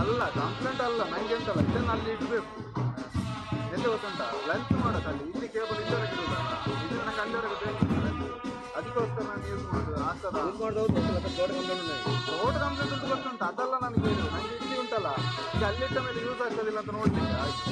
ಅಲ್ಲ, ಕಂಪ್ಲೇಂಟ್ ಅಲ್ಲ, ನಂಗೆ ಎಂತಲ್ಲ, ಇದನ್ನು ಅಲ್ಲಿ ಇಡಬೇಕು. ಎಲ್ಲಿ ಗೊತ್ತುಂಟಾ? ಲೆಂತ್ ಮಾಡೋದು ಇಲ್ಲಿ ಕೇಬಲ್ ಇಲ್ಲಿವರೆಗೆ ಇರುವುದಲ್ಲ, ಇದು ನಂಗೆ ಅಲ್ಲಿವರೆಗೆ ಬೇಕು length. ಅದಕ್ಕೋಸ್ಕರ ನಾನು ಯೂಸ್ ಮಾಡುದು ಆಗ್ತದ. ಯೂಸ್ ಮಾಡೋದು ದೊಡ್ಡ ಕಂಪ್ಲೇಂಟ್. ದೊಡ್ಡ ಕಂಪ್ಲೇಂಟ್ ಉಂಟು ಗೊತ್ತುಂಟು, ಅದೆಲ್ಲ ನನಗೆ ಇದು ನಂಗೆ ಇಲ್ಲಿ ಉಂಟಲ್ಲ, ಈಗ ಅಲ್ಲಿಟ್ಟ ಮೇಲೆ ಯೂಸ್ ಆಗ್ತದಿಲ್ಲ ಅಂತ ನೋಡ್ಲಿಕ್ಕೆ ಆಯ್ತು.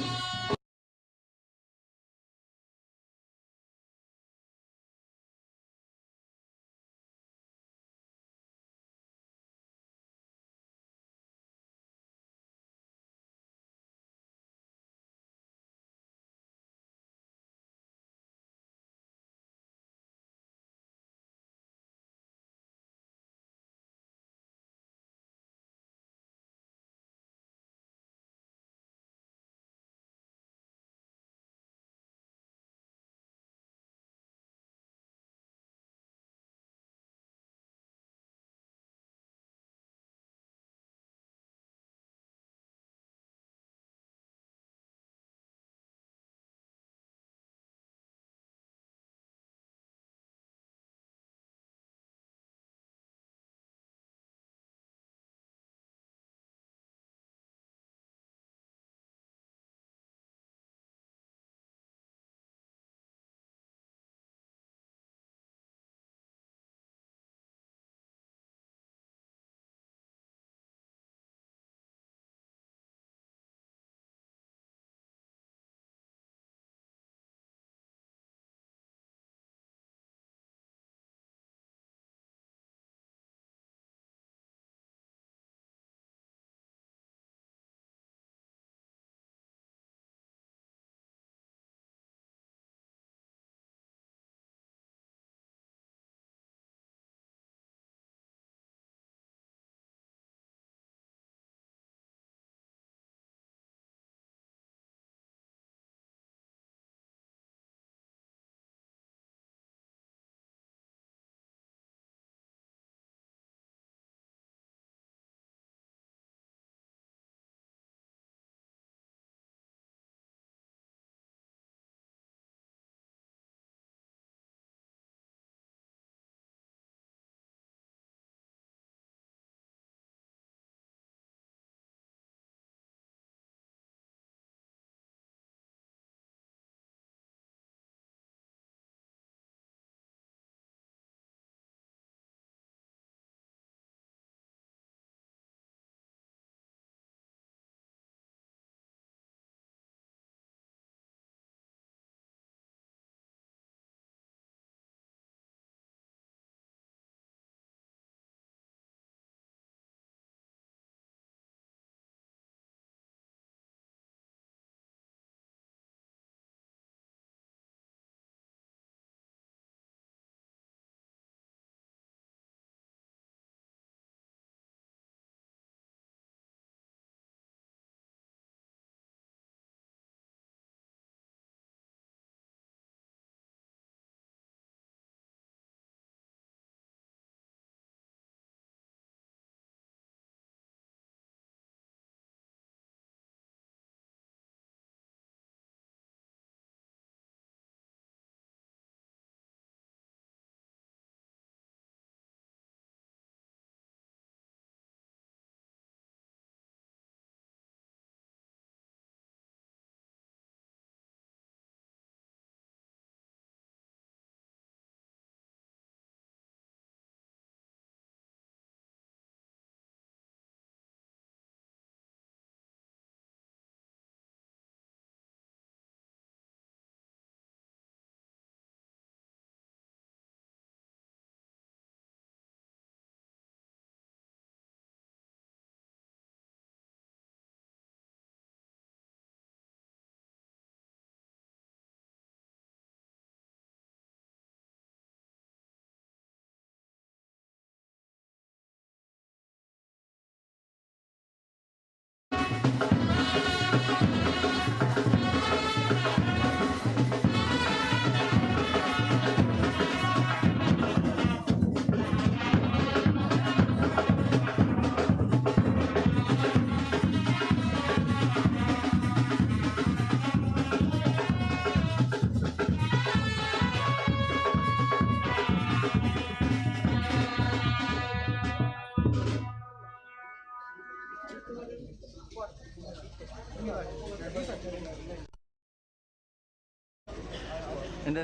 ಎಂತ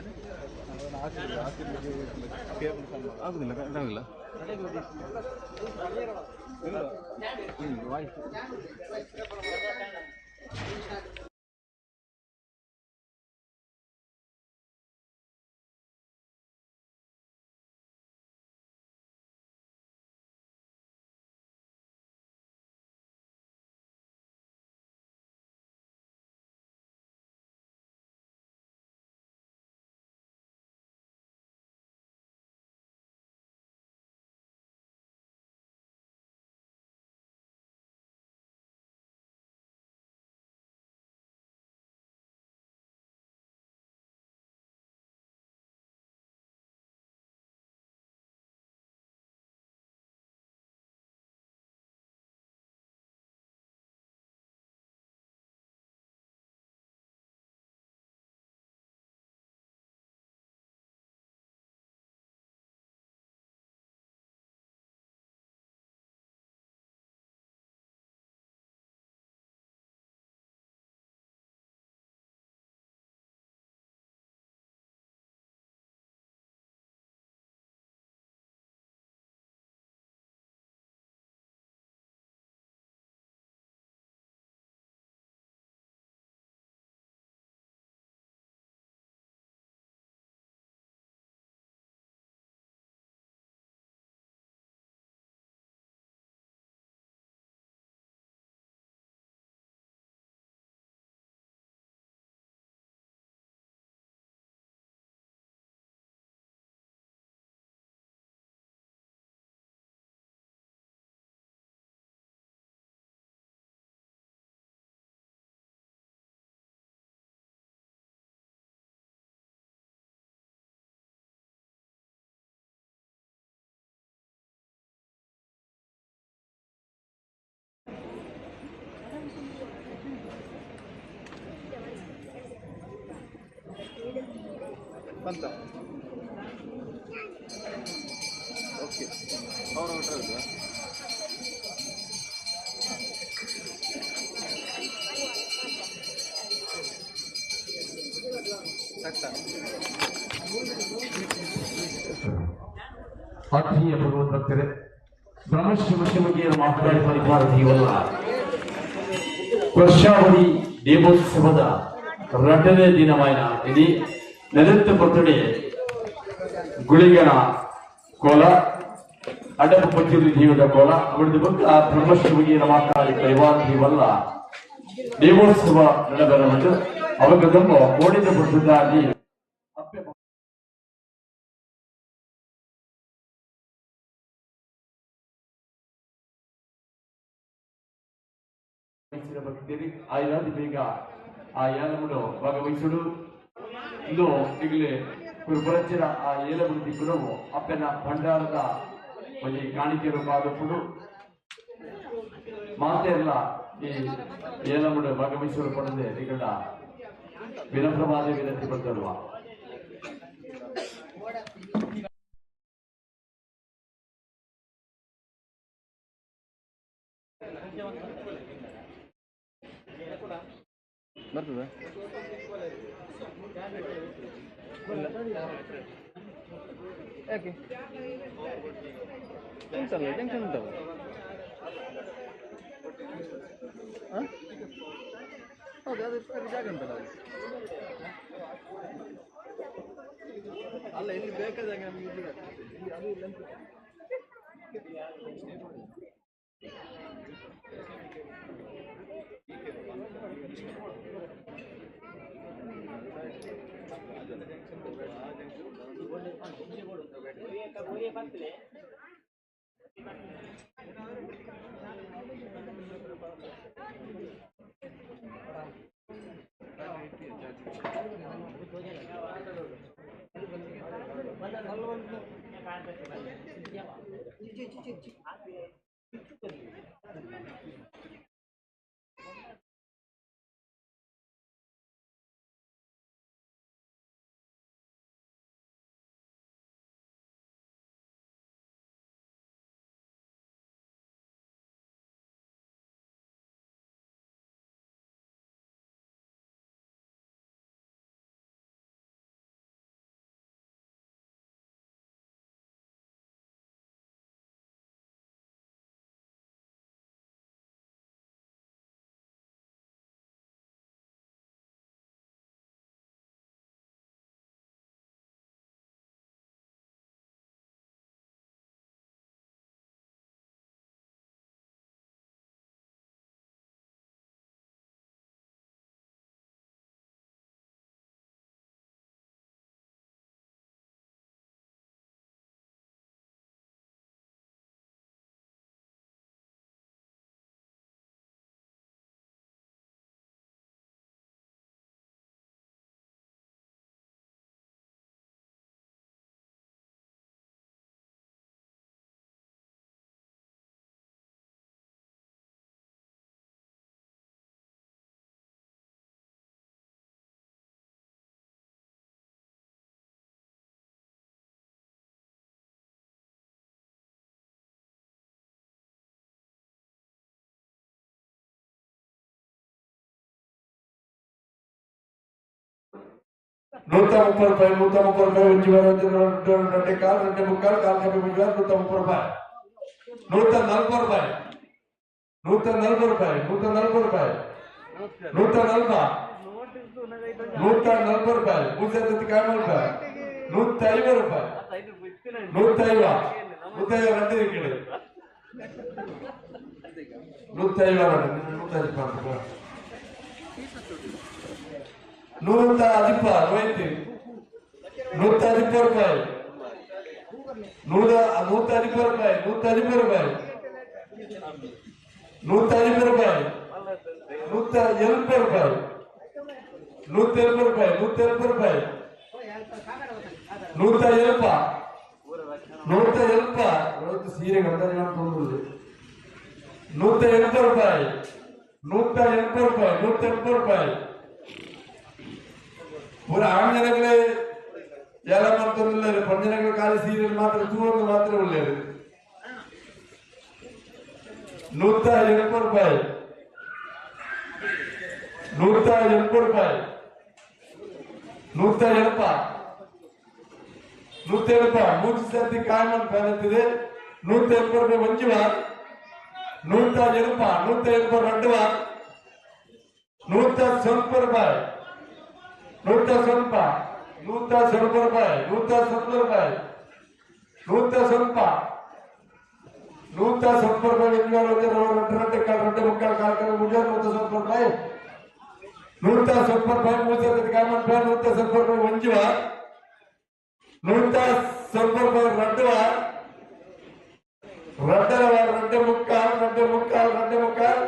ಆಗುದಿಲ್ಲ, ಆಗುದಿಲ್ಲ. ವಾಯ್ಸ್. ಬಂತ. ಓಕೆ, ಅವ್ರು ಹೊರಟ್ರಲ್ವಾ? ಆತ್ಮೀಯ ಭಗವದ್ಭಕ್ತರೇ, ಬ್ರಹ್ಮಶ್ರೀ ಶಿವಗಿಯ ಮಹಾಕಾಳಿ ಪರಿವಾರ ದೇವಲ್ಲ ವರ್ಷಾವಧಿ ದೇವೋತ್ಸವದ 2ನೇ ದಿನವಾಯಿನ ಇಲ್ಲಿ ನೆಲೆತ್ತ ಪೊರ್ತುಡೆ ಗುಳಿಗನ ಕೋಲ, ಅಡಪು ಪಚ್ಚುರಿ ದೇವದ ಕೋಲ ಅವಳದ ಬೊಕ್ಕ ಬ್ರಹ್ಮಶ್ರೀ ಮಹಾಕಾಳಿ ಪರಿವಾರ ದೇವಲ್ಲ ದೇವೋತ್ಸವ ನಡೆಬರಬಹುದು. ಅವಾಗ ಕೋಡಿದ ಪೊರ್ತುದಾಗಿ ಅಪ್ಪೆ ವಹಿಸಿದ ಭಕ್ತರಿ ಆಯ್ಲಾದಿ ಬೇಗ ಆ ಏಲముడు ಭಾಗವಹಿಸುಡು. ಇಂದು ಈಗಲೇ ಕುರುಬರಚಿನ ಆ ಏಲముడు ದಿಕ್ಕುನವು ಅಪ್ಪನ ಭಂಡಾರದ ಒಂಜಿ ಕಾಣಿಕೆ ರೂಪಾದಪ್ಪುಡು ಮಾತೆಲ್ಲ ಈ ಏಲముడు ಭಾಗವಹಿಸಲು ಪಡೆದೆ ನಿಗಡ ವಿನಮ್ರವಾದ ವಿನಂತಿ ಪಡೆದಲ್ವಾ. ಬರ್ತದ? ಯಾಕೆ ಉಂಟಲ್ಲ, ಜಂಕ್ಷನ್ ಉಂಟಲ್ಲ? ಹಾಂ, ಹೌದು, ಅದು ಅದು ಜಾಗ ಉಂಟಲ್ಲ ಅದು. ಅಲ್ಲ, ಇಲ್ಲಿ ಬೇಕಾದಾಗ ನಮ್ಗೆ ಇಲ್ಲಿ ಆಗ್ತದೆ. ಇಲ್ಲಿ ಅದು length. 130 ರೂಪಾಯಿ 130 ರೂಪಾಯಿ ಒಂಜಿ ವಾರ 2 ಕಾಲು 2 ಮುಕ್ಕಾಲು ಕಾಲು ಕಪ್ಪಿ ಒಂಜಿ ವಾರ 130 ರೂಪಾಯಿ 140 ರೂಪಾಯಿ 140 ರೂಪಾಯಿ 140 ರೂಪಾಯಿ 140 140 ರೂಪಾಯಿ 150 ರೂಪಾಯಿ 150 ರೂಪಾಯಿ 150 150 ரெண்டு இருக்குது 150 150 116 116 ರೂಪಾಯಿ 116 ರೂಪಾಯಿ 116 ರೂಪಾಯಿ 116 ರೂಪಾಯಿ 180 ರೂಪಾಯಿ 180 ರೂಪಾಯಿ 180 ರೂಪಾಯಿ 180 180 ಸೀರೆ ಗಂಧ 180 ರೂಪಾಯಿ 180 ರೂಪಾಯಿ 180 ರೂಪಾಯಿ ಪೂರ ಆಂಜನಗಳೇ ಎಲ್ಲ ಮಾಡ್ತೊಂದಿಲ್ಲ ಪಂಜನಗಳ ಖಾಲಿ ಸೀರೆ ಮಾತ್ರ ತೂವೊಂದು ಮಾತ್ರ ಒಳ್ಳೆಯದು 180 ರೂಪಾಯಿ 180 ರೂಪಾಯಿ 180 180 ಮೂರು ಸರ್ತಿ ಕಾಯಿ ಪೇನತ್ತಿದೆ 180 ರೂಪಾಯಿ ಒಂಜಿ ವಾರ 180 180 రెండు ವಾರ 190 ರೂಪಾಯಿ 190 190 ರೂಪಾಯಿ 190 ರೂಪಾಯಿ 190 190 ರೂಪಾಯಿ 2 2 ಕಾಲು 2 ಮುಕ್ಕಾಲು ಕಾಲು ಕಾಲು 190 ರೂಪಾಯಿ 190 ರೂಪಾಯಿ ಮೂರು ಸರ್ತಿ ಕಾಯಿ 190 ರೂಪಾಯಿ ಒಂಜಿ ವಾರ 190 ರೂಪಾಯಿ రెండు ವಾರ రెండర వాರ 2 ಮುಕ್ಕಾಲು 2 ಮುಕ್ಕಾಲು 2 ಮುಕ್ಕಾಲು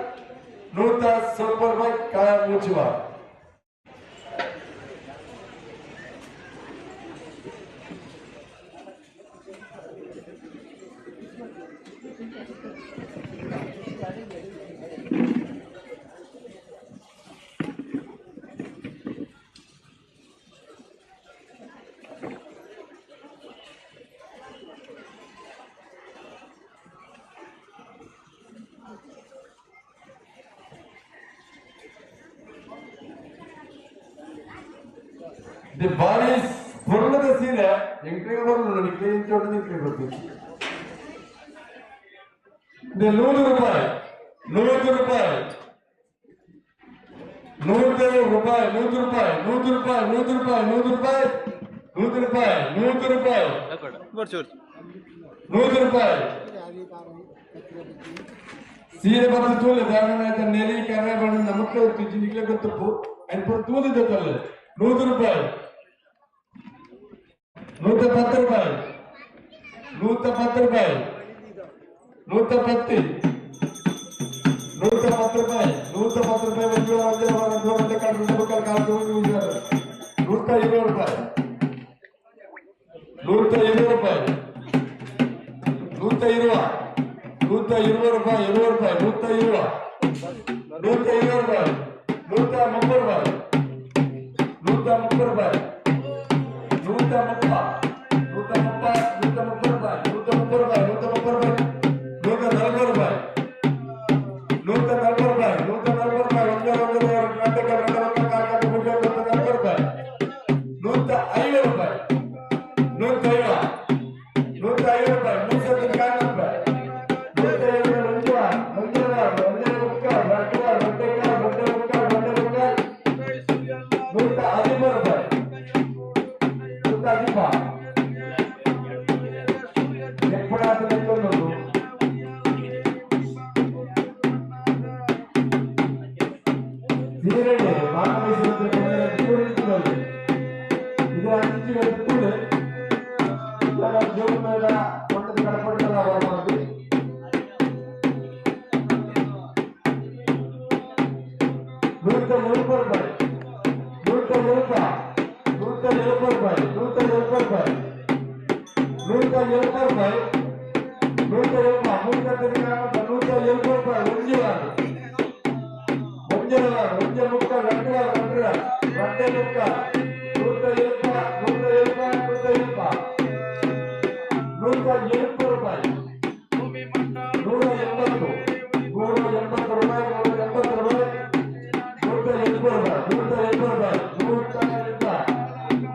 190 ರೂಪಾಯಿ ಕಾಯ ಮೂಚಿ ವಾರ The body is ಪೂರ್ಣದ ಸೀರೆ ಎಂಕ್ರಿಗೆ ಬರಲು ನಿಕ್ಲೆ ಬರ್ತೀವಿ 100 ರೂಪಾಯಿ 100 ರೂಪಾಯಿ 100 ರೂಪಾಯಿ 100 ರೂಪಾಯಿ 100 ರೂಪಾಯಿ 100 ರೂಪಾಯಿ 100 ರೂಪಾಯಿ 100 ರೂಪಾಯಿ 100 ರೂಪಾಯಿ 100 ರೂಪಾಯಿ ಸೀರೆ ಬಂದು ತೂಲೆ ದಾರಣ ನೆಲಿ ಕರ್ರೆ ಬಣ್ಣ ನಮಕ್ಕೆ ನಿಕ್ಲೆ ಗೊತ್ತಪ್ಪು ಅಂಡ್ ತೂಲಿದ್ದೆ ತಲ್ಲೆ 100 ರೂಪಾಯಿ 110 ರೂಪಾಯಿ 110 ರೂಪಾಯಿ 110 110 ರೂಪಾಯಿ 110 ರೂಪಾಯಿ 1 1 2 2 ಕಾಲು 2 ಮುಕ್ಕಾಲು ಕಾಲು 120 ರೂಪಾಯಿ 120 ರೂಪಾಯಿ 120 120 ರೂಪಾಯಿ 20 ರೂಪಾಯಿ 120 120 ರೂಪಾಯಿ 130 ರೂಪಾಯಿ 130 ರೂಪಾಯಿ 130 130 130 ರೂಪಾಯಿ 130 ರೂಪಾಯಿ 130 ರೂಪಾಯಿ 140 ರೂಪಾಯಿ 140 ರೂಪಾಯಿ 140 ರೂಪಾಯಿ 1 1 2 2 2 140 ರೂಪಾಯಿ 150 ರೂಪಾಯಿ 150 150 ರೂಪಾಯಿ 300 ರೂಪಾಯಿ 150 1 1 1 2 2 2 2 2 113 ರೂಪಾಯಿ 113 ಎಪ್ಪತ್ತು ಸೀರೆಗೆ ಇದರ ಅಂಚಿಗೆ ಜೋಗ ಕೊಂಡದ ಕಡಪಟ್ಟದ 170 ರೂಪಾಯಿ 170 170 ರೂಪಾಯಿ 170 ರೂಪಾಯಿ 170 ರೂಪಾಯಿ 170 170 ರೂಪಾಯಿ ಒಂಜಿ ವಾರ ಒಂಜಿ ವಾರ ಒಂಜಿ ಮುಕ್ಕಾಲು 2 ವಾರ 2 2 ಮುಕ್ಕಾಲು 170 170 170 180 ರೂಪಾಯಿ 180 180 ರೂಪಾಯಿ 180 ರೂಪಾಯಿ 180 ರೂಪಾಯಿ 180 ರೂಪಾಯಿ 180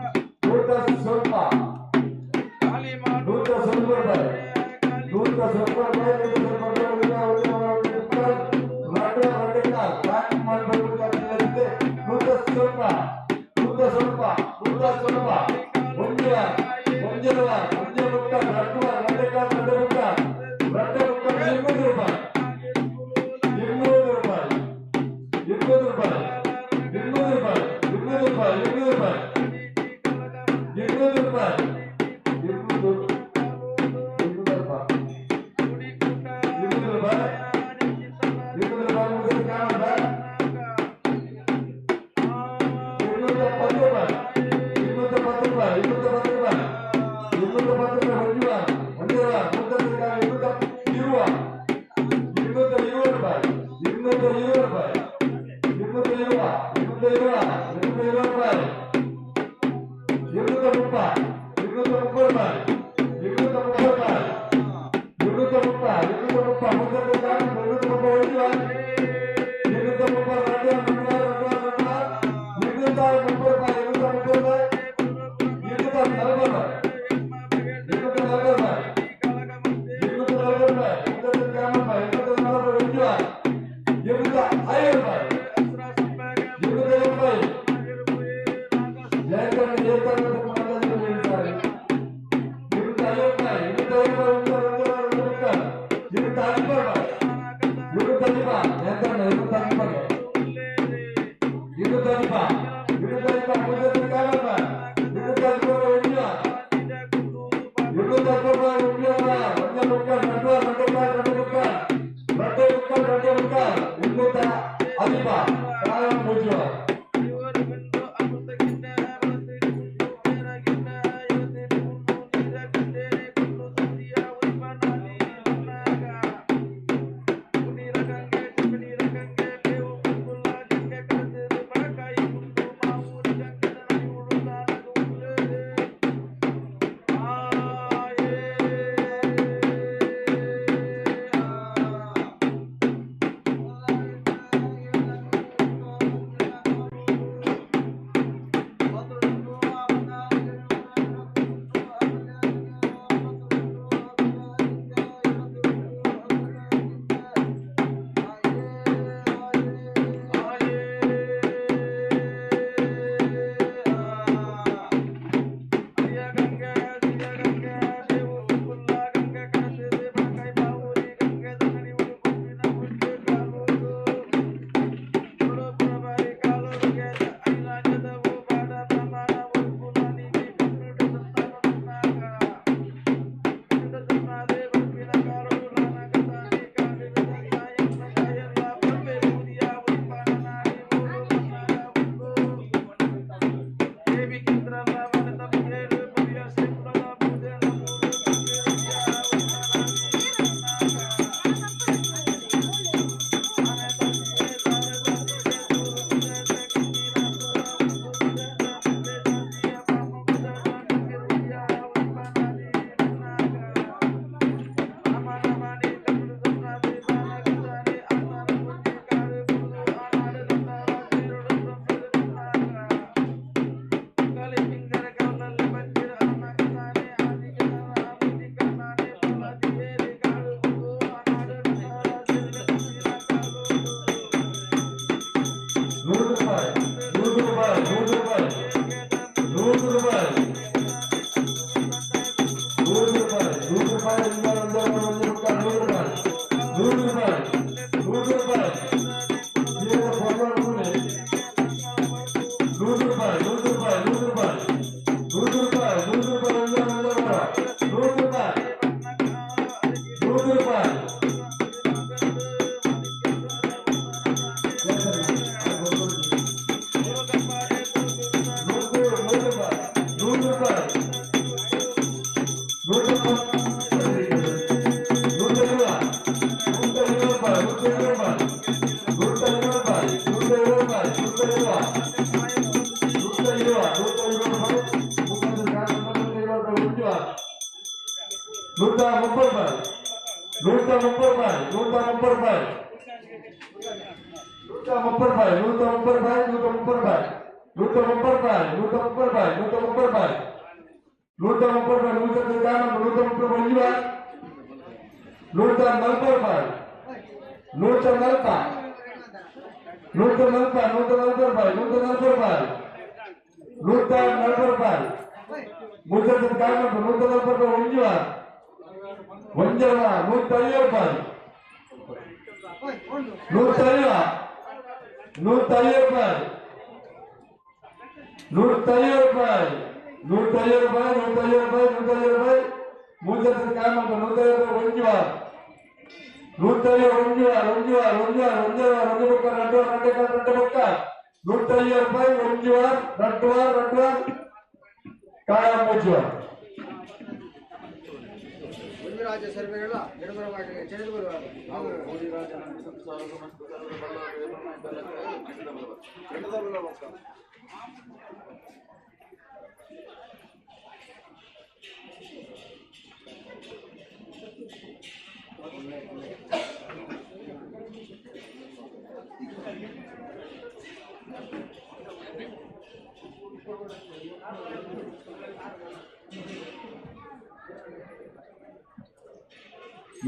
1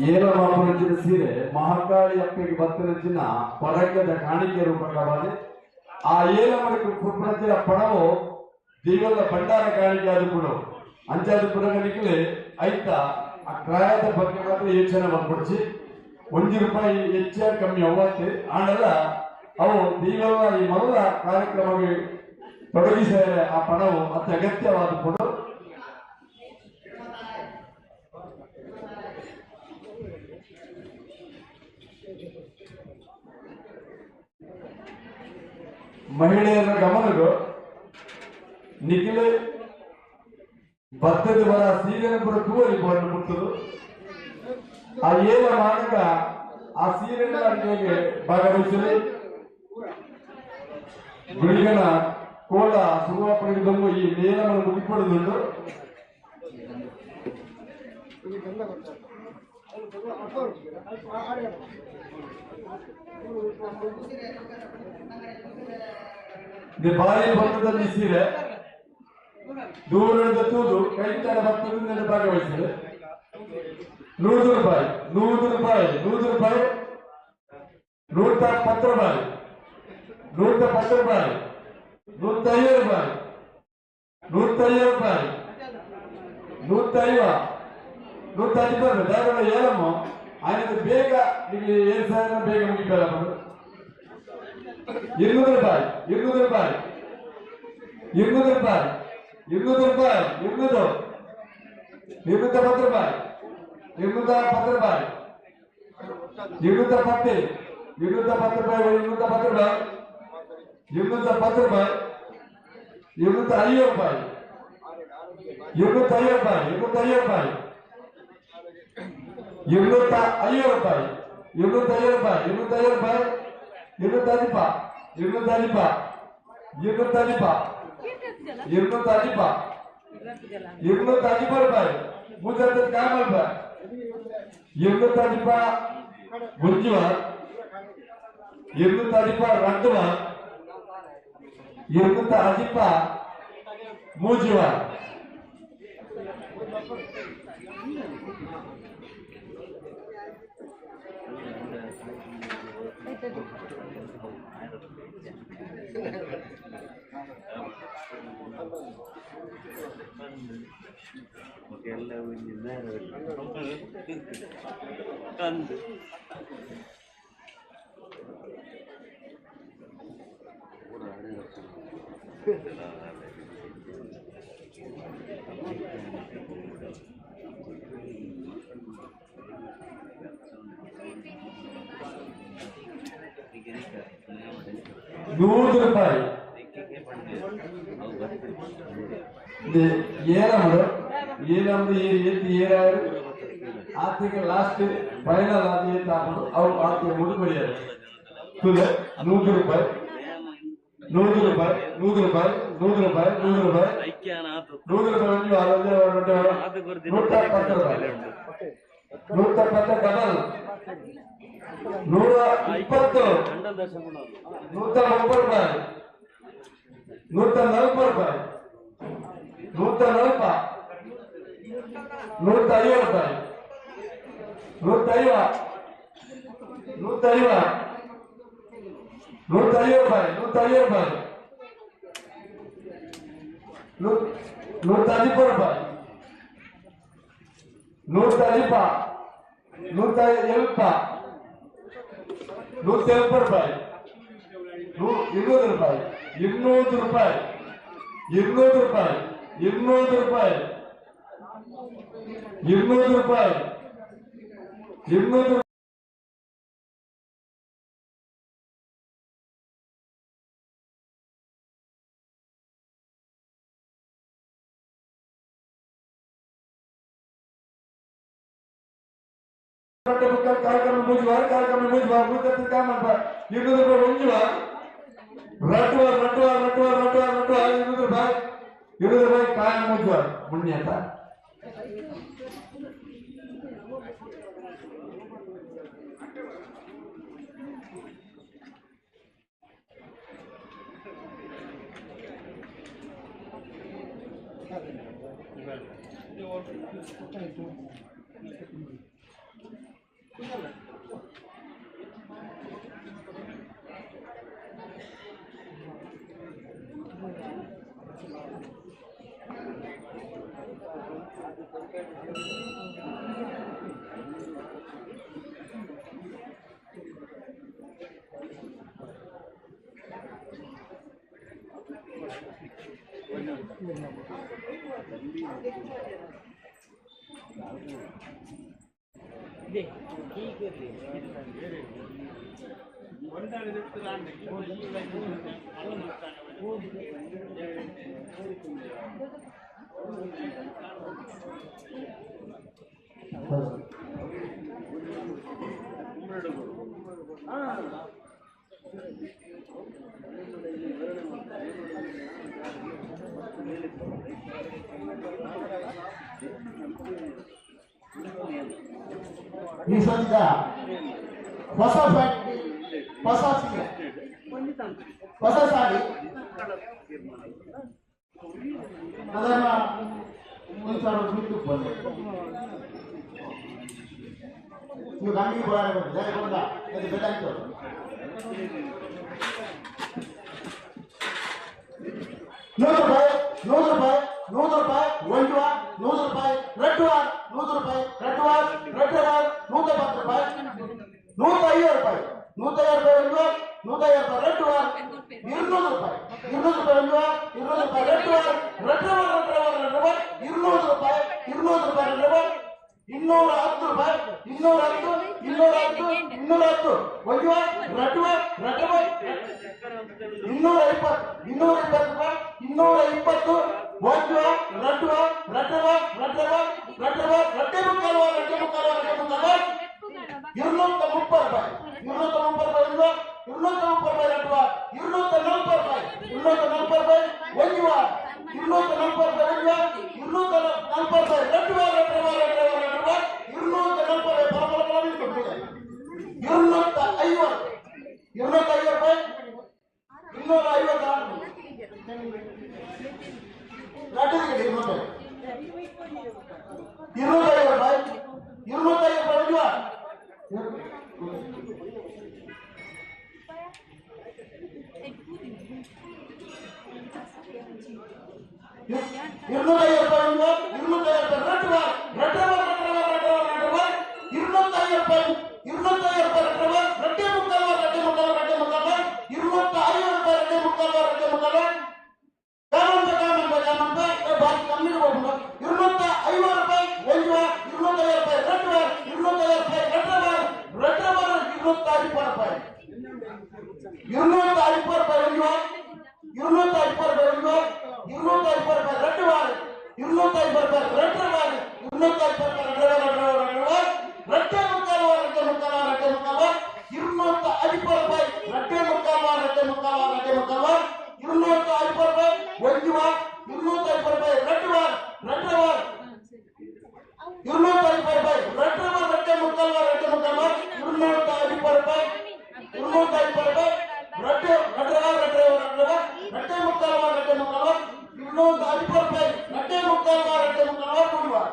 ಏಲಮಾಪುರಂಚಿನ ಸೀರೆ ಮಹಾಕಾಳಿ ಅಪ್ಪೆಗೆ ಬತ್ತರಂಚಿನ ಪರಕದ ಕಾಣಿಕೆ ರೂಪಕವಾದ ಆ ಏಲಮಡಿಗೆ ಪುರಂಚಿನ ಪಣವು ದೇವರ ಭಂಡಾರ ಕಾಣಿಕೆ ಆದ ಕೂಡ ಅಂಚಾದ ಪುರಗಣಿಗೆ ಐತ ಆ ಕ್ರಾಯದ ಬಗ್ಗೆ ಮಾತ್ರ ಯೋಚನೆ ಮಾಡ್ಬಿಡ್ಸಿ ₹1 ಹೆಚ್ಚ ಕಮ್ಮಿ ಅವ್ವತ್ತೆ ಆನಲ್ಲ ಅವು ದೇವರ ಈ ಮೊದಲ ಕಾರ್ಯಕ್ರಮಕ್ಕೆ ತೊಡಗಿಸಿದರೆ ಆ ಪಣವು ಅತಿ ಅಗತ್ಯವಾದ ಕೂಡ. ಮಹಿಳೆಯರ ಗಮನಗಳು ನಿಖಿಲೆ ಭತ್ತದ ಬರ ಸೀರೆನ ಪುರ ತೂವರಿ ಬೋರ್ಡ್ ಮುಟ್ಟದು ಆ ಏಲ ಮಾನಕ ಆ ಸೀರೆನ ಅಡಿಗೆಗೆ ಭಾಗವಹಿಸಲಿ ಗುಳಿಗನ ಕೋಲ ಸುರುವಾಪಣಿಗೆ ದೊಂಬು ಈ ಮೇಲವನ್ನು ಮುಗಿಪಡುದುಂಟು. ಭಾರಿ ಭತ್ತದಲ್ಲಿ ಸೀರೆ ದೂರದ ತೂದು ಕೈತಡ ಭತ್ತದಿಂದ ಭಾಗವಹಿಸಿದೆ. ₹100 ₹100 ₹100 110 ₹110 150 150 150 120 ದಾಖಲೆ ಏಲಮ್ಮ ఆయన ಬೇಗ ನಿಮಗೆ 7,000 ಬೇಗ ಮುಗಿಬೇಡ. ₹200 ₹200 ₹200 ₹200 200 210 ₹210 210 210 210 210 250 250 250 250 250 250 250 250 250 250 250 ಮುಜಾದ ಕಾಮಲ್ಪ 250 ಗುಂಜಿವ 250 ರಡ್ಡುವ 250 ಮೂಜಿವ. ₹100 ಏಲಮ್ಮಡು ಏಲಮ್ಮಡು ಏತಿ ಏರಾರು ಆತಿಗೆ ಲಾಸ್ಟ್ ಫೈನಲ್ ಆದ ಏತ್ ಹಾಕೊಂಡು ಅವು ಆತಿಗೆ ಮುಡುಬಡಿಯಾರು ತುಲೆ ₹100 ₹100 ₹100 ₹100 ₹100 ₹100 110 110 double 120 130 ₹140 140 150 150 150 150 150 120 120 170 170 ₹200 ₹200 ₹200 ₹200 ₹200 200 ಕಾರ್ಯಕ್ರಮ ಮುಜುವಾರ ಕಾರ್ಯಕ್ರಮ ಮುಜುವಾರ ಮುಜುವಾರ ₹200 ಒಂಜುವಾರ ರಟ್ಟುವ ರಟ್ಟುವ ರಟ್ಟುವ ರಟ್ಟುವ ರಟ್ಟುವ ₹200 ₹200 ಕಾಯ ಮುಜುವಾರ ಮುಣ್ಯತ. ಈ ಸದ್ಯ ಹೊಸ ಫ್ಯಾಕ್ಟ್ರಿ, ಹೊಸ ಸೀರೆ, ಹೊಸ ಸಾಡಿ ಅದನ್ನ 1,000 ಬಿಟ್ಟು ಬಂದೆ. ನೀವು ಗಾಂಧಿ ಬಂದ ಅದು ಬೆಲೆ ಆಯ್ತು. 100 ರೂಪಾಯಿ, 100 ರೂಪಾಯಿ, 100 ರೂಪಾಯಿ, 1 ವಾರ, 100 ರೂಪಾಯಿ, 2 ವಾರ, 100 ರೂಪಾಯಿ, 2 ವಾರ, 2 ವಾರ, 110 ರೂಪಾಯಿ, 150 ರೂಪಾಯಿ, 150 ರೂಪಾಯಿ 1 ವಾರ, 150 ರೂಪಾಯಿ 2 ವಾರ, 200 ರೂಪಾಯಿ, 200 ರೂಪಾಯಿ 1 ವಾರ, 200 ರೂಪಾಯಿ 2 ವಾರ, 2 ವಾರ, 2 ವಾರ, 2 ವಾರ, 200 ರೂಪಾಯಿ, 200 ರೂಪಾಯಿ 2 ವಾರ, 210 ರೂಪಾಯಿ, 210, 210, 210, 1 ವಾರ, 2 ವಾರ, 2 ವಾರ, 220, 220 ರೂಪಾಯಿ, 220, 1 ವಾರ, 2 ವಾರ, 2 ವಾರ, 2 ವಾರ, 2 ವಾರ, 2.75 ವಾರ, 2.75 ವಾರ, 2.75 ವಾರ, 230 ರೂಪಾಯಿ, 230 ರೂಪಾಯಿ 1 ವಾರ, 230 ರೂಪಾಯಿ 2 ವಾರ, 240 ರೂಪಾಯಿ, 240 ರೂಪಾಯಿ 1 ವಾರ, 240 ರೂಪಾಯಿ 1 ವಾರ, 240 ರೂಪಾಯಿ 2 ವಾರ, 2 ವಾರ, 2 ವಾರ, 2 ವಾರ, 240 ರೂಪಾಯಿ, ಬಲ ಬಲ ಬಲ ನಿಂತ್ಕೊಂಡು 250, 250 ರೂಪಾಯಿ, 250, 250 ರೂಪಾಯಿ, 250 ರೂಪಾಯಿ 1 ವಾರ. 250 ರೂಪಾಯಿ 1 ವಾರ, 250 ರೂಪಾಯಿ 2 ವಾರ, 2 ವಾರ, 2 ವಾರ, 2 ವಾರ, 2 ವಾರ, 250 ರೂಪಾಯಿ, 250 ರೂಪಾಯಿ 2 ವಾರ, 2.75 ವಾರ, 2.75 ವಾರ, 2.75 ವಾರ, 250 ರೂಪಾಯಿ, 2.75 ವಾರ, 2.75 ವಾರ, ಕಾಮನ್ ಕಾಮನ್ ಕಾಮನ್ ಬಾಕಿ ಕಮ್ಮಿ ಹೋಗ್ಬೋದು. 250 ರೂಪಾಯಿ 1 ವಾರ, 250 ರೂಪಾಯಿ 2 ವಾರ, 250 ರೂಪಾಯಿ 2 ವಾರ, 2 ವಾರ, 250 ರೂಪಾಯಿ, 250 ರೂಪಾಯಿ 1 ವಾರ, 250 ರೂಪಾಯಿ 1 ವಾರ, 250 ರೂಪಾಯಿ 2 ವಾರ, 250 ರೂಪಾಯಿ 2 ವಾರ, 250 ರೂಪಾಯಿ 2 ವಾರ, 2 ವಾರ, 2 ವಾರ, 2.75 ವಾರ, 2.75 ವಾರ, 2.75 ವಾರ, 250 ರೂಪಾಯಿ, 2.75 ವಾರ, 2.75 ವಾರ, 2.75 ವಾರ, 250 ರೂಪಾಯಿ 1 ವಾರ, 250 ರೂಪಾಯಿ 2 ವಾರ, 2 ವಾರ, 250 ರೂಪಾಯಿ 2 ವಾರ, 2.75 ವಾರ, 2.75 ವಾರ, 250 ರೂಪಾಯಿ, 250 ರೂಪಾಯಿ 2 2 ವಾರ, 2 ವಾರ, 2 ವಾರ, 2.75 ವಾರ, 2.75 ವಾರ, 250 ರೂಪಾಯಿ, 2.75 ವಾರ, 2.75 ವಾರ, 3 ವಾರ.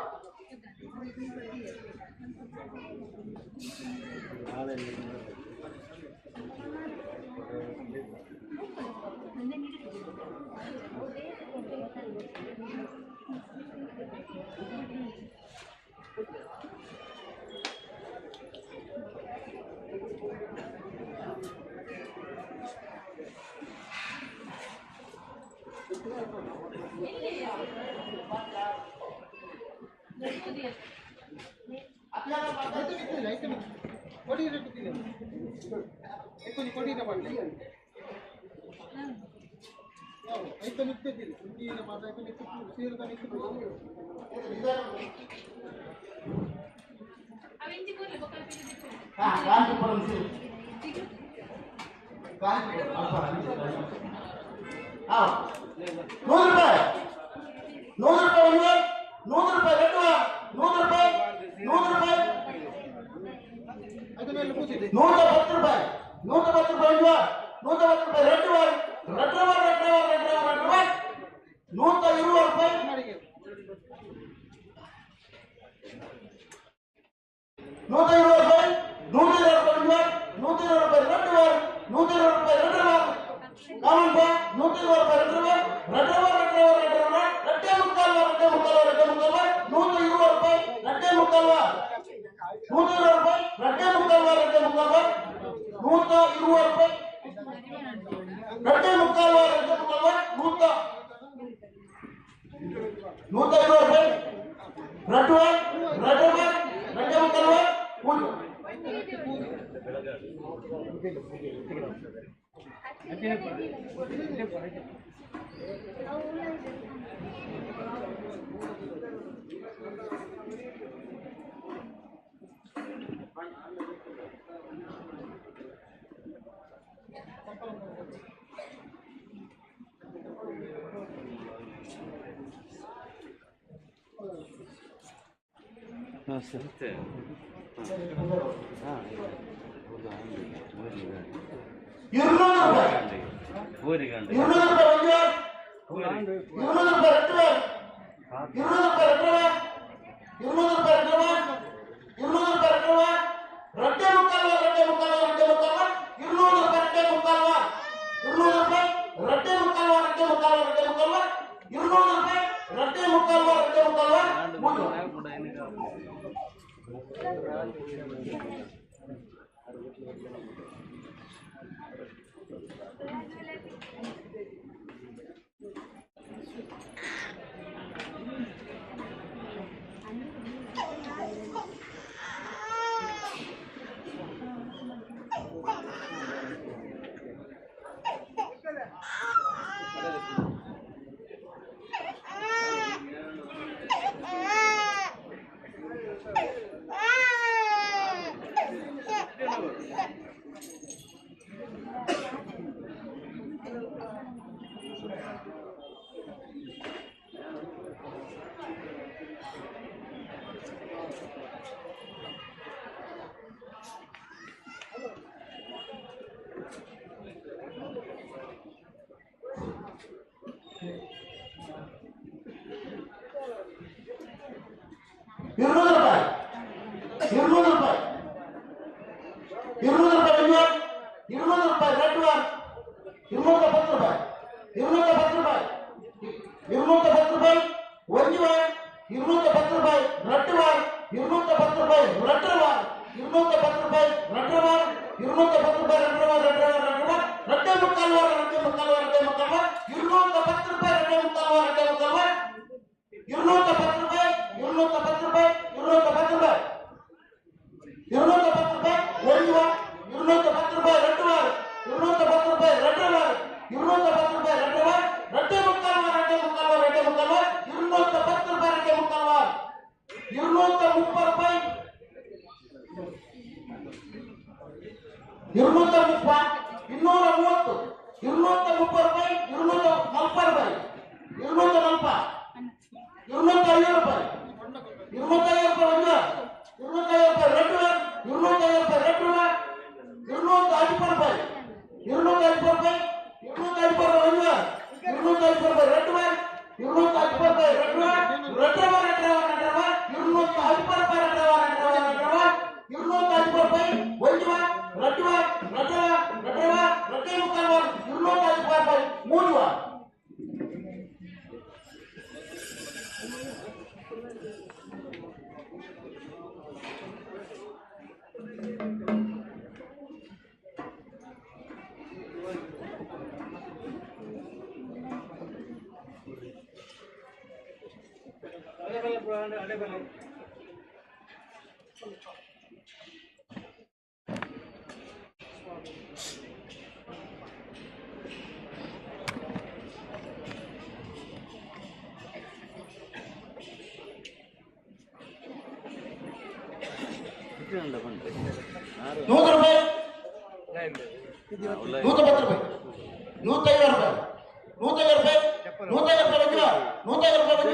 100 ರೂಪಾಯಿ, 100 ರೂಪಾಯಿ 1 ವಾರ, 100 ರೂಪಾಯಿ 2 ವಾರ, 100 ರೂಪಾಯಿ, 100 ರೂಪಾಯಿ, 110 ರೂಪಾಯಿ, 110 ರೂಪಾಯಿ 1 ವಾರ, 110 ರೂಪಾಯಿ 2 ವಾರ, 2 ವಾರ, 2 ವಾರ, 2 ವಾರ, 2 ವಾರ, 120 ರೂಪಾಯಿ, 120 ರೂಪಾಯಿ 120 ರೂಪಾಯಿ 120 ರೂಪಾಯಿ 2 ಬಾರ್ 120 ರೂಪಾಯಿ 2 ಬಾರ್ ಕಾಮನ್ ಬಾ 120 ರೂಪಾಯಿ 2 ಬಾರ್ 2 ಬಾರ್ 2 ಬಾರ್ 2 ಬಾರ್ 2.75 ಬಾರ್ 2.75 2.75 ಬಾರ್ 120 ರೂಪಾಯಿ 2.75 ಬಾರ್ 120 ರೂಪಾಯಿ 2.75 ಬಾರ್ 2.75 ಬಾರ್ 120 ರೂಪಾಯಿ 2.75 ಬಾರ್ 2.75 ಬಾರ್ 120 ರೂಪಾಯಿ 2 ಬಾರ್ 2 ಬಾರ್ 2.75 ಬಾರ್ 3. 200 ರೂಪಾಯಿ 200 ರೂಪಾಯಿ 1 ಬಾರ್ 200 ರೂಪಾಯಿ 2 ಬಾರ್ 200 ರೂಪಾಯಿ 2 ಬಾರ್ 200 ರೂಪಾಯಿ 2 ಬಾರ್ 200 ರೂಪಾಯಿ 2 ಬಾರ್ 2.75 ಬಾರ್ 2.75 ಬಾರ್ 2.75 ಬಾರ್ 200 ರೂಪಾಯಿ 2.75 ಬಾರ್ 200 ರೂಪಾಯಿ 2.75 ಬಾರ್ 2.75 ಬಾರ್ 2.75 ಬಾರ್ 200 ರೂಪಾಯಿ 2.75 ಬಾರ್ 2.75 ಬಾರ್ 3. 200 ರೂಪಾಯಿ 200 ರೂಪಾಯಿ 200 ರೂಪಾಯಿ 1 ಬಾರ್ 200 ರೂಪಾಯಿ 2 ಬಾರ್ 210 ರೂಪಾಯಿ 210 ರೂಪಾಯಿ 210 ರೂಪಾಯಿ 1 ಬಾರ್ 210 ರೂಪಾಯಿ 2 ಬಾರ್ 210 ರೂಪಾಯಿ 2 ಬಾರ್ 210 ರೂಪಾಯಿ 2 ಬಾರ್ 210 ರೂಪಾಯಿ 2 ಬಾರ್ 2 ಬಾರ್ 2 ಬಾರ್ 2.75 ಬಾರ್ 2.75 ಬಾರ್ 2.75 ಬಾರ್ 210 ರೂಪಾಯಿ 2.75 ಬಾರ್ 2.75 ಬಾರ್ 210 ರೂಪಾಯಿ 210 ರೂಪಾಯಿ 210 ರೂಪಾಯಿ 210 ರೂಪಾಯಿ 1 ಬಾರ್ 210 ರೂಪಾಯಿ 2 ಬಾರ್ 210 ರೂಪಾಯಿ 2 ಬಾರ್ 210 ರೂಪಾಯಿ 2 ಬಾರ್ 2.75 ಬಾರ್ 2.75 ಬಾರ್ 2.75 ಬಾರ್ 210 ರೂಪಾಯಿ 2.75 ಬಾರ್ 230 ರೂಪಾಯಿ 230 230 230 ರೂಪಾಯಿ 240 ರೂಪಾಯಿ 240 250 ರೂಪಾಯಿ 250 ರೂಪಾಯಿ 1 ಬಾರ್ 250 ರೂಪಾಯಿ 2 ಬಾರ್ 250 ರೂಪಾಯಿ 2 ಬಾರ್ 250 ರೂಪಾಯಿ 250 ರೂಪಾಯಿ 250 ರೂಪಾಯಿ 1 ಬಾರ್ 250 ರೂಪಾಯಿ 2 ಬಾರ್ 250 ರೂಪಾಯಿ 2 ಬಾರ್ 2 ಬಾರ್ 2 ಬಾರ್ 2 ಬಾರ್ 250 ರೂಪಾಯಿ 2 ಬಾರ್ 2 ಬಾರ್ 2 ಬಾರ್ 250 ರೂಪಾಯಿ 1 ಬಾರ್ 2 ಬಾರ್ 2 ಬಾರ್ 2 ಬಾರ್ 2.75 ಬಾರ್ 250 ರೂಪಾಯಿ 3 ಬಾರ್. 100 ರೂಪಾಯಿ 110 ರೂಪಾಯಿ 150 ರೂಪಾಯಿ 150 ರೂಪಾಯಿ 150 ರೂಪಾಯಿ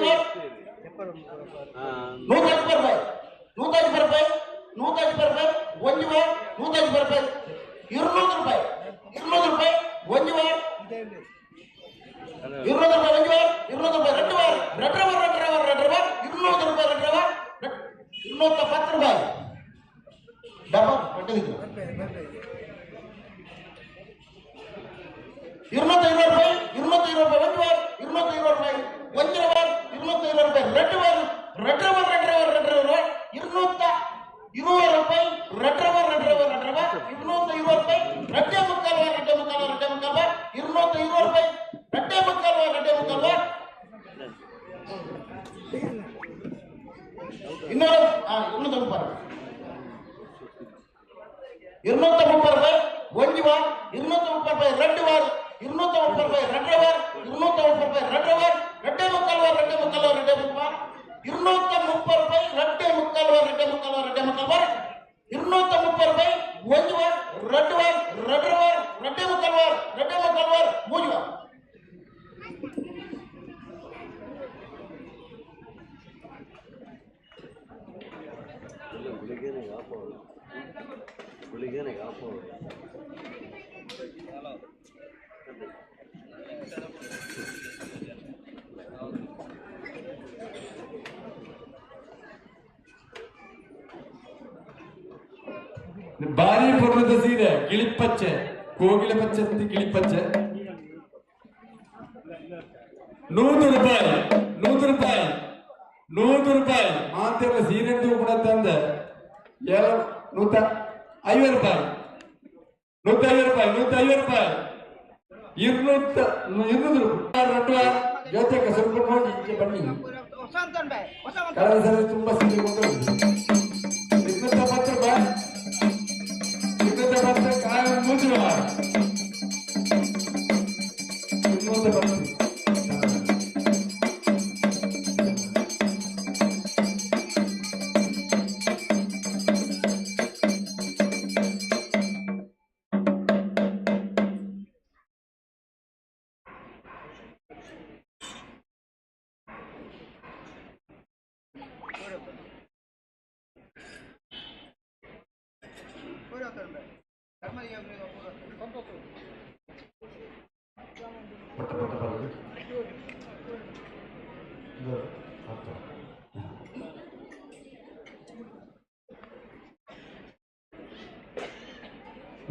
150 ರೂಪಾಯಿ 150 ರೂಪಾಯಿ 150 ರೂಪಾಯಿ 150 ರೂಪಾಯಿ 1 ಬಾರ್ 150 ರೂಪಾಯಿ 200 ರೂಪಾಯಿ 200 ರೂಪಾಯಿ 1 ಬಾರ್ 200 ರೂಪಾಯಿ 1 ಬಾರ್ 200 ರೂಪಾಯಿ 2 ಬಾರ್ 2 ಬಾರ್ 2 ಬಾರ್ 2 ಬಾರ್ 200 ರೂಪಾಯಿ 2 ಬಾರ್ 210 ರೂಪಾಯಿ 220 ರೂಪಾಯಿ, 220 ರೂಪಾಯಿ ಒಂದು ವಾರ, 220 ರೂಪಾಯಿ ಒಂದರ ವಾರ, 220 ರೂಪಾಯಿ ಎರಡು ವಾರ, ಎರಡು ವಾರ, ಎರಡು ವಾರ, ಎರಡು ವಾರ, 220 ರೂಪಾಯಿ, ಎರಡು ವಾರ, ಎರಡು ವಾರ, ಎರಡು ವಾರ, 220 ರೂಪಾಯಿ, ಎರಡೇ ಮುಕ್ಕಾಲು ವಾರ, ಎರಡೇ ಮುಕ್ಕಾಲು ವಾರ, ಎರಡೇ ಮುಕ್ಕಾಲು ವಾರ, 220 ರೂಪಾಯಿ, ಎರಡೇ ಮುಕ್ಕಾಲು ವಾರ, ಎರಡೇ ಮುಕ್ಕಾಲು ವಾರ, 230 230 ರೂಪಾಯಿ ಒಂದು ವಾರ, 230 ರೂಪಾಯಿ ಎರಡು ವಾರ, 230 ರೂಪಾಯಿ ಎರಡು ವಾರ, 230 ರೂಪಾಯಿ ಎರಡು ವಾರ, ಎರಡೇ ಮುಕ್ಕಾಲು ವಾರ, ಎರಡೇ ಮುಕ್ಕಾಲು ವಾರ, ಎರಡೇ ಮುಕ್ಕಾಲು ವಾರ, 230 ರೂಪಾಯಿ ಎರಡೇ ಮುಕ್ಕಾಲು ವಾರ, ಎರಡೇ ಮುಕ್ಕಾಲು ವಾರ, ಎರಡೇ ಮುಕ್ಕಾಲು ವಾರ, 230 ರೂಪಾಯಿ ಒಂದು ವಾರ, ಎರಡು ವಾರ, ಎರಡು ವಾರ, ಎರಡೇ ಮುಕ್ಕಾಲು ವಾರ, ಎರಡೇ ಮುಕ್ಕಾಲು ವಾರ, ಮೂರು ವಾರ. ಭಾರಿ ಪೂರ್ಣದ ಸೀರೆ ಗಿಳಿಪಚ್ಚೆ, ಕೋಗಿಲೆ ಪಚ್ಚೆ, ಗಿಳಿಪಚ್ಚೆ. 100 ರೂಪಾಯಿ, 100 ರೂಪಾಯಿ, 100 ರೂಪಾಯಿ. ಮಾತೆಲ್ಲ ಸೀರೆ ಕೂಡ ತಂದೆ 150 ರೂಪಾಯಿ, 150 ರೂಪಾಯಿ, 150 ರೂಪಾಯಿ, 200 ರೂಪಾಯಿ. ಜೊತೆಗೆ ಸ್ವಲ್ಪ ನೋಡಿ ಈಚೆ ಬನ್ನಿ. ಕಳೆದ ಸಲ ತುಂಬಾ ಸೀರೆ ಕೊಂಡು 210 ರೂಪಾಯಿ, 210 ಕಾಯಿ 3 ರೂಪಾಯಿ, 210.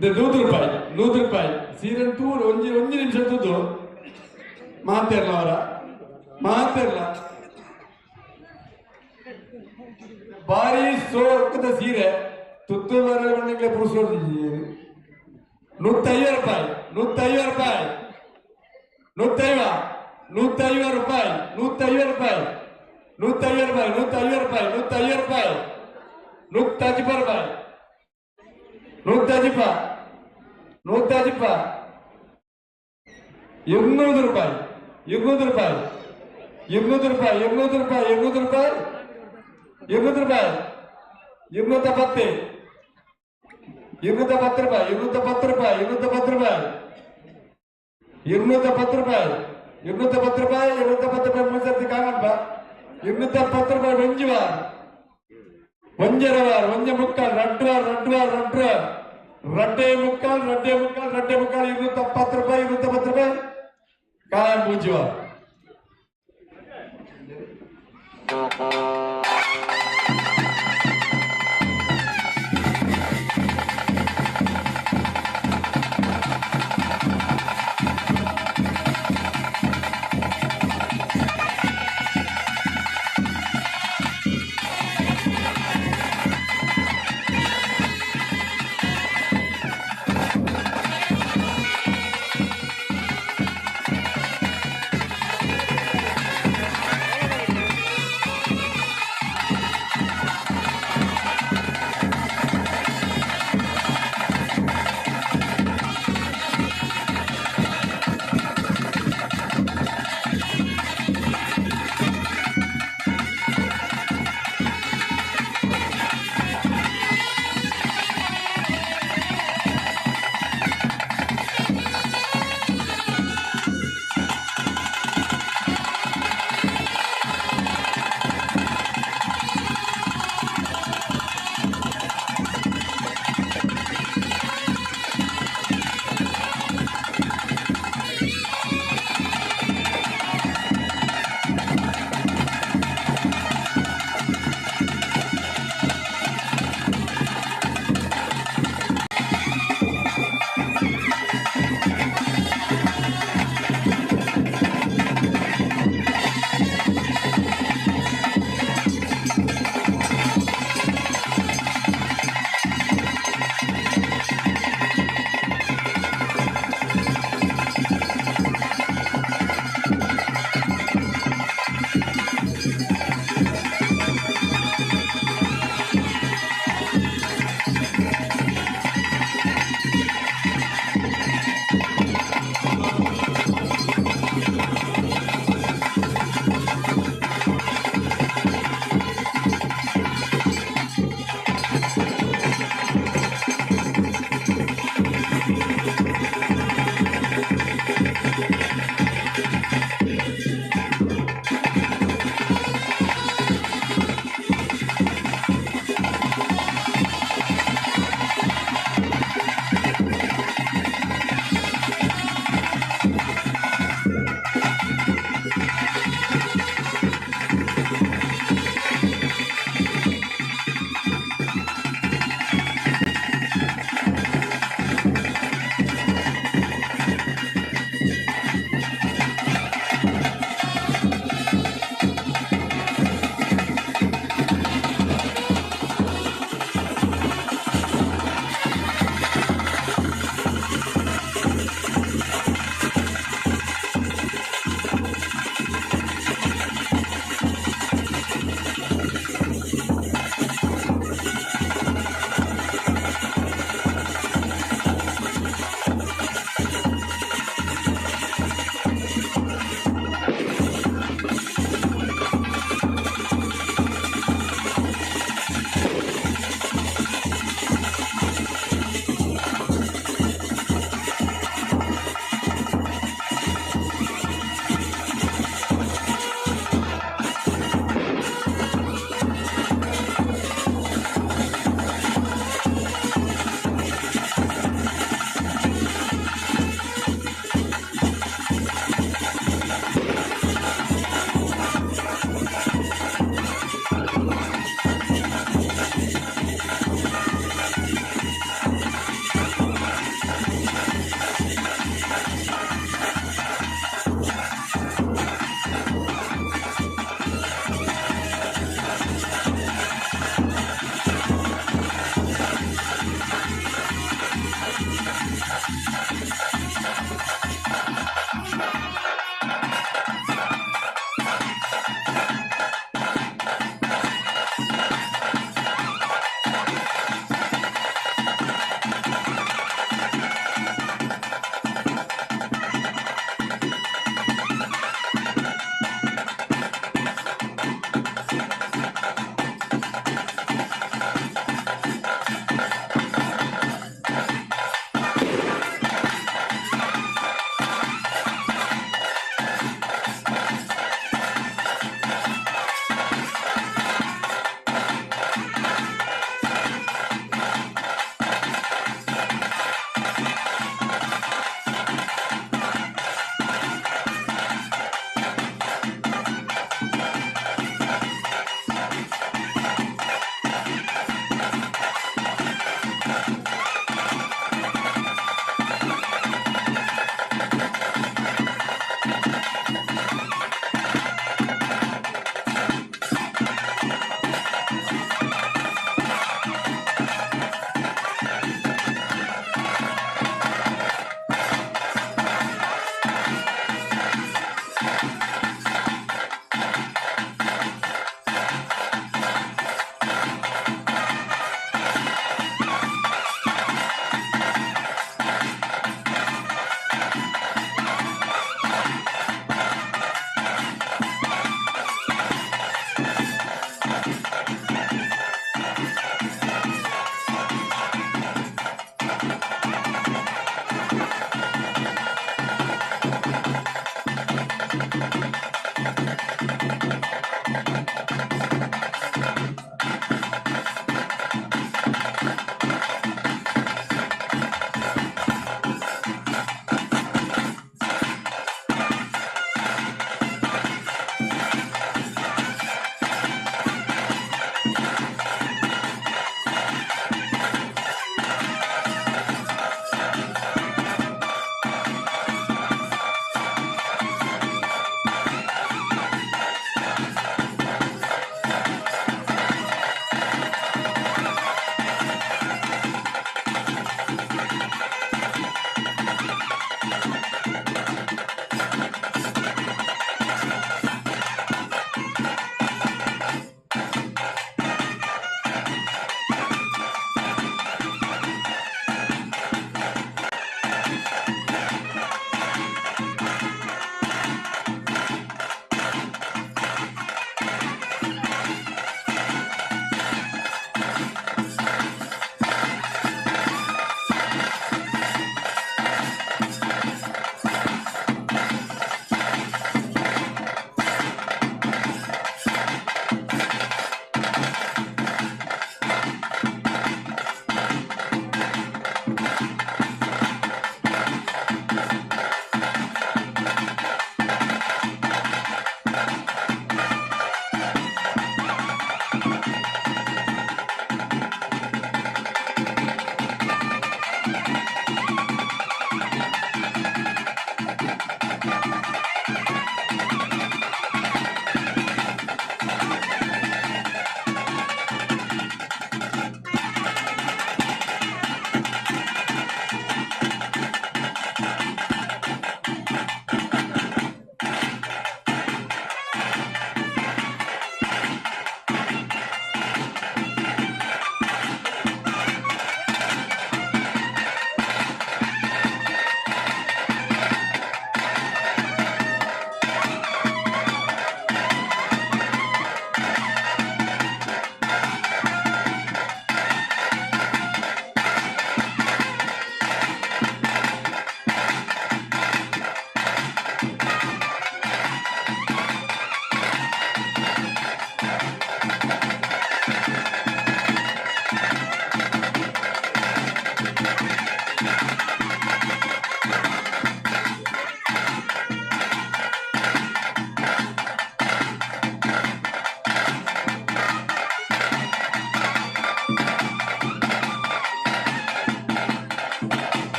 100 ರೂಪಾಯಿ, 100 ರೂಪಾಯಿ ಸೀರೆ ತೂರು ಒಂಜಿ ಒಂಜಿ ನಿಮಿಷ ತೂದು ಮಾತಿರಲ್ಲ ಅವರ ಮಾತಿರಲ್ಲ. ಭಾರಿ ಸೋಕದ ಸೀರೆ ತುತ್ತು ಬರವಣಿಗೆ ಪುರುಷರು 150 ರೂಪಾಯಿ, 150 ರೂಪಾಯಿ, 150, 150 ರೂಪಾಯಿ, 150 ರೂಪಾಯಿ, 150 ರೂಪಾಯಿ, 150 ರೂಪಾಯಿ, 150 ರೂಪಾಯಿ, 150 ರೂಪಾಯಿ, 150, 150, 200 ರೂಪಾಯಿ, 200 ರೂಪಾಯಿ, 200 ರೂಪಾಯಿ, 200 ರೂಪಾಯಿ, 200 ರೂಪಾಯಿ, 200 ರೂಪಾಯಿ, 210, 210 ರೂಪಾಯಿ, 210 ರೂಪಾಯಿ, 210 ರೂಪಾಯಿ, 210 ರೂಪಾಯಿ, 210 ರೂಪಾಯಿ, 210 ರೂಪಾಯಿ, ಮೂರು ಸರ್ತಿ ಕಾಣಪ್ಪ. 210 ರೂಪಾಯಿ ಒಂಜಿ ವಾರ, ಒಂಜರ ವಾರ, ಒಂಜೆ ಮುಕ್ಕಾಲ್, ರಡ್ಡು ವಾರ, ರಡ್ಡು ವಾರ, ರಡ್ಡು ವಾರ, ರಡ್ಡೆ ಮುಕ್ಕಾಲ್, ರಡ್ಡೆ ಮುಕ್ಕಾಲ್, ರಡ್ಡೆ ಮುಕ್ಕಾಲ್, 210 ರೂಪಾಯಿ, 210 ರೂಪಾಯಿ, ಕಾಯ ಮೂಜಿ ವಾರ.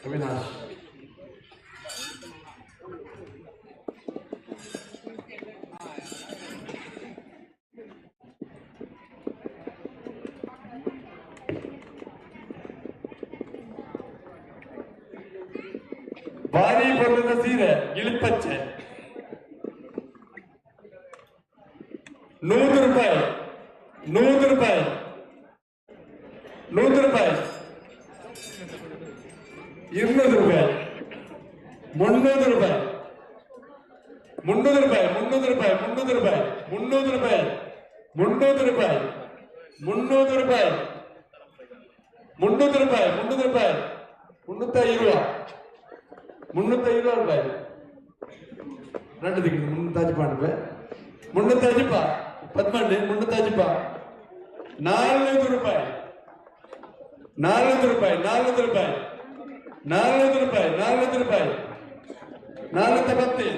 Avinash. ಭಾರಿ ಬಣ್ಣದ ಸೀರೆ ಗಿಳಿಪಚ್ಚೆ 100 ರೂಪಾಯಿ 100 ರೂಪಾಯಿ 100 ರೂಪಾಯಿ 200 ರೂಪಾಯಿ 300 ರೂಪಾಯಿ 300 ರೂಪಾಯಿ 300 ರೂಪಾಯಿ 300 ರೂಪಾಯಿ 300 ರೂಪಾಯಿ 300 ರೂಪಾಯಿ 300 ರೂಪಾಯಿ 300 ರೂಪಾಯಿ 300 ರೂಪಾಯಿ 320 320 ರೂಪಾಯಿ రెండు ದಿಕ್ಕ 305 ರೂಪಾಯಿ 305 ಪದ್ಮಂಡಿ 305 400 ರೂಪಾಯಿ 400 ರೂಪಾಯಿ 400 ರೂಪಾಯಿ 400 ರೂಪಾಯಿ 400 ರೂಪಾಯಿ 410 ಆಯ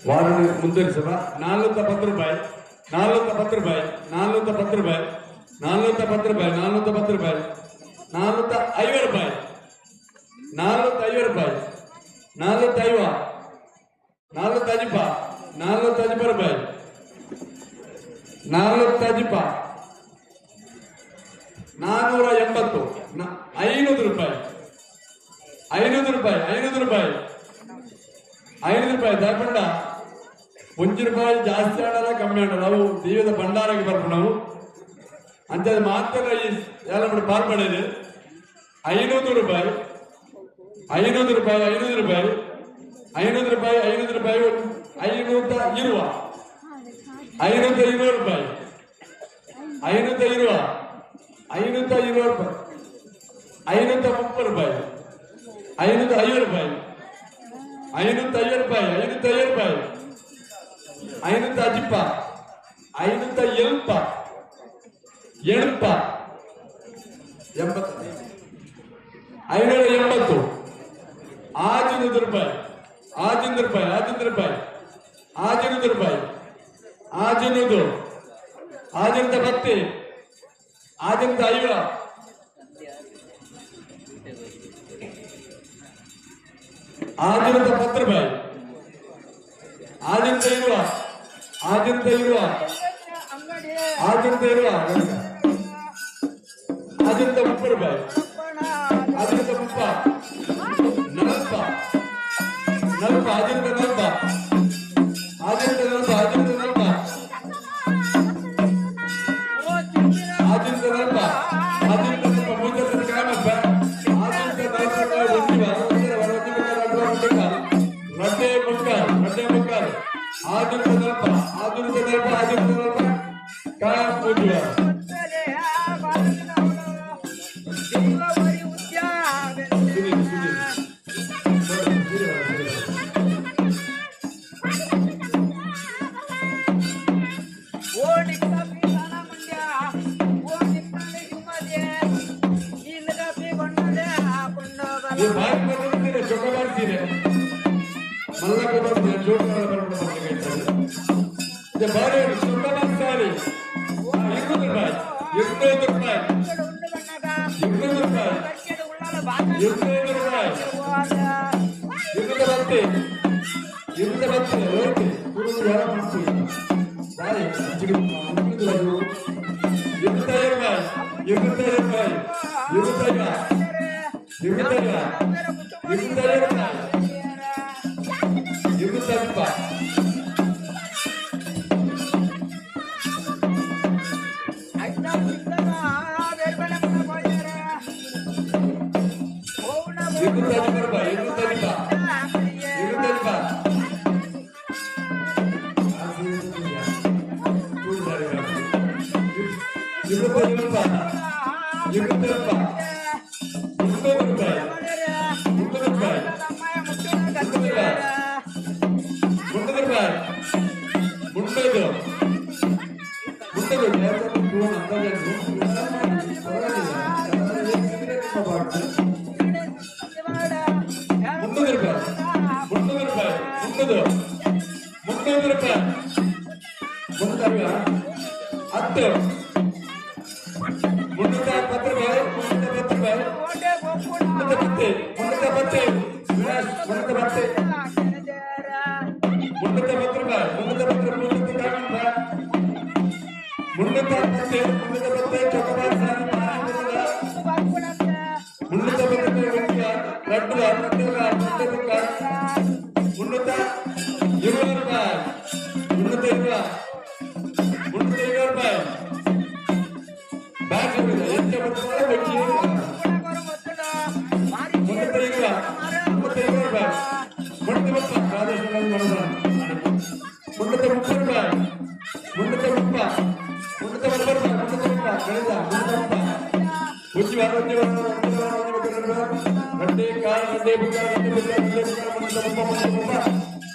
ವಾರ ಮುಂದುವರಿಸುವ 410 ರೂಪಾಯಿ 410 ರೂಪಾಯಿ 410 ರೂಪಾಯಿ 410 ರೂಪಾಯಿ 410 ರೂಪಾಯಿ 450 ರೂಪಾಯಿ 450 ರೂಪಾಯಿ 450 450 450 ರೂಪಾಯಿ 450 480 500 ರೂಪಾಯಿ 500 ರೂಪಾಯಿ 500 ರೂಪಾಯಿ 500 ರೂಪಾಯಿ ದಾಪಂಡ 1 ರೂಪಾಯಿ ಜಾಸ್ತಿ ಆಡಲ್ಲ ಕಮ್ಮಿ ಆಡಲ್ಲ ಅವು ದೈವದ ಭಂಡಾರಕ್ಕೆ ಬರ್ಪು ನಾವು ಅಂಥದ್ದು ಮಾತ್ರ ಈ ಎಲ್ಲ ಪಾಲ್ ಪಡೆಯಲಿ 500 ರೂಪಾಯಿ 500 ರೂಪಾಯಿ 500 ರೂಪಾಯಿ 500 ರೂಪಾಯಿ 500 ರೂಪಾಯಿ 520 520 ರೂಪಾಯಿ 520 520 ರೂಪಾಯಿ 530 ರೂಪಾಯಿ 550 ರೂಪಾಯಿ 550 ರೂಪಾಯಿ 550 ರೂಪಾಯಿ 550 570 80 580 600 ರೂಪಾಯಿ 600 ರೂಪಾಯಿ 600 ರೂಪಾಯಿ 600 ರೂಪಾಯಿ 600 610 650 610 ರೂಪಾಯಿ 620 620 620 630 ರೂಪಾಯಿ 630 40 40 640 640 640 640 640 ಮೂವತ್ತು ಕಾಮಪ್ಪ 640 ರಡ್ಡೆ ಮುಕ್ಕಾಲು ರಡ್ಡೆ ಮುಕ್ಕಾಲು 640 640 640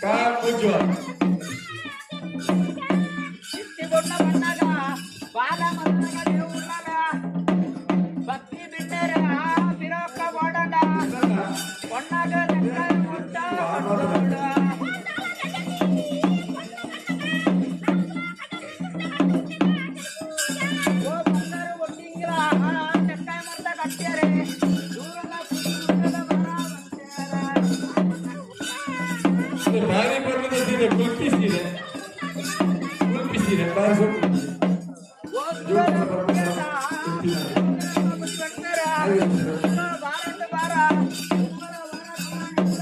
ಕಾಯ ಪೂಜೆ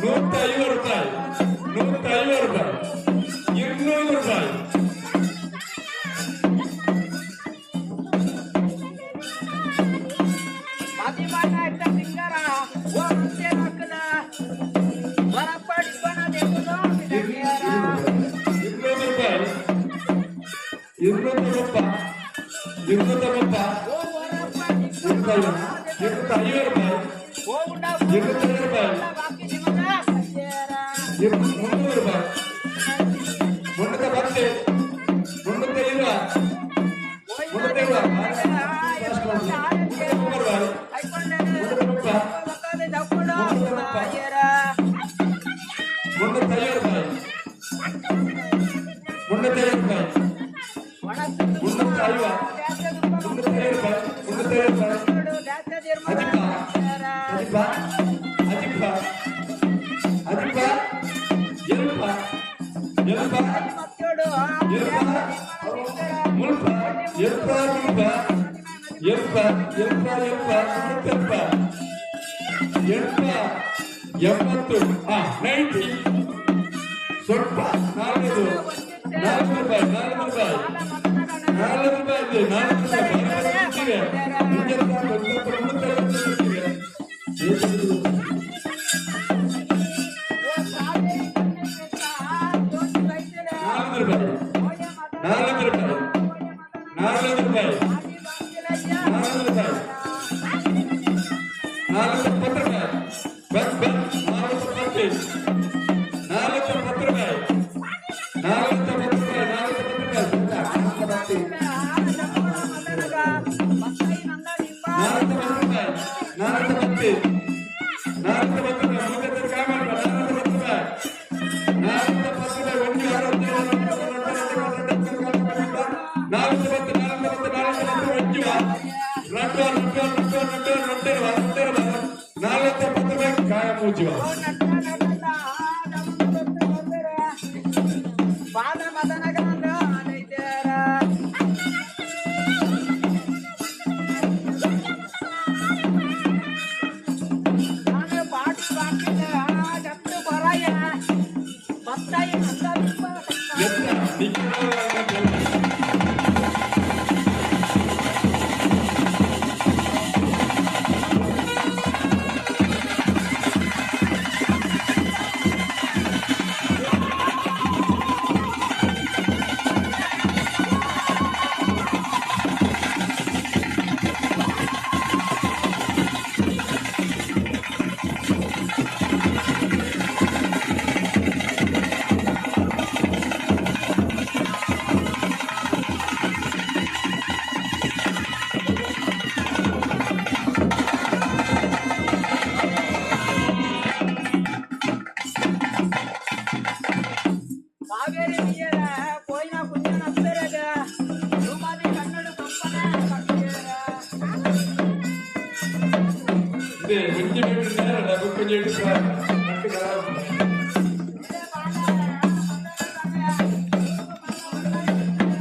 150 ರೂಪಾಯಿ, 150 ರೂಪಾಯಿ, 200 ರೂಪಾಯಿ. 200 ರೂಪಾಯಿ, 230, 230, 250 ರೂಪಾಯಿ, 250 ರೂಪಾಯಿ, 300 ರೂಪಾಯಿ, 310, 320, 320, 330 ರೂಪಾಯಿ, 350 ರೂಪಾಯಿ, 350, 350 ರೂಪಾಯಿ, 350 ರೂಪಾಯಿ. ಅಜಿಪ್ಪ, ಅಜಿಪ್ಪ, ಅಜಿಪ್ಪ, ಅಜಿಪ್ಪ, ಎಲ್ಪ, ಎಲ್ಪ, ಎಲ್ಪ, ಮುಲ್ಪ, ಎಲ್ಪ, ಮುಲ್ಪ, ಎಲ್ಪ, ಎಲ್ಪ, ಎಲ್ಪ, ಮುಪ್ಪೆಲ್ಪ, ಎಲ್ಪ, 80, 90, ಸ್ವಲ್ಪ, 4, 4 ರೂಪಾಯಿ, 4 ರೂಪಾಯಿ, 4 ರೂಪಾಯಿ ಇದೆ, 4 ರೂಪಾಯಿ, 4 ರೂಪಾಯಿ, 4 ರೂಪಾಯಿ, 4 ರೂಪಾಯಿ, 4 ರೂಪಾಯಿ, 410 ರೂಪಾಯಿ, ಬಸ್ ಬಸ್, 410, 410 ರೂಪಾಯಿ, 410 ರೂಪಾಯಿ, 410 ರೂಪಾಯಿ, 410 ರೂಪಾಯಿ, 410, 410 ರೂಪಾಯಿ, 30 ಕಾಯಿ ಮಾಡ್ಬೇಡ, 410 ರೂಪಾಯಿ, 410 ರೂಪಾಯಿ, 1 2 3 4 10, 4 10, 4 10, 1 2 2 2 2 2 2 2 410 ರೂಪಾಯಿ ಕಾಯ ಮೂಜುವ.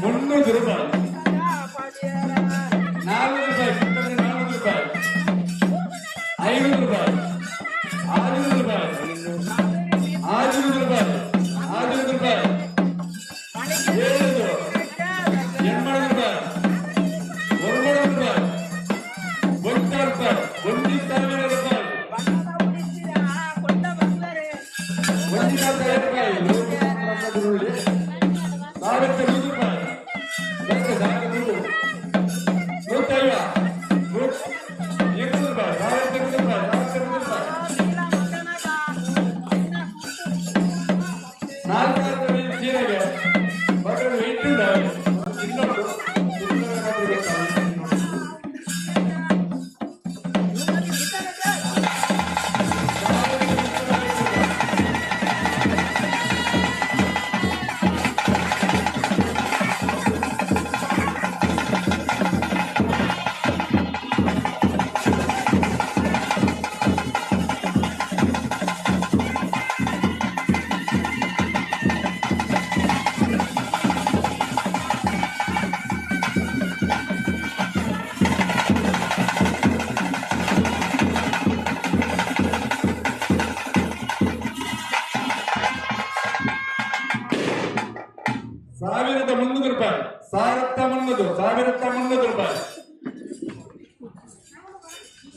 300 ರೂಪಾಯಿ, 4 ರೂಪಾಯಿ, 4 ರೂಪಾಯಿ, 5 ರೂಪಾಯಿ, 6 ರೂಪಾಯಿ, 6 ರೂಪಾಯಿ, 6 ರೂಪಾಯಿ, 7, 80 ರೂಪಾಯಿ, 9 ರೂಪಾಯಿ, 1 ರೂಪಾಯಿ, 1000 ರೂಪಾಯಿ.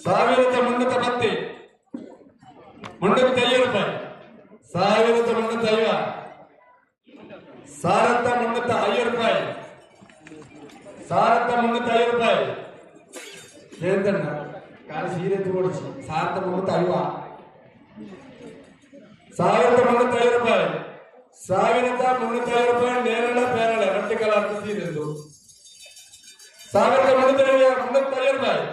1310 350 ರೂಪಾಯಿ 1350 1350 ರೂಪಾಯಿ 1350 ರೂಪಾಯಿ ಜಯಂತಣ್ಣ ಕಾಲು ಸೀರೆ ತೋಡಿಸಿ 1350 1350 ರೂಪಾಯಿ 1350 ರೂಪಾಯಿ ನೇರಳ ಪೇರಳೆ ರೊಟ್ಟಿ ಕಲರ್ ಸೀರೆ 1350 ರೂಪಾಯಿ.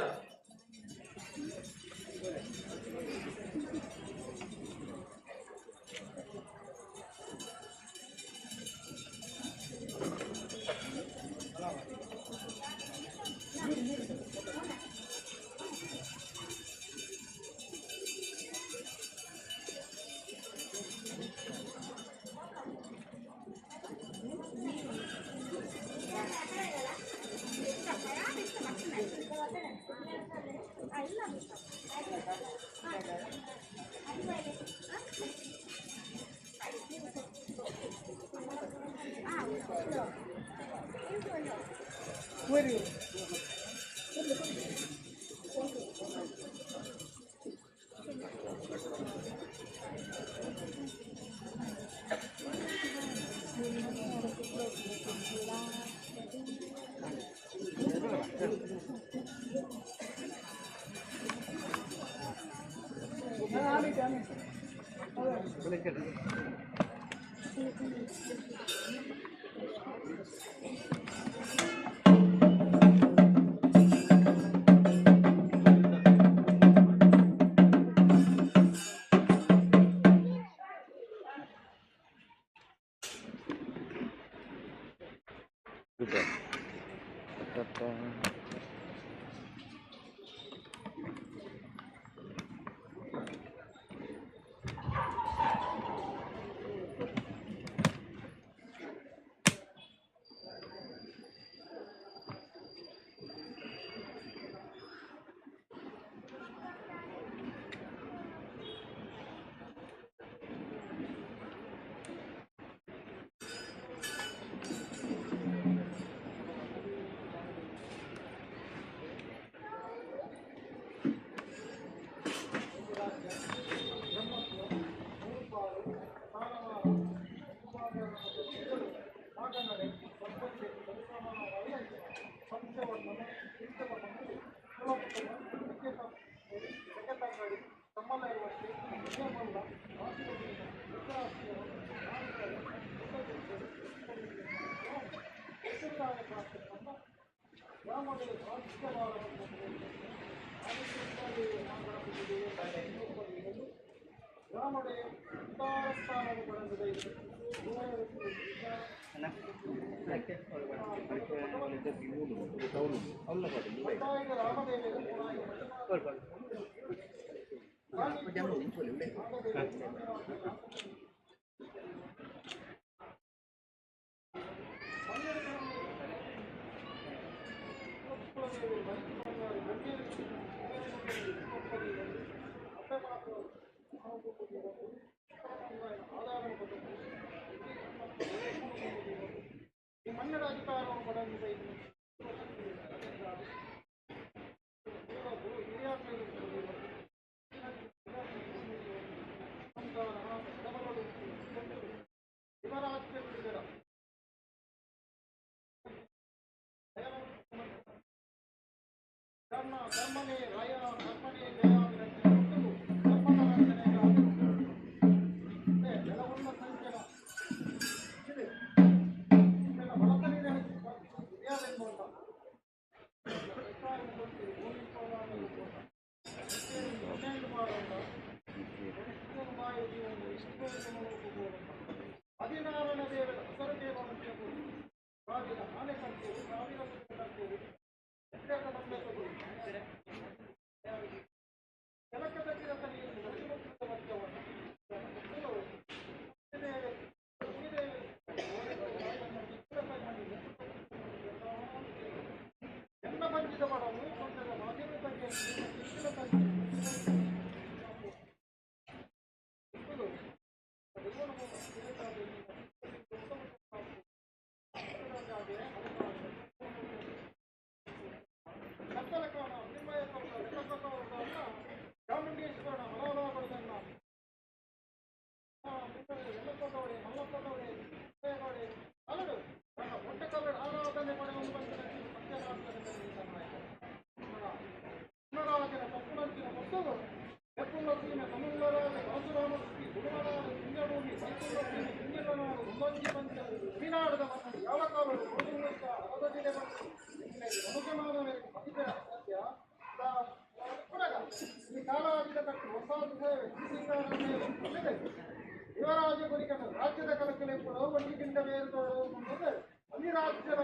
ಯುವರಾಜ ಕುರಿಕನ ರಾಜ್ಯದ ಕಲಕಲೆ ಒಂಟಿಗಿಂತ ಬೇರೆ ಅಧಿರಾಜ್ಯದ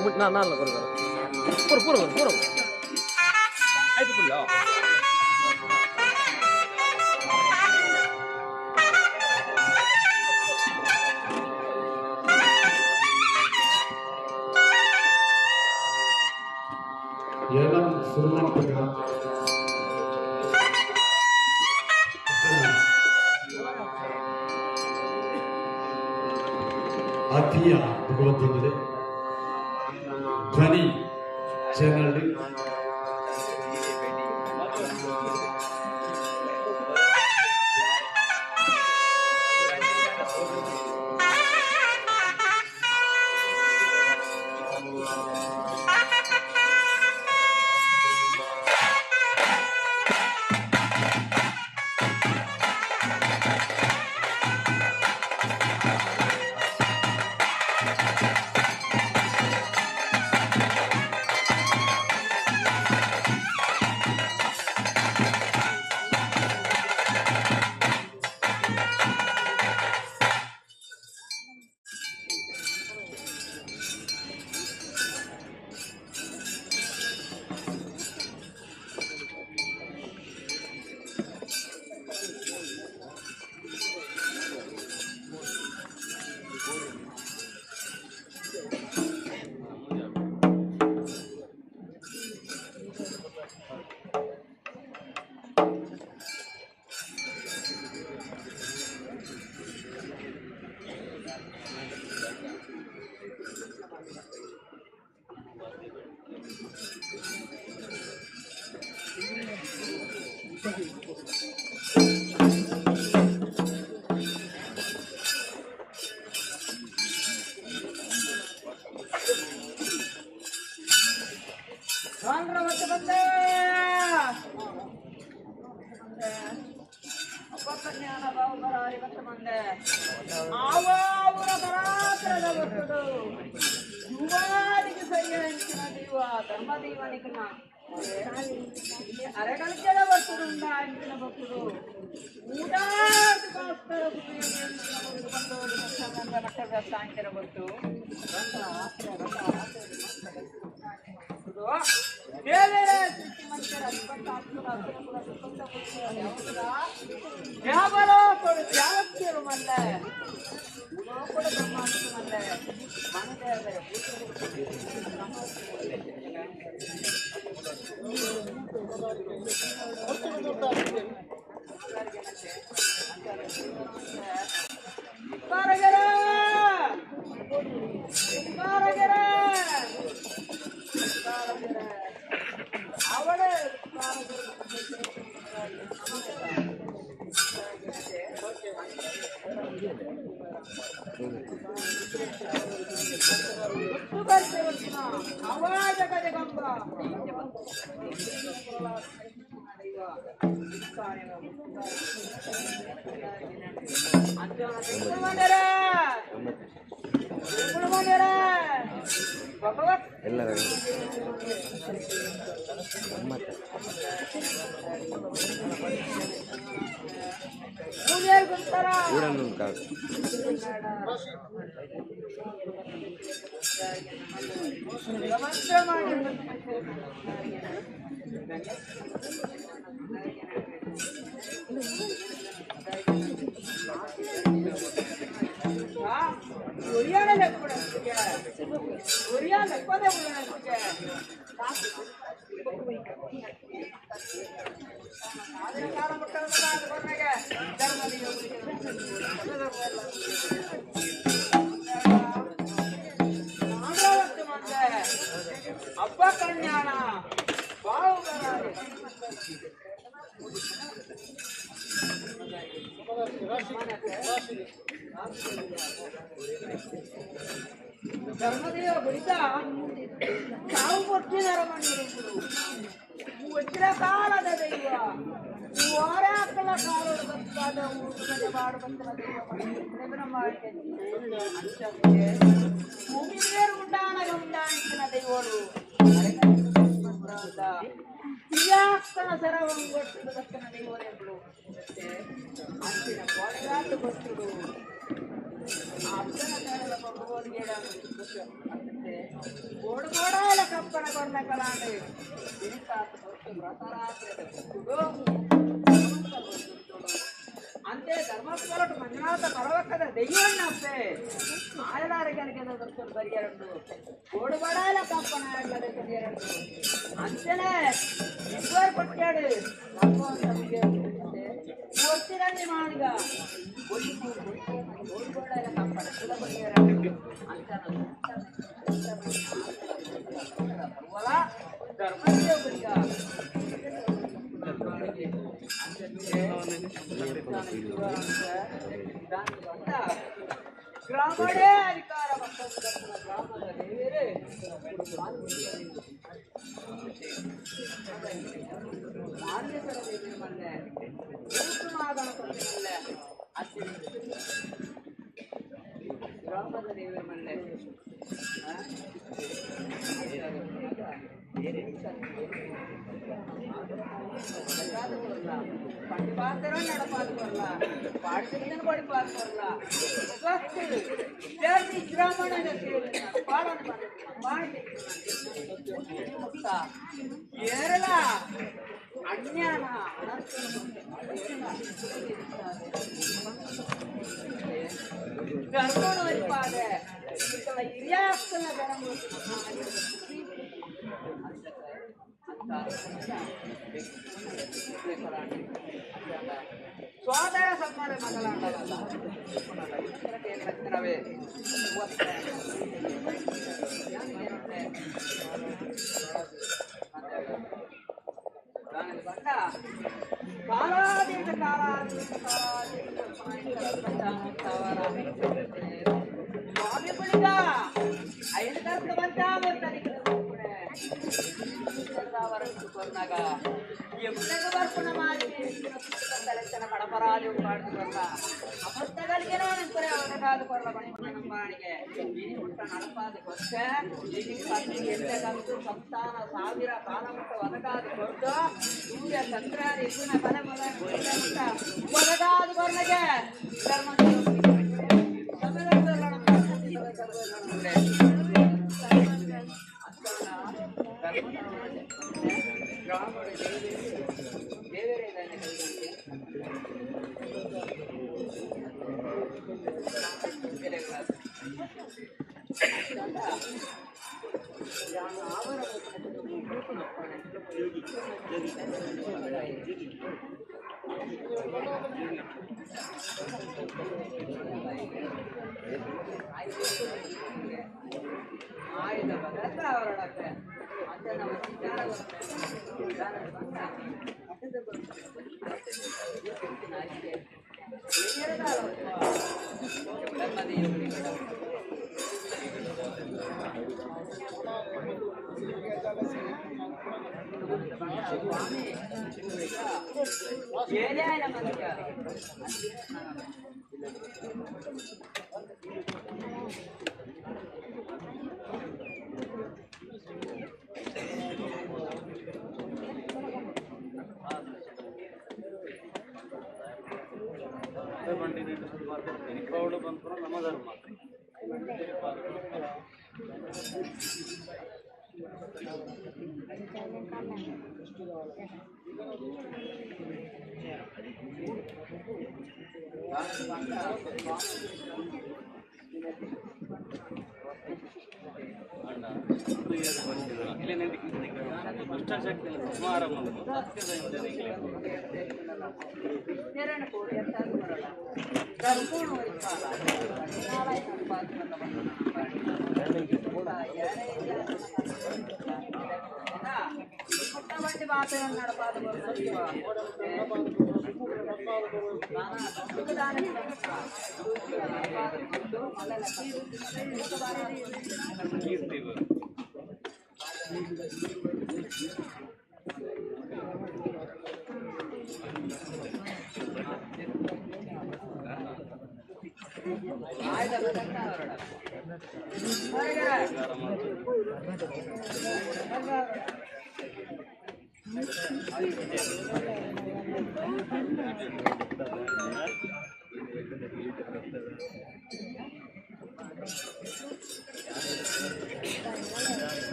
ನಾಲ್ಕು ಕೊರು ಪೂರ ಪೂರ ಪೂರ ಆಯ್ತು ಫುಲ್ಲ. ಏಲಂ ಸುರುಮಂತಕ ಆತ್ಮೀಯ ಭಗವಂತಂದರೆ ಧ್ವನಿ ಚಾನಲ್ అరగలికెల భక్తుడు అంచిన భక్తుడు సాయంత్రం భక్తుడు ಅಪ್ಪ ಕಲ್ಯಾಣ ಧರ್ಮದೇವ ಬಳಿಕ ತಾವು ಕೊಟ್ಟಿದಾರ ವಜ್ರಕಾಲದ ದೈವ ವಾರಾಕಲ ಕಾಲದ ಬಂದಾದ ಬಾಡು ಬಂದ ದೈವ ಭೂಮಿ ಉಂಡಾನಗ ಉಂಡಾಣಿಸಿನ ದೈವರು ಸರವಂಗೊಟ್ಟು ದೈವರೆಂಬಳು ಅಂತಿನ ಕೊಡಗಾಲು ಗೊತ್ತುಡು. ಕೋಡುಗೋಡಾಲ ಕಪ್ಪನ ಕೊರ್ನ ಕಲಾಂಡು ದಿನಿತಾತ ಹೊರತು ವ್ರತರಾತ್ರಿದ ಅಂತೆ ಧರ್ಮಸ್ಥಳಟ್ಟು ಮಂಜುನಾಥ ಪರವಕ್ಕದ ದೆಯ್ಯಣ್ಣಪ್ಪೆ ಆಯಲಾರ ಕೆಲಕೆದ ದರ್ಶನ ಬರಿಯರಂಡು ಕೋಡುಬಡಾಲ ಕಪ್ಪನ ಆಡ್ಲದ ಕರಿಯರಂಡು ಅಂತೆನೆ ಇಬ್ಬರು ಕೊಟ್ಟಾಡು ಒತ್ತಿರಂಜಿ ಮಾಣಿಗ ಕೋಡುಗೋಡಾಲ ಕಪ್ಪನ ಕುಲ ಬರಿಯರಂಡು ಅಂತ ಧರ್ಮದೇವರಿಗೆ ಗ್ರಾಮಡೇ ಅಧಿಕಾರ ಗ್ರಾಮದ ದೇವರೇ ಗ್ರಾಮದ ದೇವರ ಮಲ್ಲೆ ಪಂಡಿಪಾತ್ರ ನಡಪಾದ ಕೊರಲ ಪಾಡಿಸಿದ್ದನ್ನು ಪಡಿಪಾದ ಕೊರಲ ಗ್ರಾಮಣ ಕೇರಳ ಅಜ್ಞಾನ ಧರ್ಮನು ಅರಿಪಾದೆ ಹಿರಿಯಾಸ್ತನ ಸ್ವಾದರ ಸಮ್ಮಾನ ಮಗಲಾಂಡವಲ್ಲ ಕಾಲಾದೀತ ಕಾಲಾದೀತ ಕಾಲಾದೀತ ಸ್ವಾಮಿ ಕುಳಿತ ಐದು ಕರ್ಕೊಂಡು ಬಂತ ಎಪ್ಪಗ ಬರ್ಪಣ ಮಾಡಿ ಕಡಪರಾಜು ಪಾಡ್ದು ಅಮೃತಗಳಿಗೆ ಅವನಗಾದು ಕೊರಲ ಬಣಿಗೆ ಮುಟ್ಟ ನಡಪಾದ ಕೊಚ್ಚ ಸಂತಾನ ಸಾವಿರ ಕಾಲಮುಟ್ಟ ಒದಗಾದು ಕೊರ್ದು ಸೂರ್ಯ ಚಂದ್ರ ಇಬ್ಬನ ಬಲ ಮಲ ಒದಗಾದು ಕೊರ್ನಗೆ ಧರ್ಮ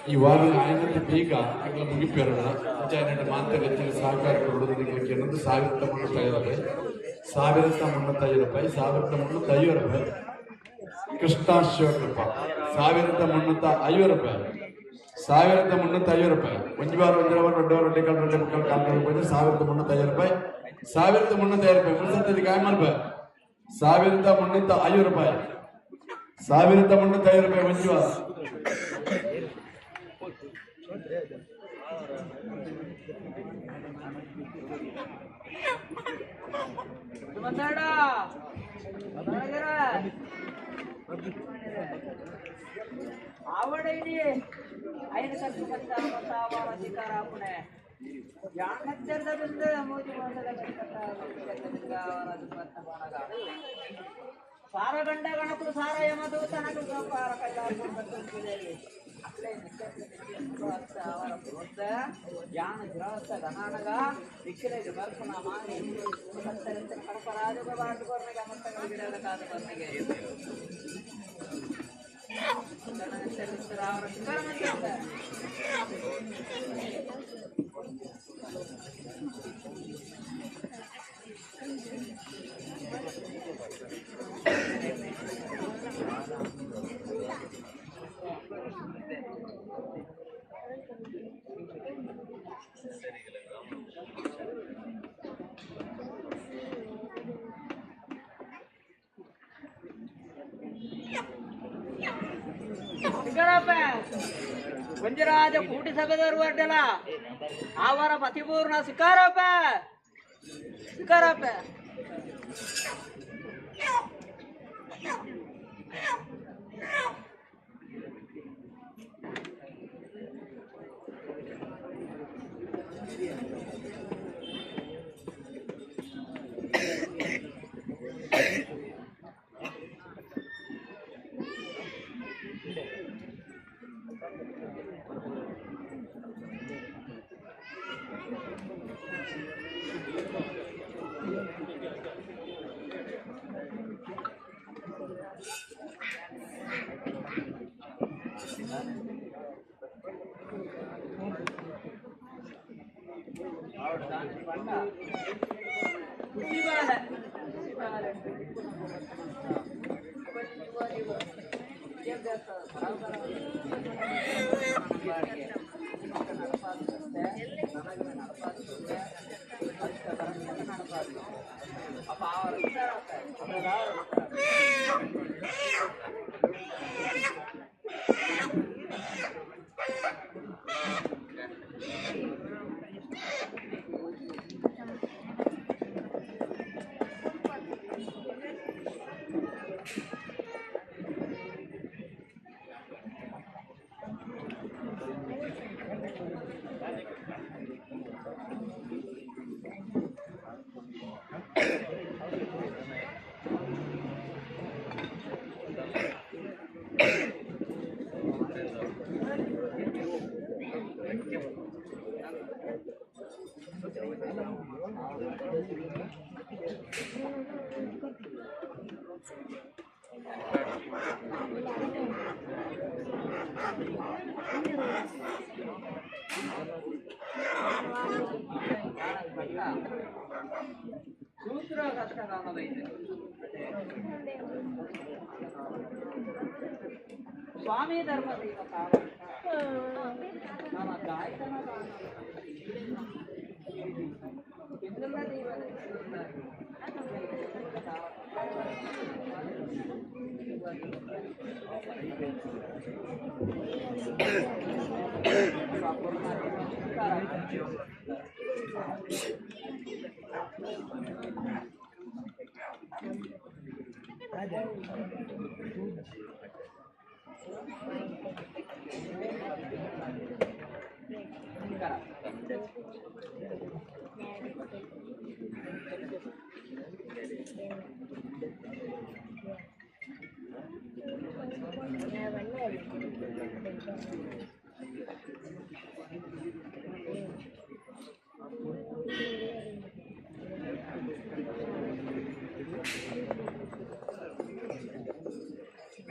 ಈ ವಾರ ಆಯ್ನಂತ ಬೇಗ ಎಂಗ್ಲ ಮುಗಿಪೇರಣ ಅಂಚಾಯಿನ ಮಾಂತ ಸಹಕಾರ ಕೊಡುವುದಕ್ಕೆ ಏನಂದ್ರೆ 1350 ರೂಪಾಯಿ, 1350 ರೂಪಾಯಿ, 1350 ರೂಪಾಯಿ. ಕೃಷ್ಣ ಶಿವಕೃಪ 1350 ರೂಪಾಯಿ, 1350 ರೂಪಾಯಿ. ಒಂಜಿ ವಾರ ಒಂಜರ ವಾರ ದೊಡ್ಡ ವಾರ ಕಾಲು ರೊಡ್ಡೆ ಮುಕ್ಕಾಲು ಕಾಲು ರೂಪಾಯಿ 1350 ರೂಪಾಯಿ, 1350 ರೂಪಾಯಿ. ಮುನ್ಸತ್ತಲ್ಲಿ ಕಾಯ ಮಾಡ್ಬ 1350 ರೂಪಾಯಿ, 1350 ರೂಪಾಯಿ ಒಂಜಿ ವಾರ. ಸಾರಗಂಡ ಗಣಕರು ಸಾರ ಯಮದೂತನಕು ಗೋಪಾರ ಯಾನ ಜಿರಾವಸ್ತ ಗಣಾನಗ ಇಕ್ಕಿಲೈದು ಬರ್ಪುನ ಮಾನಿ ಕಡಪರಾಜ ಬಾಟುಕೊರ್ನಗೆ ಅಮರ್ತಗಳ ಗಿಡದ ಕಾದು ಬರ್ನಗೆ ಮಂಜರಾಜ ಕೂಟಿ ಸಭೆದವರು ಅಡ್ಡಲ್ಲ ಆವರ ಪತಿಪೂರ್ಣ ಸಿಕ್ಕಾರಪ್ಪ ಸಿಕ್ಕಾರಪ್ಪ. ಸೂತ್ರ ಕಷ್ಟ ನಾಮದೈತೆ. ಸ್ವಾಮಿ ಧರ್ಮ ದೈವ ಕಾವಂತ ನಮ್ಮ ಗಾಯಕನ ಇಂದ್ರನ ದೈವ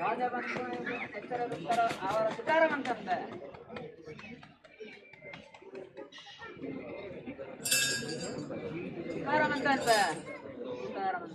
ರಾಜ ಬಂದು ಎತ್ತರ ಬಿತ್ತರ ಅವರ ಸುತಾರವಂತಂದೆ. ಸುತಾರವಂತಂತೆ ಸುತಾರವಂತ.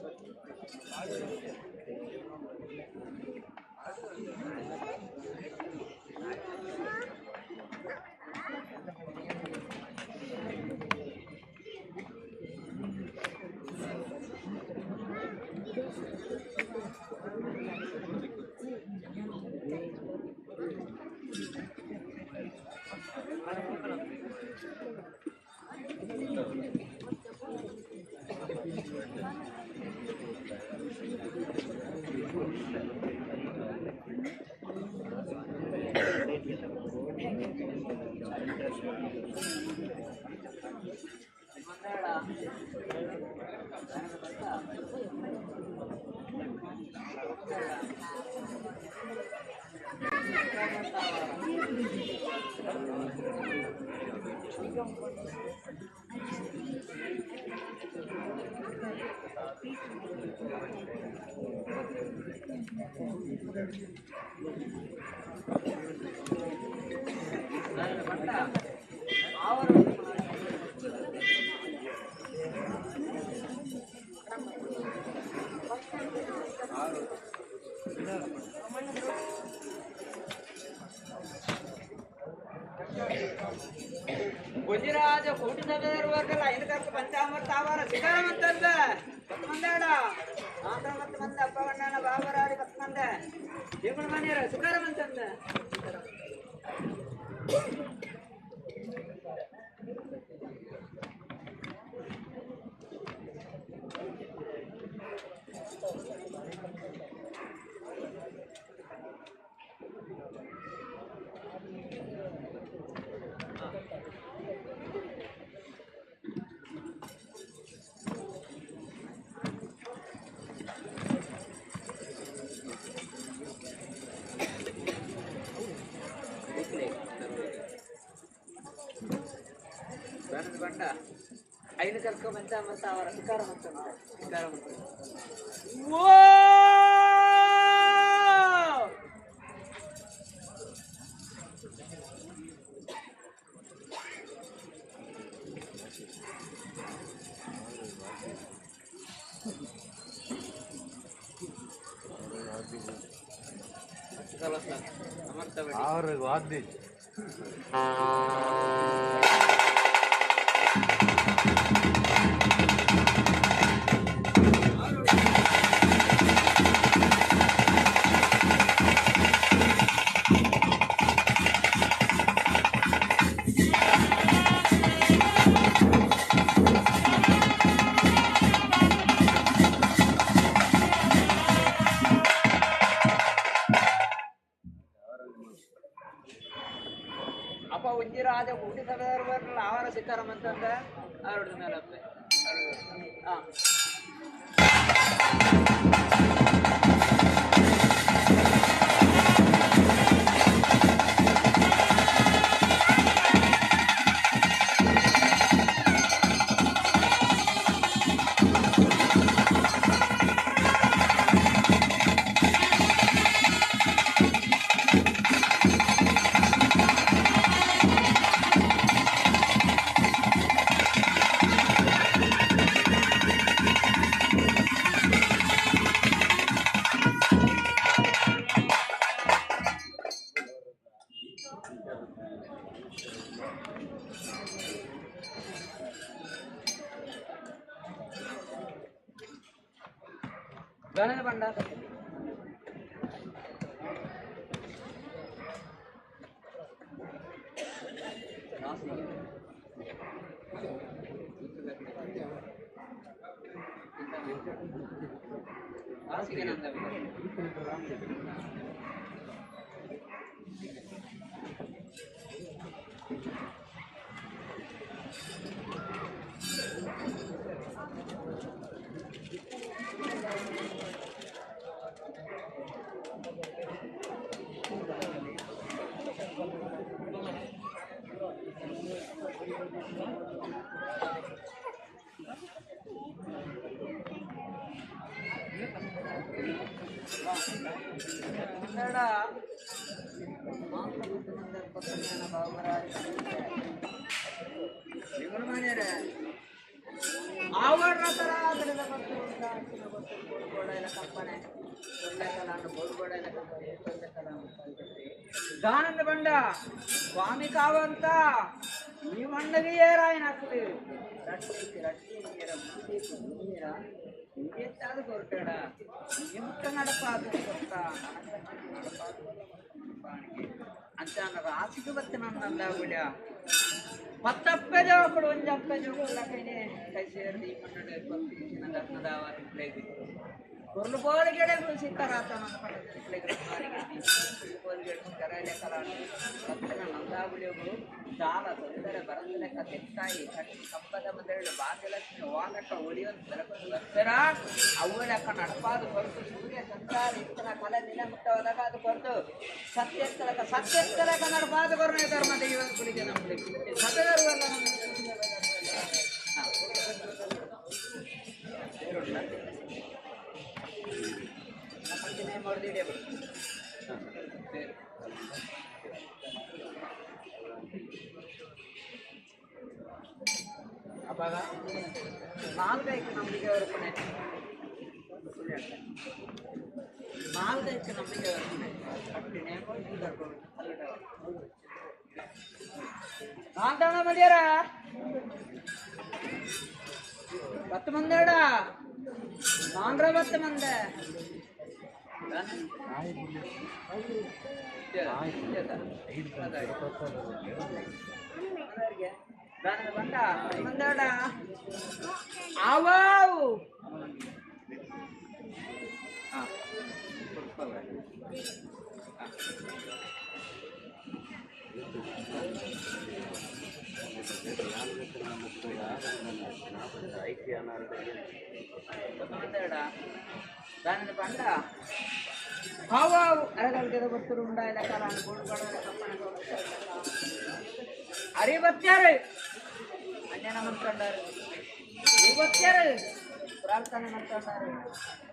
ಗುಜರಾಜ ಕೋಟಿ ಸಭೆಯರುವರ್ಗಲ್ಲ ಐದು ಕರ್ಕ ಪಂಚಾಮೃತ ಆವಾರ ಶಿಖರವಂತಂದ ಪತ್ತು ಮಂದಾಡ ಆಂಧ್ರ ಮತ್ತು ಮಂದ ಅಪ್ಪಗಣ್ಣನ ಬಾಬರಾಡಿ ಪತ್ತು ಮಂದ ದೇಗುಣ ಮನೆಯರ ಸುಖರವಂತಂದ. ಐದು ಕರ್ಕ ಪಂಚಾಮೃತ ಅವರ ಶಿಕಾರ ಶಿಕಾರ. ಅಪ್ಪ ಉಂಜಿರಾಜ ಕೋಟಿ ಸಭೆಯವರು ಆವಾರ ಸಿಕ್ಕಾರಮ್ಮಂತಂದ ಅವರದ್ದು ಮೇಲಪ್ಪೆ. ಹಾಂ ದಾನದ ಬಂಡ ದಾನಂದ ಬಂಡ ಸ್ವಾಮಿ ಕಾವಂತ ಈ ಮಣ್ಣಗೆ ಏರಾಯನಾಗ್ತದೆ ರಟ್ಟಿ ರಟ್ಟಿ ನೀರ ನೀರ ಇಂಗೆತ್ತಾದ ಕೊರಟೇಡ ನಿಮ್ಕ ನಡಪಾದ ಕೊರ್ತ ಅಂತ ರಾಸಿಗೆ ಬತ್ತ ನನ್ನ ಗುಳ್ಯ ಪತ್ತಪ್ಪೆ ಜೋಕುಡು ಒಂಜಪ್ಪೆ ಜೋಕುಲ್ಲ ಕೈನೆ ಕೈ ಸೇರಿದ ಈ ಮಣ್ಣು ಪತ್ತು ಕೊರ್ಲು ಬೋಲ್ಗೆಡೆ ಸಿಕ್ಕರಾತ ನನ್ನ ನಂದಾಗುಳಿಗಳು ದಾಲ ತೊಂದರೆ ಬರಂದ ಲೆಕ್ಕ ತೆತ್ತಾಯಿ ಕಟ್ಟಿ ಕಂಬದ ಮಂದಿರಳು ಭಾಗ್ಯಲಕ್ಷ್ಮಿ ವಾಲಕ್ಕ ಒಲಿಯೊಂದು ಬೆಳಕೊಂಡು ಬರ್ತಾರ ಅವು ಲೆಕ್ಕ ನಡಪಾದ ಹೊರತು ಸೂರ್ಯ ಚಂದ್ರ ಇತ್ತನ ಕಲೆ ನಿಲ ಮುಟ್ಟವದಾಗ ಅದು ಹೊರತು ಸತ್ಯಸ್ಥಲಕ ಸತ್ಯಸ್ಥಲಕ ನಡಪಾದ ಕೊರನೆ ಧರ್ಮ ದೈವ ಕುಳಿಗೆ ನಮ್ಮಲ್ಲಿ ಸತದರುವಲ್ಲ ಅವಾಗ ನಾಲ್ಕೈದು ನಂಬಿಕೆ ಬರ್ತಾನೆ ನಾಲ್ಕೈದು ನಂಬಿಕೆ ಬರ್ತಾನೆ ಕಟ್ಟಿನೇ ನಾಲ್ದಾಣ ಮಲ್ಯಾರ ಪತ್ತು ಮಂದೇಡ ನಾನ್ರ ಪತ್ತು ಮಂದೆ ಬಂದ ಬಂದಾಡ ಆವಾವು ಬಂಡ ಹಾವಾವು ಅರಗಲ್ಗೆದ ಗೊತ್ತರು ಉಂಡಾಯಿಲ್ಲ ಕಲಾನ್ ಗೋಡುಗಡ ಕಪ್ಪಣ ಅರಿವತ್ಯಾರು ಅನ್ಯನ ಮಂತ್ರಂಡಾರು ಇವತ್ಯಾರು ಪ್ರಾರ್ಥನೆ ಮಾಡ್ಕೊಂಡಾರು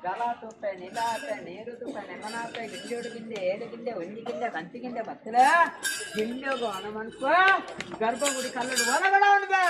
ಜಲ ತುಪ್ಪೆ ನಿಲಾಪೆ ನೀರು ತುಪ್ಪೆ ನೆಮನಾಪೆ ಗಿಂಜೋಡು ಗಿಂದೆ ಏಳು ಗಿಂದೆ ಒಂಜಿ ಗಿಂದೆ ಕಂಚಿ ಗಿಂದೆ ಬತ್ತಲ ಗಿಂಜೋಗು ಹನುಮನ್ಪ ಗರ್ಭಗುಡಿ ಕಲ್ಲಡು ಒಳಗಡ ಉಂಡ್ಬೆ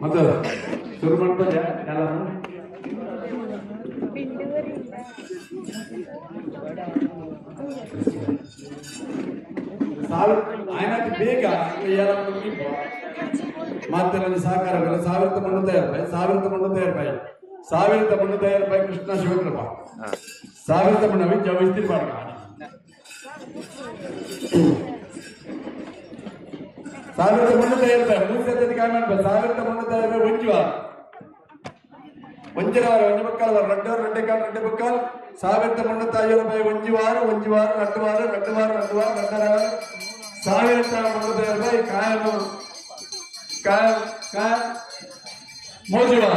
ಮತ್ತೆ ಶುರು ಮಾಡ್ಬೋದು ಎಲ್ಲರೂ. ಸಾವಿರ ಆಯ್ನಾತ್ ಬೇಗ ಮತ್ತೆ ನನ್ನ ಸಹಕಾರ 1350 ರೂಪಾಯಿ, 1350 ರೂಪಾಯಿ, 1350 ರೂಪಾಯಿ. ಕೃಷ್ಣ ಶಿವಕೃಪ 1300 ಜವಿಸ್ತಿರ್ ಮಾಡ. 1350 ರೂಪಾಯಿ. ಮೂರು ಸತಿ ಕಾಯಿ ಮಾಡ್ಬೇಕು. 1350 ರೂಪಾಯಿ. ಒಂಜಿ ವಾರ, ಒಂಜಿನ ವಾರ, ಒಂಜಿ ಮುಕ್ಕಾಲು ವಾರ, రెండు ವಾರ, రెండే ಕಾಲು, రెండే ಮುಕ್ಕಾಲು. 1350 ರೂಪಾಯಿ. ಒಂಜಿ ವಾರ, ಒಂಜಿ ವಾರ, రెండు ವಾರ, రెండు ವಾರ, రెండు ವಾರ, రెండర ವಾರ. 1350 ರೂಪಾಯಿ. ಕಾಯಂ ಕಾಯಂ ಕಾಯಂ ಮೋಜಿ ವಾರ.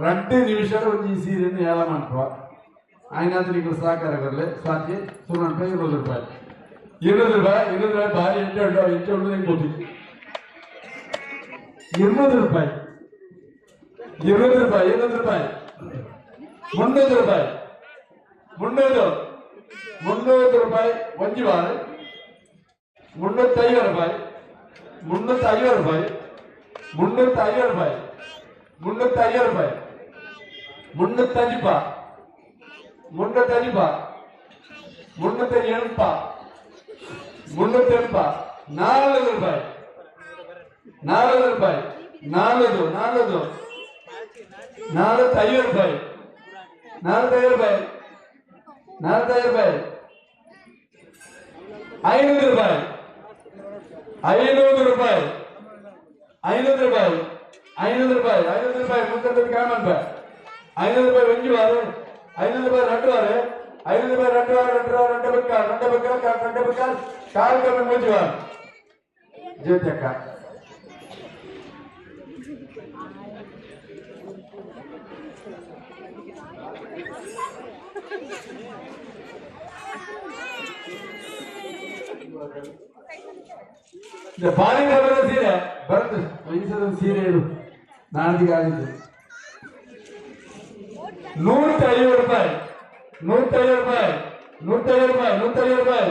2 ನಿಮಿಷ ಒಂಜಿ ಸೀರೆಯನ್ನು ಏಲ ಮಾಡ್ಪುವ. ಆಯ್ನಾತ್ ನಿಕುಲು ಸಹಕಾರ ಕೊರ್ಲೆ. ಸಾಧ್ಯ ಸುಮಾರು ರೂಪಾಯಿ, 20 ರೂಪಾಯಿ, 20 ರೂಪಾಯಿ, 20 ರೂಪಾಯಿ. ಭಾರಿ ಎಂಟು ಉಂಟು, ಎಂಟು ಉಂಟು ನಿಂಗೆ ಗೊತ್ತಿಲ್ಲ. 20 ರೂಪಾಯಿ, 20 ರೂಪಾಯಿ, 20 ರೂಪಾಯಿ, 300 ರೂಪಾಯಿ, 300, 300 ರೂಪಾಯಿ. ಒಂಜಿ ವಾರ 350 ರೂಪಾಯಿ, 350 ರೂಪಾಯಿ, 350 ರೂಪಾಯಿ, 350 ರೂಪಾಯಿ, 305, 305, 308, 308, 400 ರೂಪಾಯಿ, 400 ರೂಪಾಯಿ, 400, 400, 450 ರೂಪಾಯಿ, 450 ರೂಪಾಯಿ, 450 ರೂಪಾಯಿ, 500 ರೂಪಾಯಿ, 500 ರೂಪಾಯಿ, 500 ರೂಪಾಯಿ, 500 ರೂಪಾಯಿ, 500 ರೂಪಾಯಿ. ಮುಂದೆ ಕಾಮನ್ ರೂಪಾಯಿ. 500 ರೂಪಾಯಿ ಒಂಜಿ ವಾರ, 500 ರೂಪಾಯಿ రెండు ವಾರ, 500 ರೂಪಾಯಿ రెండు ವಾರ, రెండు ವಾರ, రెండు ಬಕ್ಕಾಲ್, రెండు ಬಕ್ಕಾಲ್, రెండు ಬಕ್ಕಾಲ್, ಕಾಲು ಕಮ್ಮಿ ಮೂಜಿ ವಾರ. ಜ್ಯೋತಿ ಅಕ್ಕ. ಬಾರಿ ಬರದ ಸೀರೆ ಬರುತ್ತೆ. ವಯಸ್ಸದ ಸೀರೆ ಇದು ನಾಡಿಗೆ ಆಗಿದ್ದು. 150 ರೂಪಾಯಿ, 150 ರೂಪಾಯಿ, 150 ರೂಪಾಯಿ, 150 ರೂಪಾಯಿ,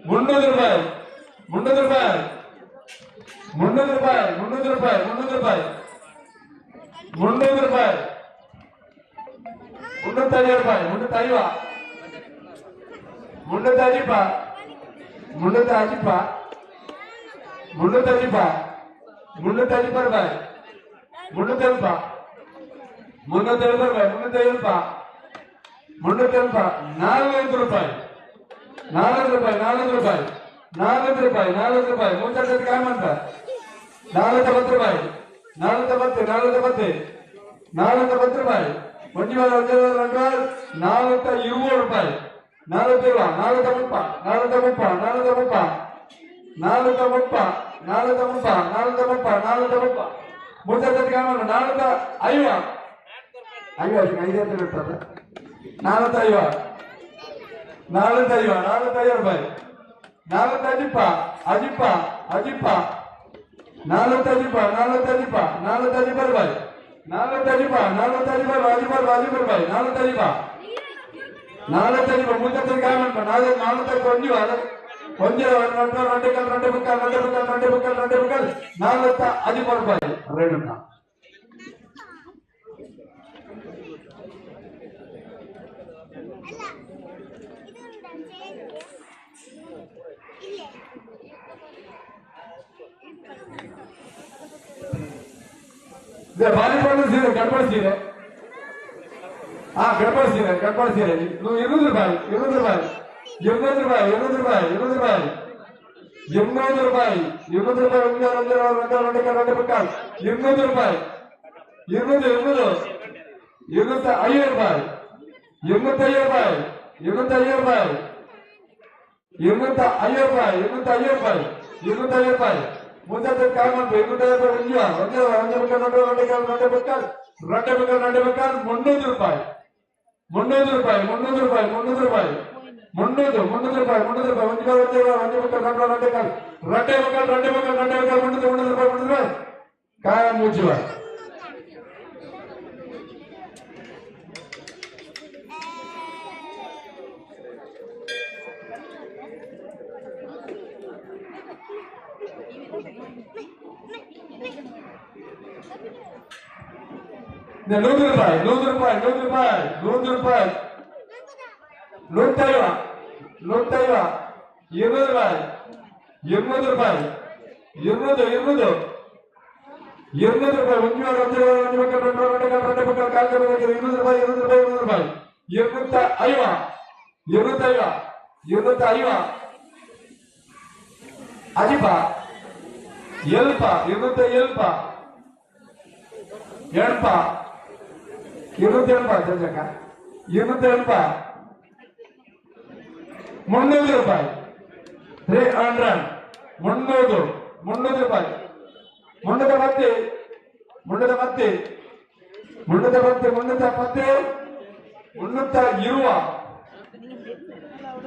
300 ರೂಪಾಯಿ, 300 ರೂಪಾಯಿ, 300 ರೂಪಾಯಿ, 300 ರೂಪಾಯಿ, 300 ರೂಪಾಯಿ, 300 ರೂಪಾಯಿ, 350 ರೂಪಾಯಿ, 350, 350, 350, 350, 350 ರೂಪಾಯಿ, 350, 350 ರೂಪಾಯಿ, 350, 350, 400 ರೂಪಾಯಿ, 400 ರೂಪಾಯಿ, 400 ರೂಪಾಯಿ, 400 ರೂಪಾಯಿ, 400 ರೂಪಾಯಿ. ಮೂವತ್ತೆರಡು ಕಾಯಿ ಅಂತ. 410 ರೂಪಾಯಿ, 410, 410, 410 ರೂಪಾಯಿ. ಒಂದು ವಾರ, ಒಂದು ವಾರ, ಎರಡು ವಾರ, 420 ರೂಪಾಯಿ, 420, 430, 430, 430, 430, 430, 430, 430, ಮೂವತ್ತೆರಡು ಕಾಯಿ ಮಾಡ. 450, ಐವತ್ತು, ಐದು ಇರ್ತದೆ. 450, 450, 450 ರೂಪಾಯಿ, 450, ಅಜಿಪ್ಪ, ಅಜಿಪ್ಪ, 450, 450, 450 ರೂಪಾಯಿ, 450, 450, ಅಜಿಪ್ಪ, ಅಜಿಪ್ಪ ರೂಪಾಯಿ, 450, 450, ಮೂವತ್ತೆರಡು ಕಾಯಿ ಮಾಡ. ನಾಲ್ಕು ನಾಲ್ಕು ಒಂಜಿ ವಾರ, ಒಂಜಿ రెండు, రెండు ಕಾಲು, రెండు ಮುಕ್ಕಾಲು, రెండు ಮುಕ್ಕಾಲು, రెండు ಮುಕ್ಕಾಲು, రెండు ಮುಕ್ಕಾಲು, 450 ರೂಪಾಯಿ. ರೇಣುಕ. ಬಾಲಿಪಾಂಡ ಸೀರೆ, ಗಡ್ಬಡಿ ಸೀರೆ, ಹಾ ಗಡ್ಬಡಿ ಸೀರೆ, ಗಡ್ಬಡಿ ಸೀರೆ. 200 ರೂಪಾಯಿ, 200 ರೂಪಾಯಿ, 200 ರೂಪಾಯಿ, 200 ರೂಪಾಯಿ, 200 ರೂಪಾಯಿ, 200 ರೂಪಾಯಿ, 200 ರೂಪಾಯಿ. ಒಂದು ಒಂದು ಎರಡು ಎರಡು ಎರಡು ಮುಕ್ಕಾಲು, 200 ರೂಪಾಯಿ, 200, 200, 250 ರೂಪಾಯಿ, 250 ರೂಪಾಯಿ, 250 ರೂಪಾಯಿ 250 ರೂಪಾಯಿ 250 ರೂಪಾಯಿ 250 ರೂಪಾಯಿ ಮುಂದೆ ಕಾಮನ್ 250 ರೂಪಾಯಿ 1 2 2 300 ರೂಪಾಯಿ 300 ರೂಪಾಯಿ 300 ರೂಪಾಯಿ 300 ರೂಪಾಯಿ 300 300 ರೂಪಾಯಿ 300 ರೂಪಾಯಿ 1 1 1 2 2 2 2 300 300 ರೂಪಾಯಿ 300 ರೂಪಾಯಿ ಕಾಯ ಮುಚ್ಚುವ 100 ರೂಪಾಯಿ 100 ರೂಪಾಯಿ 100 ರೂಪಾಯಿ 100 ರೂಪಾಯಿ 150 150 200 ರೂಪಾಯಿ 200 ರೂಪಾಯಿ 200 200 200 ರೂಪಾಯಿ 1 1 1 2 2 2 ಕಾಲ್ 200 ರೂಪಾಯಿ 200 ರೂಪಾಯಿ 200 ರೂಪಾಯಿ 250 250 250 ಅಜಿಪ ಎಲ್ಪ 270 ಎಲ್ಪ 280 ಜಜಕ 280 300 ರೂಪಾಯಿ 300 300 300 ರೂಪಾಯಿ 310 310 310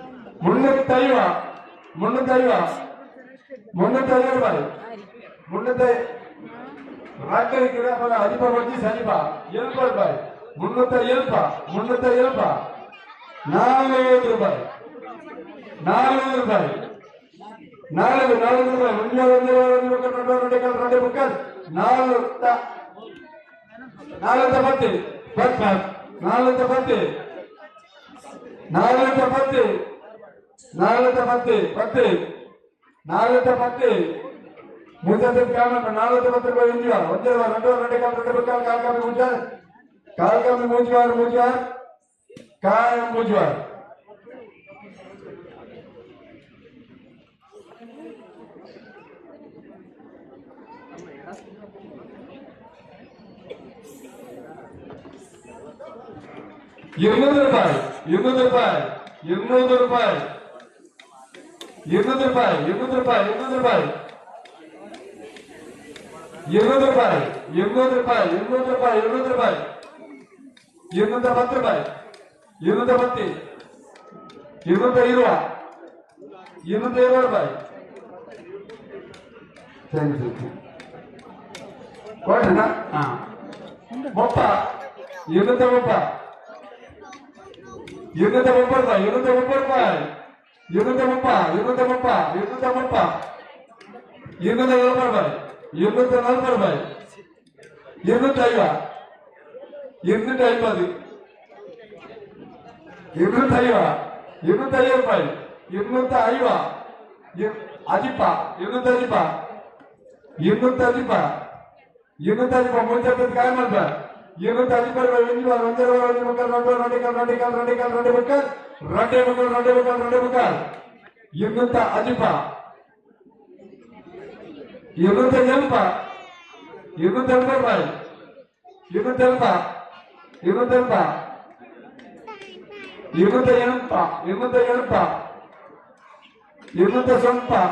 310 320 350 350 350 ರೂಪಾಯಿ 300 ರಾಕರಿ ಗಿಡ ಅಜಿಪ ಬಜ್ಜಿ ಸಜಿಪ 70 ರೂಪಾಯಿ 370 370 400 ರೂಪಾಯಿ 400 ರೂಪಾಯಿ 4 4 ರೂಪಾಯಿ 1 1 1 2 2 2 2 4 4 10 4 10 4 10 4 10 10 4 10 ಮುಜಾದ ಕಾಮ 4 10 ರೂಪಾಯಿ 1 1 2 2 2 ಕಾಲ್ ಕಾಲ್ ಮುಜಾ ಕಾಲ್ ಕಾಲ್ ಮುಜಾರ್ ಮುಜಾರ್ ಕಾಯ ಮುಜಾರ್ 200 ರೂಪಾಯಿ 200 ರೂಪಾಯಿ 200 ರೂಪಾಯಿ 200 ರೂಪಾಯಿ 200 ರೂಪಾಯಿ 200 ರೂಪಾಯಿ 200 ರೂಪಾಯಿ 200 ರೂಪಾಯಿ 200 ರೂಪಾಯಿ 200 ರೂಪಾಯಿ 210 ರೂಪಾಯಿ 210 220 220 ರೂಪಾಯಿ ಸರಿ ಸರಿ ಕೊಡ್ರಿನಾ ಹಾ ಮೊಪ್ಪ 230 230 ರೂಪಾಯಿ 230 ರೂಪಾಯಿ 230 230 230 240 ರೂಪಾಯಿ 240 ರೂಪಾಯಿ 250 250 250 250 ರೂಪಾಯಿ 250 ಅಜಿಪ 250 250 250 ಮುಂಚೆ ಕಾಯ ಮಾಡ್ಬ 250 ರೂಪಾಯಿ 1 1 1 2 2 2 2 2 2 2 2 2 2 250 280 280 ರೂಪಾಯಿ 280 280 280 280 290 290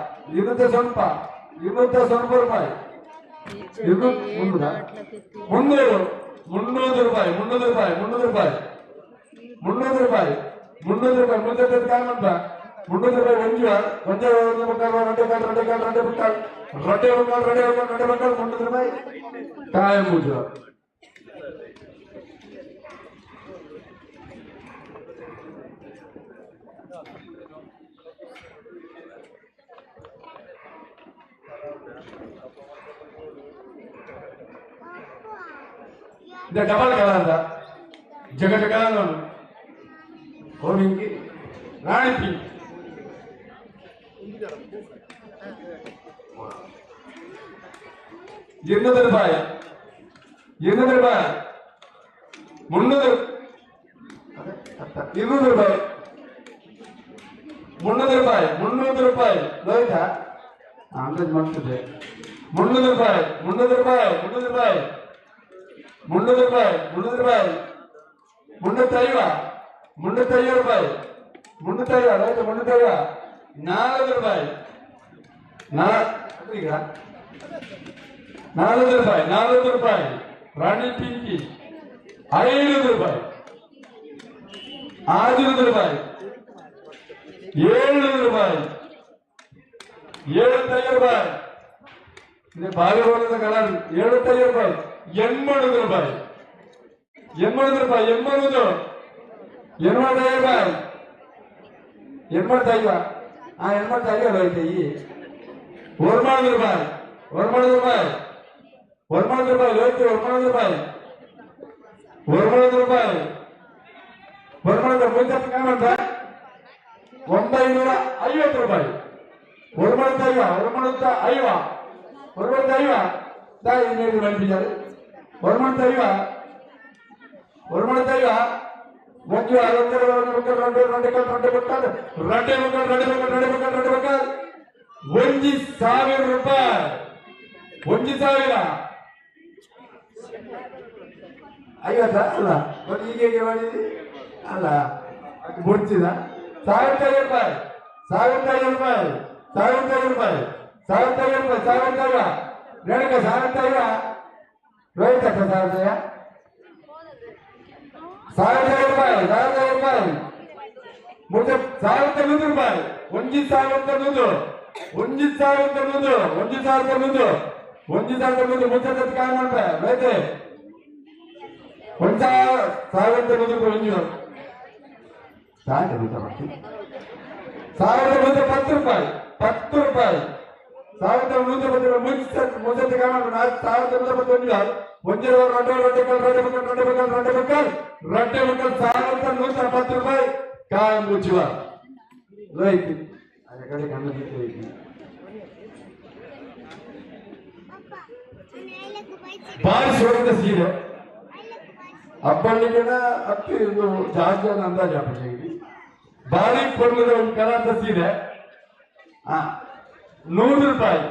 290 290 ರೂಪಾಯಿ 300 300 ರೂಪಾಯಿ 300 ರೂಪಾಯಿ 300 ರೂಪಾಯಿ 300 ರೂಪಾಯಿ 300 ರೂಪಾಯಿ ಮುಂದೆ ಕಾಲ್ ಮಾಡ್ಬ 300 ರೂಪಾಯಿ 1 1 2 2 2 2 2 2 2 2 300 ರೂಪಾಯಿ ಕಾಯ ಮುಜ ಡಬಲ್ ಕಲರ್ ಜಗ ಜಗ ಪಿಂಕ್ ರಾಣಿ ಪಿಂಕ್ 200 ರೂಪಾಯಿ 200 ರೂಪಾಯಿ 300 200 ರೂಪಾಯಿ 300 ರೂಪಾಯಿ 300 ರೂಪಾಯಿ ಲೋಹಿತ ಅಂದಾಜು ಮಾಡ್ತಿದ್ದೆ 300 ರೂಪಾಯಿ 300 ರೂಪಾಯಿ 300 ರೂಪಾಯಿ 300 ರೂಪಾಯಿ 300 ರೂಪಾಯಿ ಮುನ್ನೂತ್ತೈವ ಮುನ್ನೂತ್ತೈವ ರೂಪಾಯಿ ಮುನ್ನೂತ್ತೈವ ರೈತ ಮುನ್ನೂತ್ತೈವ ನಾಲ್ಕು ರೂಪಾಯಿ ಈಗ ನಾಲ್ಕು ರೂಪಾಯಿ ನಾಲ್ಕು ರೂಪಾಯಿ ರಾಣಿ ಪಿಂಕಿ ಐನೂರು ರೂಪಾಯಿ ಆರುನೂರು ರೂಪಾಯಿ ಏಳ್ನೂರು ರೂಪಾಯಿ ಏಳುತ್ತೈದು ರೂಪಾಯಿ ಬಾರಿ ಕಲರ್ ಏಳುತ್ತೈದು ರೂಪಾಯಿ ಎಂಬತ್ತು ರೂಪಾಯಿ ಎಂಬತ್ತು ರೂಪಾಯಿ ಎಂಬತ್ತು ಎಂಬತ್ತೈದು ರೂಪಾಯಿ ಎಂಬತ್ತೈದು ಆ ಎಂಬತ್ತೈದು ಹೋಯ್ತು ಈ ஒருமானது ரூபாய் ஒருமானது ரூபாய் ஒருமானது ரூபாய் லோக்கி ஒருமானது ரூபாய் ஒருமானது ரூபாய் ஒருமானது ಮುಂಚಪ್ಪ ಕಾಮಂತ ಒಂಬೈನೂರ ಐವತ್ತು ರೂಪಾಯಿ ಒರುಮಣದ ಐವ ಒರುಮಣದ ಐವ ಒರುಮಣದ ಐವ ತಾಯಿ ನೀರು ಬಂದಿದ್ದಾರೆ ಒರುಮಣದ ಐವ ಒರುಮಣದ ಐವ ಒಂದು ಅರವತ್ತೆರಡು ಮುಕ್ಕಲ್ రెండు రెండు ಕಲ್ రెండు ಮುಕ್ಕಲ್ రెండు ಮುಕ್ಕಲ್ రెండు ಮುಕ್ಕಲ್ రెండు ಮುಕ್ಕಲ್ రెండు ಮುಕ್ಕಲ್ ಒಂಜಿ ಸಾವಿರ ರೂಪಾಯಿ ಒಂಜಿ ಸಾವಿರ ಐವತ್ತ ಅಲ್ಲ ಒಂದು ಈಗ ಹೇಗೆ ಮಾಡಿದಿ ಅಲ್ಲ ಬಿಡ್ತಿದ ಸಾವಿರದ ಐದು ರೂಪಾಯಿ ಸಾವಿರದ ಐದು ರೂಪಾಯಿ ಸಾವಿರದ ಐದು ರೂಪಾಯಿ ಸಾವಿರದ ಐದು ರೂಪಾಯಿ ಸಾವಿರದ ಐವ ರೇಣುಕ ಸಾವಿರದ ಐವ ರೋಹಿತ ಸಾವಿರದ ಐವ ಸಾವಿರದ ಐದು ರೂಪಾಯಿ ಸಾವಿರದ ಐದು ರೂಪಾಯಿ ಮುದ್ದೆ ಸಾವಿರದ ನೂರು ರೂಪಾಯಿ ಒಂಜಿ ಸಾವಿರದ ನೂರು ಒಂಜಿ ಸಾವಿರದ ನೂರು ಒಂಜಿ ಸಾವಿರದ ನೂರು ಒಂಜಿ ಸಾವಿರದ ನೂರು ಮುದ್ದೆ ಕಾಯಿ ಮಾಡ್ತಾರೆ ರೈತೆ ಒಂದ್ ಸಾವಿರದ ನೂರು ರೂಪಾಯಿ ಒಂಜಿ ಸಾವಿರದ ನೂರ ಪತ್ತು ರೂಪಾಯಿ ಪತ್ತು ರೂಪಾಯಿ ಸಾವಿರದ ನೂರ ಪತ್ತು ರೂಪಾಯಿ ಮುಂಚೆ ಮುಂಚೆ ಕಾಯಿ ಮಾಡ್ತಾರೆ ಸಾವಿರದ ನೂರ ಪತ್ತು ಒಂಜಿ ಒಂಜಿ రెండు రెండు రెండు ಮುಕ್ಕಲ್ రెండు ಮುಕ್ಕಲ್ రెండు ಮುಕ್ಕಲ್ రెండు ಮುಕ್ಕಲ್ ಸಾವಿರದ ನೂರ ಪತ್ತು ರೂಪಾಯಿ ಕಾಯಿ ಮುಚ್ಚುವ ರೋಹಿತ್ ಅದೇ ಕಡೆ ಕಣ್ಣು ಹೋಯ್ತು ಬಾರಿ ಸೋರಿದ ಸೀರೆ ಅಪ್ಪಣ್ಣಿಗೆನ ಅತ್ತಿ ಒಂದು ಜಾಸ್ತಿ ಅಂದಾಜು ಅಪ್ಪಣ್ಣಿಗೆ ಬಾರಿ ಪೊರ್ಲದ ಒಂದು ಕರಾತ ಸೀರೆ ನೂರು ರೂಪಾಯಿ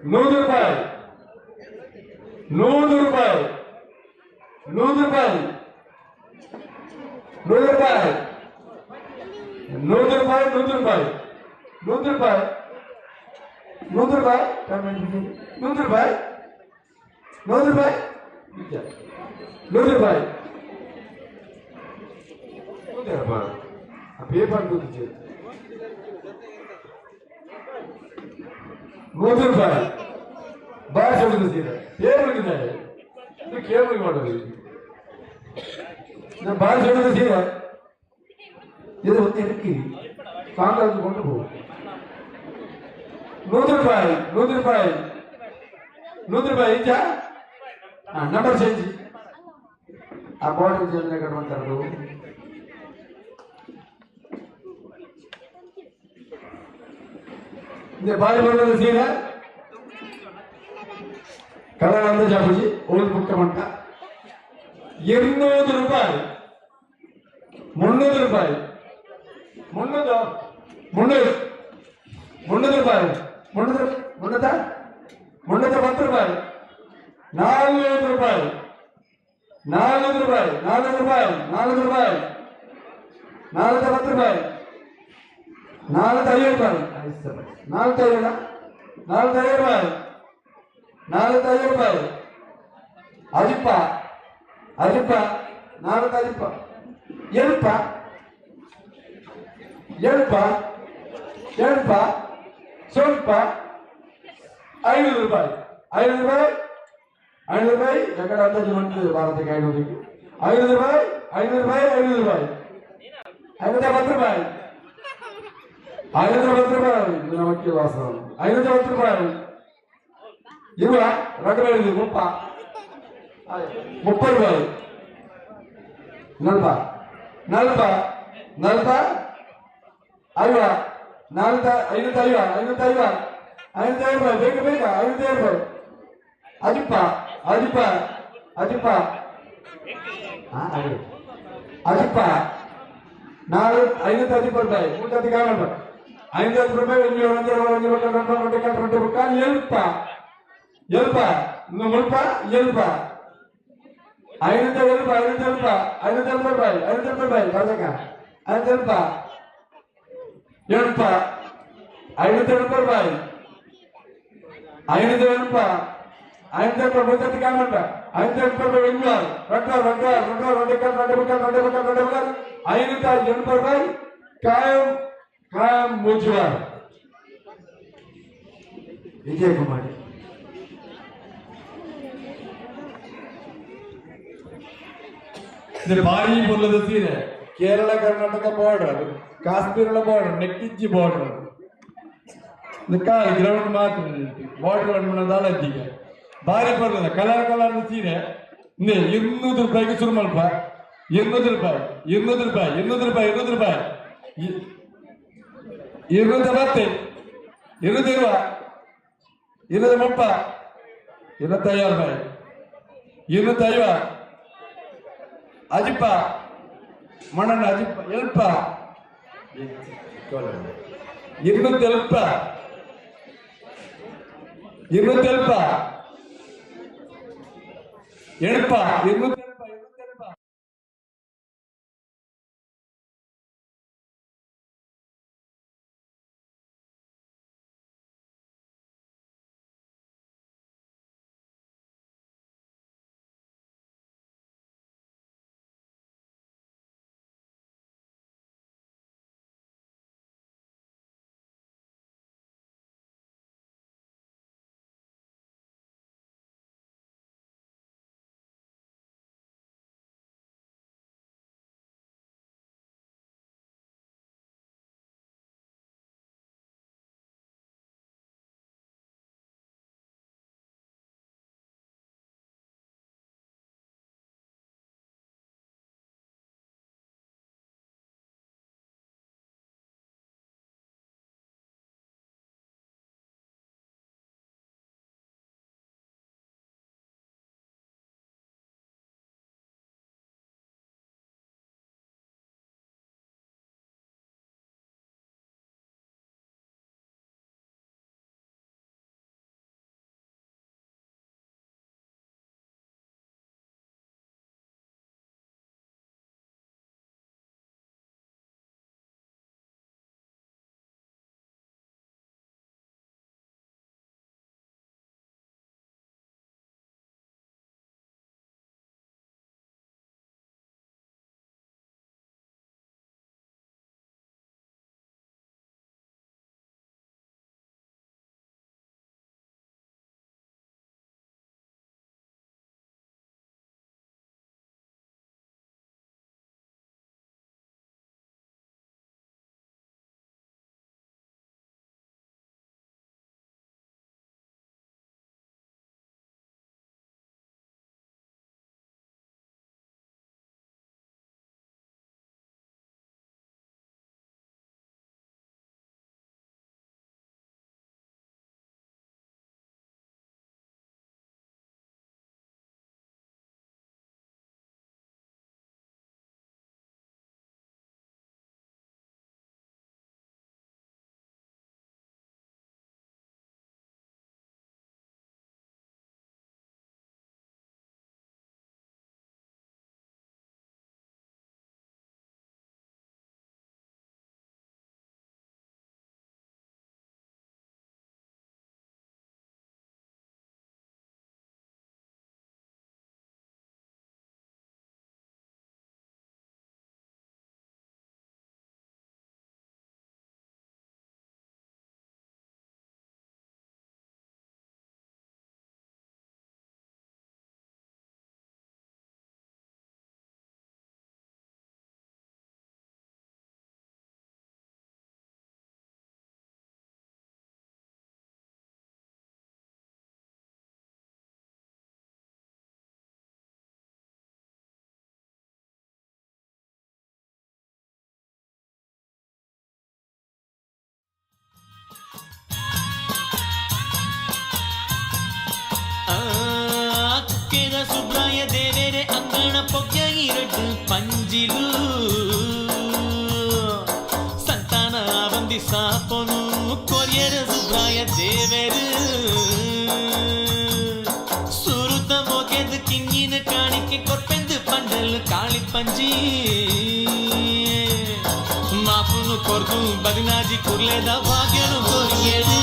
ನೂರು ರೂಪಾಯಿ ನೂರು ರೂಪಾಯಿ ನೂರು ರೂಪಾಯಿ ನೂರು ರೂಪಾಯಿ ನೂರು ರೂಪಾಯಿ ನೂರು ರೂಪಾಯಿ ನೂರು ರೂಪಾಯಿ ನೂರು ರೂಪಾಯಿ ನೂರು ರೂಪಾಯಿ ನೂರು ರೂಪಾಯಿ ನೂರು ರೂಪಾಯಿ ಪೇಪರ್ ನೂರು ರೂಪಾಯಿ ಬಾರಿ ಸೀರೆ ಕೇಬಲ್ಗಿದ್ದಾರೆ ಇದು ಕೇಬಲ್ಗೆ ಮಾಡೋದು ಬಾರಿ ಸೋಡಿದ ಸೀರೆ ಇದು ಒಂದು ಎದಕ್ಕೆ ಕಾಂಗ್ರೆಸ್ ಕೊಂಡು ಹೋಗು ನೂರು ರೂಪಾಯಿ ನೂರು ರೂಪಾಯಿ ನೂರು ರೂಪಾಯಿ ಇಂಚ ನಂಬರ್ ಚೇಂಜ್ ಆ ಬಾಟಲ್ ಚೇಂಜ್ ಕಟ್ಟುವಂತಾರದು ಬಾರಿ ಬಣ್ಣದ ಸೀರೆ ಕಲರ್ ಅಂದಾಜು ಹಾಕಿ ಓಲ್ಡ್ ಬುಕ್ ಮಂಟ 200 ರೂಪಾಯಿ 300 ರೂಪಾಯಿ 300 300 300 ರೂಪಾಯಿ 300 300 310 ರೂಪಾಯಿ 400 ರೂಪಾಯಿ 400 ರೂಪಾಯಿ 400 ರೂಪಾಯಿ 400 ರೂಪಾಯಿ 410 ರೂಪಾಯಿ 450 ರೂಪಾಯಿ 450 450 ರೂಪಾಯಿ 450 ರೂಪಾಯಿ ಅಜಿಪ್ಪ ಅಜಿಪ್ಪ 4 ಅಜಿಪ್ಪ ಏಳಪ್ಪ ಏಳಪ್ಪ ಏಳಪ್ಪ ಸ್ವಲ್ಪ 500 ರೂಪಾಯಿ 500 ರೂಪಾಯಿ 500 ರೂಪಾಯಿ ಎಕಡೆ ಅಂದಾಜು ಹೊಂಟಿದೆ ಭಾರತಕ್ಕೆ 500 500 ರೂಪಾಯಿ 500 ರೂಪಾಯಿ 500 ರೂಪಾಯಿ 510 ರೂಪಾಯಿ 510 ರೂಪಾಯಿ ನಮಕ್ಕೆ ವಾಸ 510 ರೂಪಾಯಿ ಇರುವ ರಗಳೆ ಮುಪ್ಪ 30 ರೂಪಾಯಿ ನಲ್ಪ ನಲ್ಪ ನಲ್ಪ ಐವ ನಾಲ್ಕ ಐನೂತ್ತೈವ ಐನೂತ್ತೈವ ಐನೂತ್ತೈದು ರೂಪಾಯಿ ಬೇಗ ಬೇಗ 505 ರೂಪಾಯಿ ಅಜಿಪ್ಪ ಅಜಿಪ್ಪ ಅಜಿಪ್ಪ ಅಜಿಪ್ಪ ನಾಲ್ಕು ಐನೂತ್ತ ಅಜಿಪ್ಪ ರೂಪಾಯಿ ಮೂವತ್ತು ಕಾಲ ರೂಪಾಯಿ 510 ರೂಪಾಯಿ ಒಂದು ಒಂದು ಒಂದು ಎರಡು ಎರಡು ಎರಡು ಮುಕ್ಕಾಲು ಎಲ್ಪ ಎಲ್ಪ ಇನ್ನು ಮುಲ್ಪ ಎಲ್ಪ 570 570 570 ರೂಪಾಯಿ 570 ರೂಪಾಯಿ ಬರ್ಬೇಕ 570 ಎಲ್ಪ 570 ರೂಪಾಯಿ 570 570 ಮುತ್ತತ್ತಿ ಕಾಮಂಟ 570 ರೂಪಾಯಿ ಇನ್ನೂರು ರೊಕ್ಕ ರೊಕ್ಕ ರೊಕ್ಕ ರೊಕ್ಕ ರೊಕ್ಕ ರೊಕ್ಕ ರೊಕ್ಕ ರೊಕ್ಕ 580 ರೂಪಾಯಿ ಕಾಯಂ ಕಾಯಂ ಮುಜುವಾರ್ ವಿಜಯಕುಮಾರ್. ಇದು ಭಾರಿ ಮುಲ್ಲದ ಸೀರೆ. ಕೇರಳ ಕರ್ನಾಟಕ ಬಾರ್ಡರ್, ಕಾಶ್ಮೀರದ ಬಾರ್ಡರ್, ನೆಕ್ಕಿಜ್ಜಿ ಬಾರ್ಡರ್. ಕಾಲು ಗ್ರೌಂಡ್ ಮಾತ್ರ ಬಾರ್ಡರ್ ದಾಳಜ್ಜಿಗೆ ಭಾರಿ ಬರ್ತದೆ. ಕಲರ್ ಕಲರ್ ಸೀರೆ. 200 ರೂಪಾಯಿಗೆ ಶುರು ಮಲ್ಪ. 200 ರೂಪಾಯಿ 200 ರೂಪಾಯಿ 200 ರೂಪಾಯಿ 200 ರೂಪಾಯಿ 210 220 230 250 ರೂಪಾಯಿ 250 ಅಜಿಪ್ಪ ಮಣ್ಣಣ್ಣ ಅಜಿಪ್ಪ ಎಲ್ಪ 270 270 ಎಲ್ಪ 270 270. ಸುಬ್ರಾಯ ದೇವೇರೆ ಅಂಗಣ ಪೊಗ್ಗ ಇರಡು ಪಂಜಿಲು ಸಂತಾನ ಬಂದಿ ಸಾಪನು ಕೊರಿಯರ ಸುಬ್ರಾಯ ದೇವೇರು ಸುರುತ ಮೊಗೆದು ಕಿಂಗಿನ ಕಾಣಿಕೆ ಕೊರ್ಪೆಂದು ಪಂಡಲ್ ಕಾಳಿ ಪಂಜಿ ಮಾಪುನು ಕೊರ್ದು ಬದಿನಾಜಿ ಕುರ್ಲೆದ ಭಾಗ್ಯನು ಕೊರಿಯೇಳು.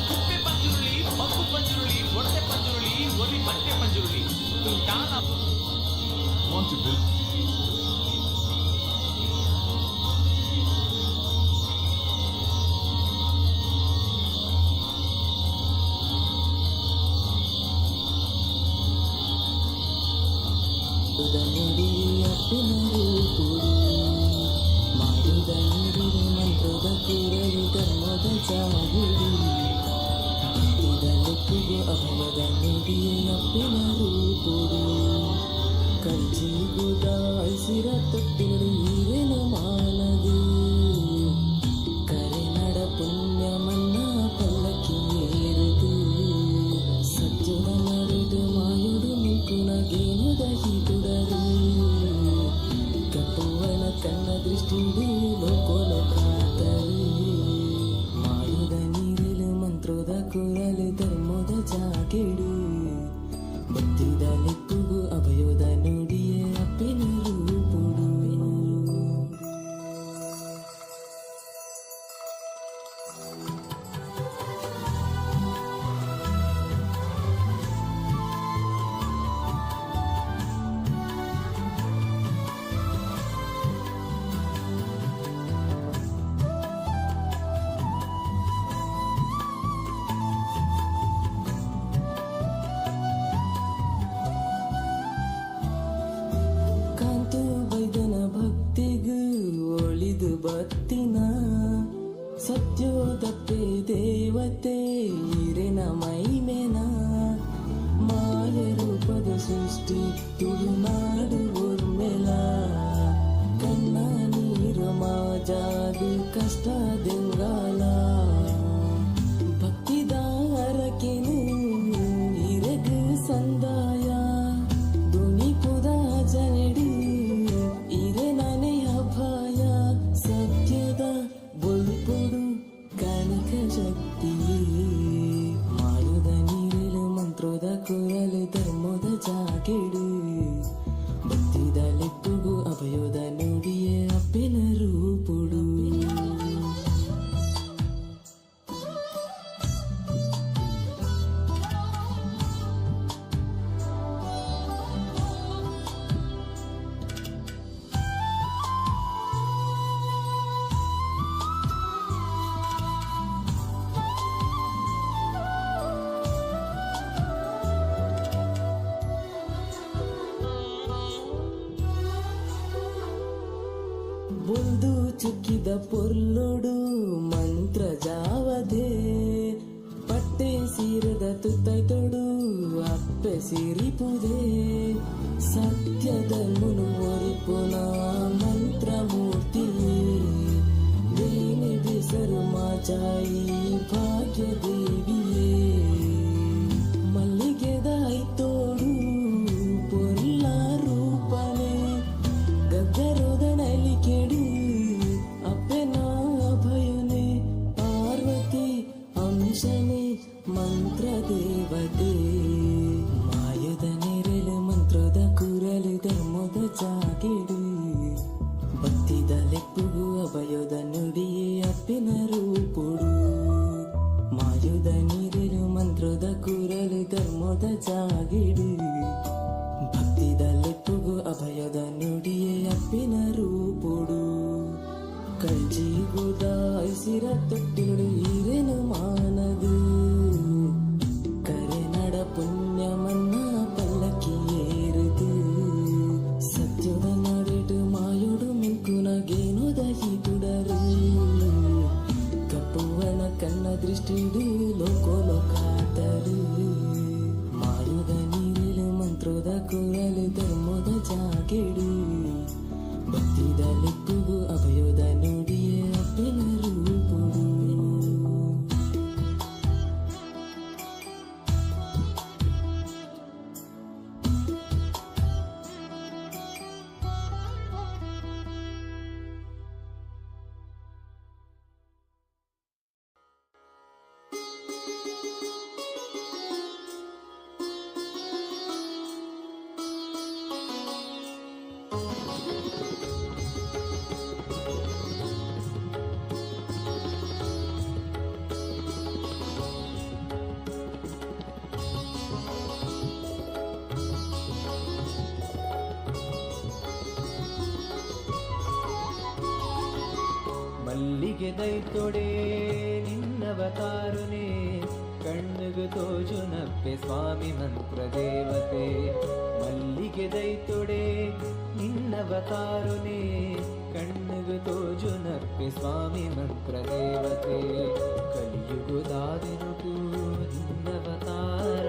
ಕುಪ್ಪೆ ಪಂಜುರುಳಿ, ಪಪ್ಪು ಪಂಜುರುಳಿ, ಒಡತೆ ಪಂಜುರುಳಿ, ಒರಿ ಬಂಟೆ ಪಂಜುರುಳಿ ದಾನ. Want to build ಮಾಯುದ ನೀರಿನ ಮಂತ್ರದ ಕೂರಲು ಧರ್ಮದ ಜಾಗುಡಿ ಭಕ್ತಿದ ಲೆಕ್ಕಿಗೆ ಅಭಯದ ನುಡಿಯೇ ಅಪ್ಪಿನ ರೂಪುಡು ಕಂಚಿಗುದ ಐಸಿರ ತೊಟ್ಟಿನಡು ಈರೇನ ಮಾನದು ಕರೆನಡ ಪುಣ್ಯ ಮನ್ನ ಪಲ್ಲಕ್ಕಿ ಏರುದು ಸತ್ಯದ ನಡುಡು ಮಾಯುಡು ನಿಂಕುನ ಗೇನುದ ಹೀತುಡರು ಕಪ್ಪುವನ ಕಣ್ಣ ದೃಷ್ಟಿಡು ಲೋಕೋಲ ಕಾತರು ಮಾಯುದ ನೀರಿಲು ಮಂತ್ರದ ಕುರಲು ಧರ್ಮದ ಜಾಗೆಡು ಭಕ್ತಿದ ಲೆಕ್ಕುಗು ಅಭಯೋದ ನುಡಿಯೇ ಅಪ್ಪಿನ ರೂಪುಡು. ಕಾಂತು ಬೈದನ ಭಕ್ತಿಗೂ ಒಳಿದು ಬತ್ತಿನ ಸತ್ಯೋದಪ್ಪೆ ದೇವತೆ ಈರೆನ ಮೈಮೇನ ಮಾಯ ರೂಪದ ಸೃಷ್ಟಿ ತುಳುನಾಡು ಒರ್ಮೆಲ ಕಣ್ಣ ನೀರು ಮಾಜಾದು ಕಷ್ಟ ದೆಂಗಾಲ ಭಕ್ತಿದಾರಕೆನು ಇರಗು ಸಂದಾಯ ದುನಿಪುದ ಜನಡಿ ಇರೆ ನನೆ ಅಭಯ ಸತ್ಯದ ಬೊಲ್ಪುಡು ಕನಕ ಶಕ್ತಿ ಮಾಯುದ ನೀರಿಲು ಮಂತ್ರದ ಕುರಲು ಧರ್ಮದ ಜಾಗೆಡು ಭಕ್ತಿದ ಲೆಕ್ಕುಗು ಅಭಯೋದ ನುಡಿಯೇ ಅಪ್ಪಿನ ರೂಪುಡು. ಬೊಲ್ದು ಚುಕ್ಕಿದ ಪೊರ್ಲುಡು ಮಂತ್ರ ಜಾವದೆ ಪಟ್ಟೆ ಸೀರದ ತುತ್ತೈತೊಡು ಅಪ್ಪೆ ಸಿರಿಪುದೆ ಸತ್ಯದ ಮುನು ಒರಿಪುನ ಮಂತ್ರಮೂರ್ತಿ ಬೇನೆ ಬೆಸರು ಮಾಚಾಯಿ ಭಾಗ್ಯ ದೇವಿಯೇ ಮಲ್ಲಿಗೆದಾಯ್ತೋಡು ಪೊರ್ಲ ರೂಪನೆ ಗಗ್ಗರೋದನಲಿ ಕೆಡು ಅಪ್ಪೆನ ಅಭಯನೆ ಪಾರ್ವತಿ ಅಂಶನೆ ಮಂತ್ರ ದೇವತೆ ಮಾಯದ ನೆರಳು ಮಂತ್ರದ ಕುರಲು ಧರ್ಮದ ಜಾಗೆಡು ಭಕ್ತಿದ ಲೆಪ್ಪುಗು ಅಭಯದ ನುಡಿಯೇ ಅಪ್ಪಿನ ರೂಪುಡು ಮಾಯುದ ನೀರೆಲು ಮಂತ್ರದ ಕುರಲು ಧರ್ಮದ ಜಾಗೆಡು ಭಕ್ತಿದ ಲೆಪ್ಪುಗು ಅಭಯದ ನುಡಿಯೇ ಅಪ್ಪಿನ ರೂಪುಡು ಕಳ್ಜಿಗುದ ಐಸಿರ ತೊಟ್ಟಿಲು ಈರೆನು ಮಾನದು ಕರೆನಡ ಪುಣ್ಯಮನ್ನ ಪಲ್ಲಕ್ಕಿ ಏರುದು ಸತ್ಯದ ನಡಿಟು ಮಾಯೋಡು ಮಿಂಕುನಗೇನೋದ ತುಡರು ಕಪ್ಪುವನ ಕಣ್ಣ ದೃಷ್ಟಿಡು ಲೋಕೋ ಲೋಕಾತರು ಮಾಯುದ ನೀರಿಲು ಮಂತ್ರದ ಕುರಲು ಧರ್ಮದ ಜಾಗೆಡು ಭಕ್ತಿದ ಲೆಪ್ಪುಗು ಅಭಯದ ನುಡಿಯೇ ಅಪ್ಪಿನ ರೂಪುಡು. ಮಲ್ಲಿಗೆ ದೈತೊಡೆ ನಿನ್ನವತಾರುನೆ ಕಣ್ಣುಗು ತೋಜುನಪ್ಪೆ ಸ್ವಾಮಿ ಮಂತ್ರ ದೇವತೆ. ಮಲ್ಲಿಗೆ ದೈತೊಡೆ ನಿನ್ನವತಾರುನೆ ಕಣ್ಣುಗು ತೋಜುನಪ್ಪೆ ಸ್ವಾಮಿ ಮಂತ್ರ ದೇವತೆ. ಕಲಿಯುಗುದಾದಿನುಟು ನಿನ್ನವತಾರ,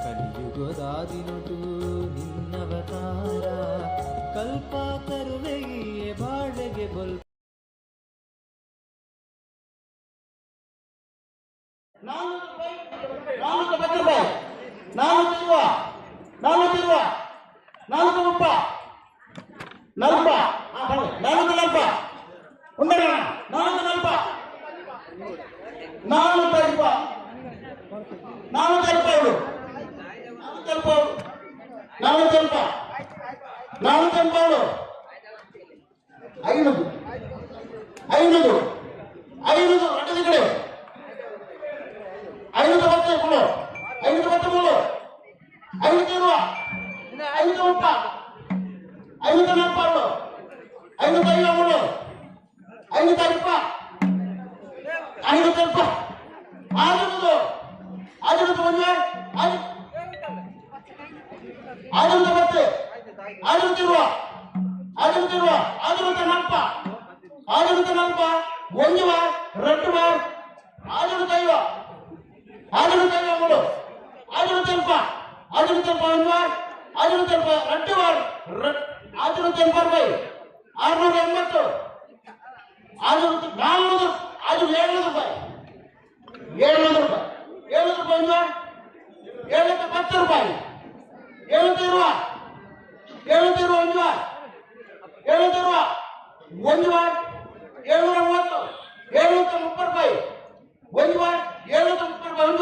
ಕಲಿಯುಗುದಾದಿನುಟು ನಿನ್ನವತಾರ, ಕಲ್ಪ ತರುವೆಯೇ ಬಾಳೆಗೆ ಬೊಲ್. 410 ರೂಪಾಯಿ, 420, 420, 430, ನಲ್ಪ, 440, ಉಂಡಣ, 440, 450, 450, 450, 450, 500, 500, 500, రెండు ಕಡೆ 513, 513, 520, 530, 540, 553, 550, 550, 600, 601, 610, 620, 620, 640, 640, 1, 2, 650, 653, 650, 651, 652, 680 ರೂಪಾಯಿ, 680, 600, 400, 700 ರೂಪಾಯಿ, 700 ರೂಪಾಯಿ, 700 ರೂಪಾಯಿ, 710 ರೂಪಾಯಿ, 720, 721, 721, 730, 730 ರೂಪಾಯಿ, 1, 730 ರೂಪಾಯಿ, 1, 2, 2, 730 ರೂಪಾಯಿ, 2, 2, 2, 730 ರೂಪಾಯಿ, 2,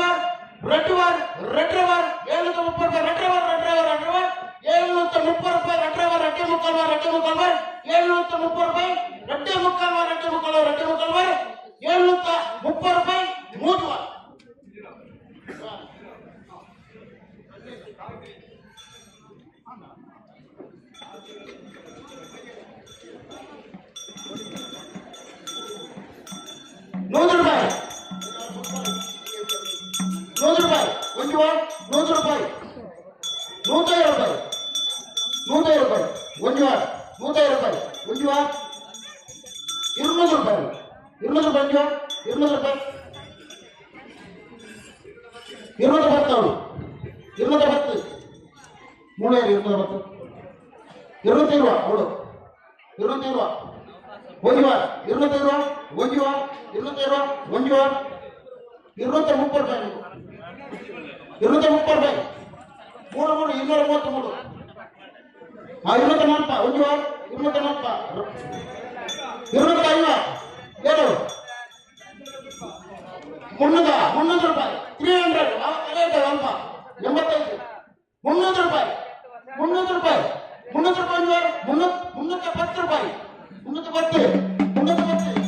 2.75, 2.75, 730 ರೂಪಾಯಿ, 2.75, 2.75, 2.75, 730 ರೂಪಾಯಿ, 3. 100 ರೂಪಾಯಿ, 100 ರೂಪಾಯಿ, 1, 100 ರೂಪಾಯಿ, 105 ರೂಪಾಯಿ, 105 ರೂಪಾಯಿ, 1, 105 ರೂಪಾಯಿ, 1, 200 ರೂಪಾಯಿ 200 ರೂಪಾಯಿ 200 ರೂಪಾಯಿ 210 ಅವಳು 210 ಮೂರು 210 220 ಅವಳು 220 ಒಂದು ವಾರ 220 ಒಂದು ವಾರ 220 ಒಂದು ವಾರ 230 ರೂಪಾಯಿ 230 ರೂಪಾಯಿ ಮೂರು ಮೂರು 233 240 ಒಂದು ವಾರ 240 250 ಏನು 300 ರೂಪಾಯಿ 300 ಅಲ್ಪ 85 300 ರೂಪಾಯಿ 300 ರೂಪಾಯಿ 300 ರೂಪಾಯಿ 310 ರೂಪಾಯಿ 310 310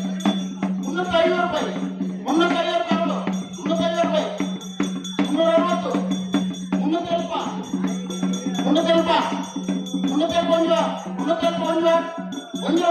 350 ರೂಪಾಯಿ 350 ರೂಪಾಯಿ 350 ರೂಪಾಯಿ 360 370 370 371 371 1 1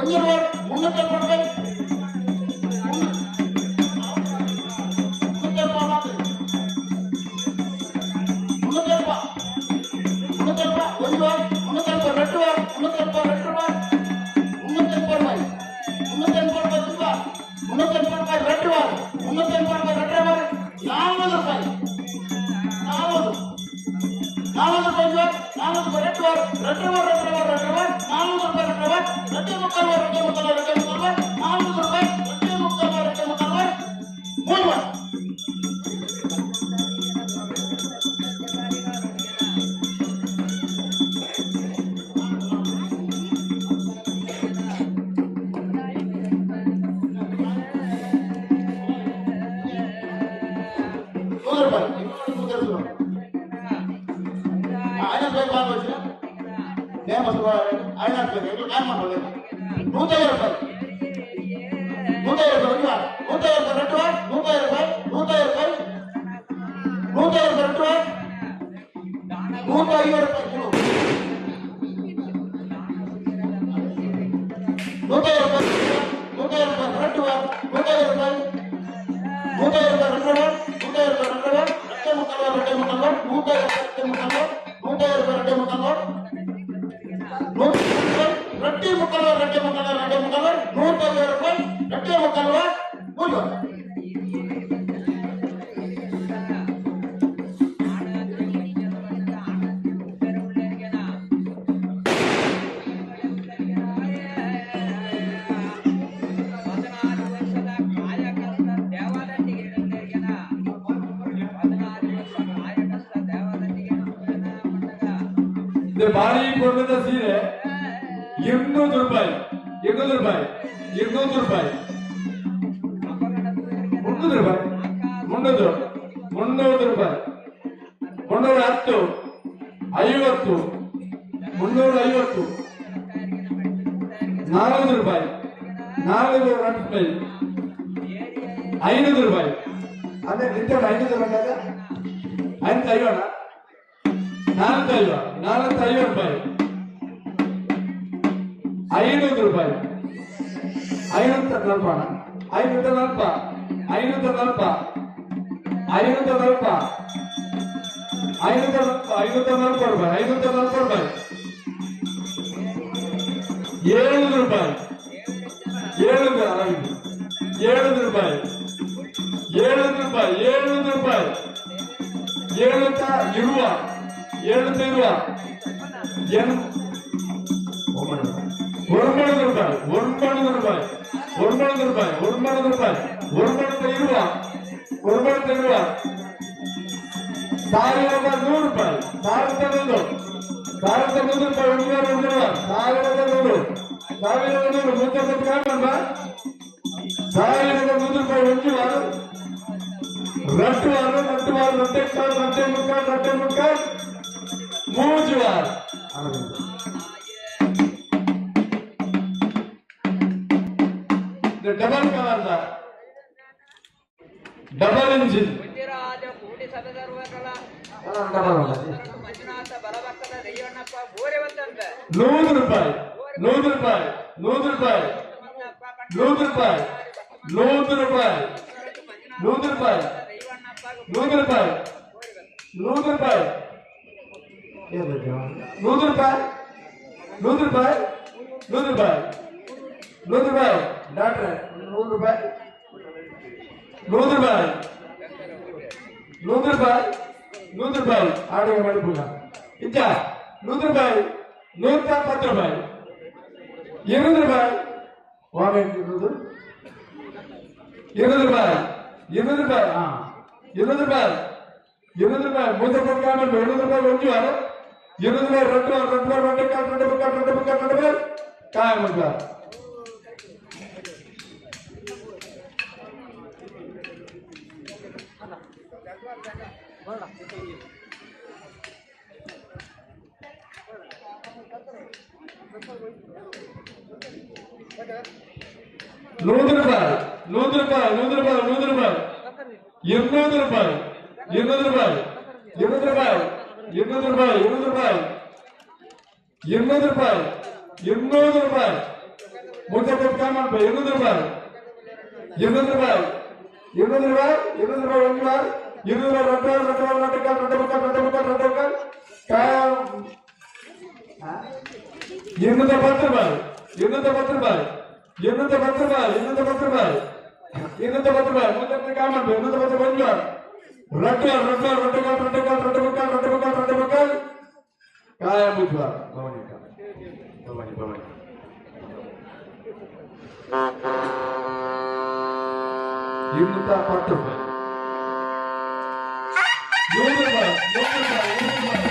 370 ರೂಪಾಯಿ ಭಾರಿ ಕೊಡದ ಸೀರೆ 200 ರೂಪಾಯಿ 200 ರೂಪಾಯಿ 200 ರೂಪಾಯಿ 300 ರೂಪಾಯಿ 300 300 ರೂಪಾಯಿ 310 50 350 400 ರೂಪಾಯಿ 400 ರೂಪಾಯಿ 500 ರೂಪಾಯಿ ಅದೇ ನಿತ್ಯ 500 ರೂಪಾಯಿ 550 450 450 ರೂಪಾಯಿ 500 ರೂಪಾಯಿ 540 540 540 540 540 ರೂಪಾಯಿ 540 ರೂಪಾಯಿ 700 ರೂಪಾಯಿ 700 700 ರೂಪಾಯಿ 700 ರೂಪಾಯಿ 700 ರೂಪಾಯಿ 700 ಇರುವ 700 ಇರುವ 9 ರೂಪಾಯಿ 9 ರೂಪಾಯಿ 9 ರೂಪಾಯಿ 9 ರೂಪಾಯಿ 9 ಇರುವ 9 ಇರುವ 1100 ರೂಪಾಯಿ 1100 1100 ರೂಪಾಯಿ 1 1100 1100 1100 ರೂಪಾಯಿ ಒಂದು ವಾರ ರಟ್ಟು ವಾರ ರಟ್ಟು ವಾರ ರಟ್ಟೆ ಕಾಲ್ ರಟ್ಟೆ ಮುಕ್ಕಾಲ್ ರಟ್ಟೆ ಮುಕ್ಕಾಲ್ ಮೂರು ವಾರ ಡಬಲ್ ಕಲರ್ ಡಬಲ್ ಇಂಜಿನ್ 100 ರೂಪಾಯಿ 100 ರೂಪಾಯಿ 100 ರೂಪಾಯಿ 100 ರೂಪಾಯಿ 100 ರೂಪಾಯಿ 100 ರೂಪಾಯಿ 100 ರೂಪಾಯಿ 100 ರೂಪಾಯಿ 100 ರೂಪಾಯಿ 100 ರೂಪಾಯಿ 100 ರೂಪಾಯಿ 100 ರೂಪಾಯಿ ಡಾಕ್ಟ್ರೆ 100 ರೂಪಾಯಿ 100 ರೂಪಾಯಿ 100 ರೂಪಾಯಿ 100 ರೂಪಾಯಿ ಆಡಿಗೆ ಮಡಿಪುಗ ಇಂಚ 100 ರೂಪಾಯಿ 110 ರೂಪಾಯಿ 20 ರೂಪಾಯಿ 20 20 ರೂಪಾಯಿ 20 ರೂಪಾಯಿ ಹಾ 20 ರೂಪಾಯಿ 20 ರೂಪಾಯಿ ಮೂರು ರೂಪಾಯಿ 20 ರೂಪಾಯಿ ಒಂದು ವಾರ 20 ರೂಪಾಯಿ 2 ವಾರ 2 ವಾರ 2 ಕಾಲ್ 2 ಕಾಲ್ 2 ಕಾಲ್ 2 ಕಾಲ್ ಕಾಯ ಮುಗ್ದ 100 ರೂಪಾಯಿ 100 ರೂಪಾಯಿ 100 ರೂಪಾಯಿ 100 ರೂಪಾಯಿ 200 ರೂಪಾಯಿ 200 ರೂಪಾಯಿ 200 ರೂಪಾಯಿ 200 ರೂಪಾಯಿ 200 ರೂಪಾಯಿ 200 ರೂಪಾಯಿ 200 ರೂಪಾಯಿ ಮೂರು ರೂಪಾಯಿ 200 ರೂಪಾಯಿ 200 ರೂಪಾಯಿ 200 ರೂಪಾಯಿ 200 ರೂಪಾಯಿ ಒಂದು ವಾರ 200 ರೂಪಾಯಿ 2 ವಾರ 2 ವಾರ 2 ಕಾಲ್ 2 ಕಾಲ್ 2 ಕಾಲ್ 2 ಕಾಲ್ ಕಾಯ 210 ರೂಪಾಯಿ 210 ರೂಪಾಯಿ 210 ರೂಪಾಯಿ 210 ರೂಪಾಯಿ 210 ರೂಪಾಯಿ ಮೂವತ್ತು ಕಾಲ್ ಮಾಡ್ಬೇಕು 210 ರೂಪಾಯಿ ಒಂದು ವಾರ 2 ವಾರ 2 ವಾರ 2 ಕಾಲ್ 2 ಕಾಲ್ 2 ಕಾಲ್ 2 ಕಾಲ್ 2 ಕಾಲ್ ಕಾಯ ಮುಜ್ವ ಭವಾನಿ ಭವಾನಿ ಭವಾನಿ 210 ರೂಪಾಯಿ 100 ರೂಪಾಯಿ 100 ರೂಪಾಯಿ 100 ರೂಪಾಯಿ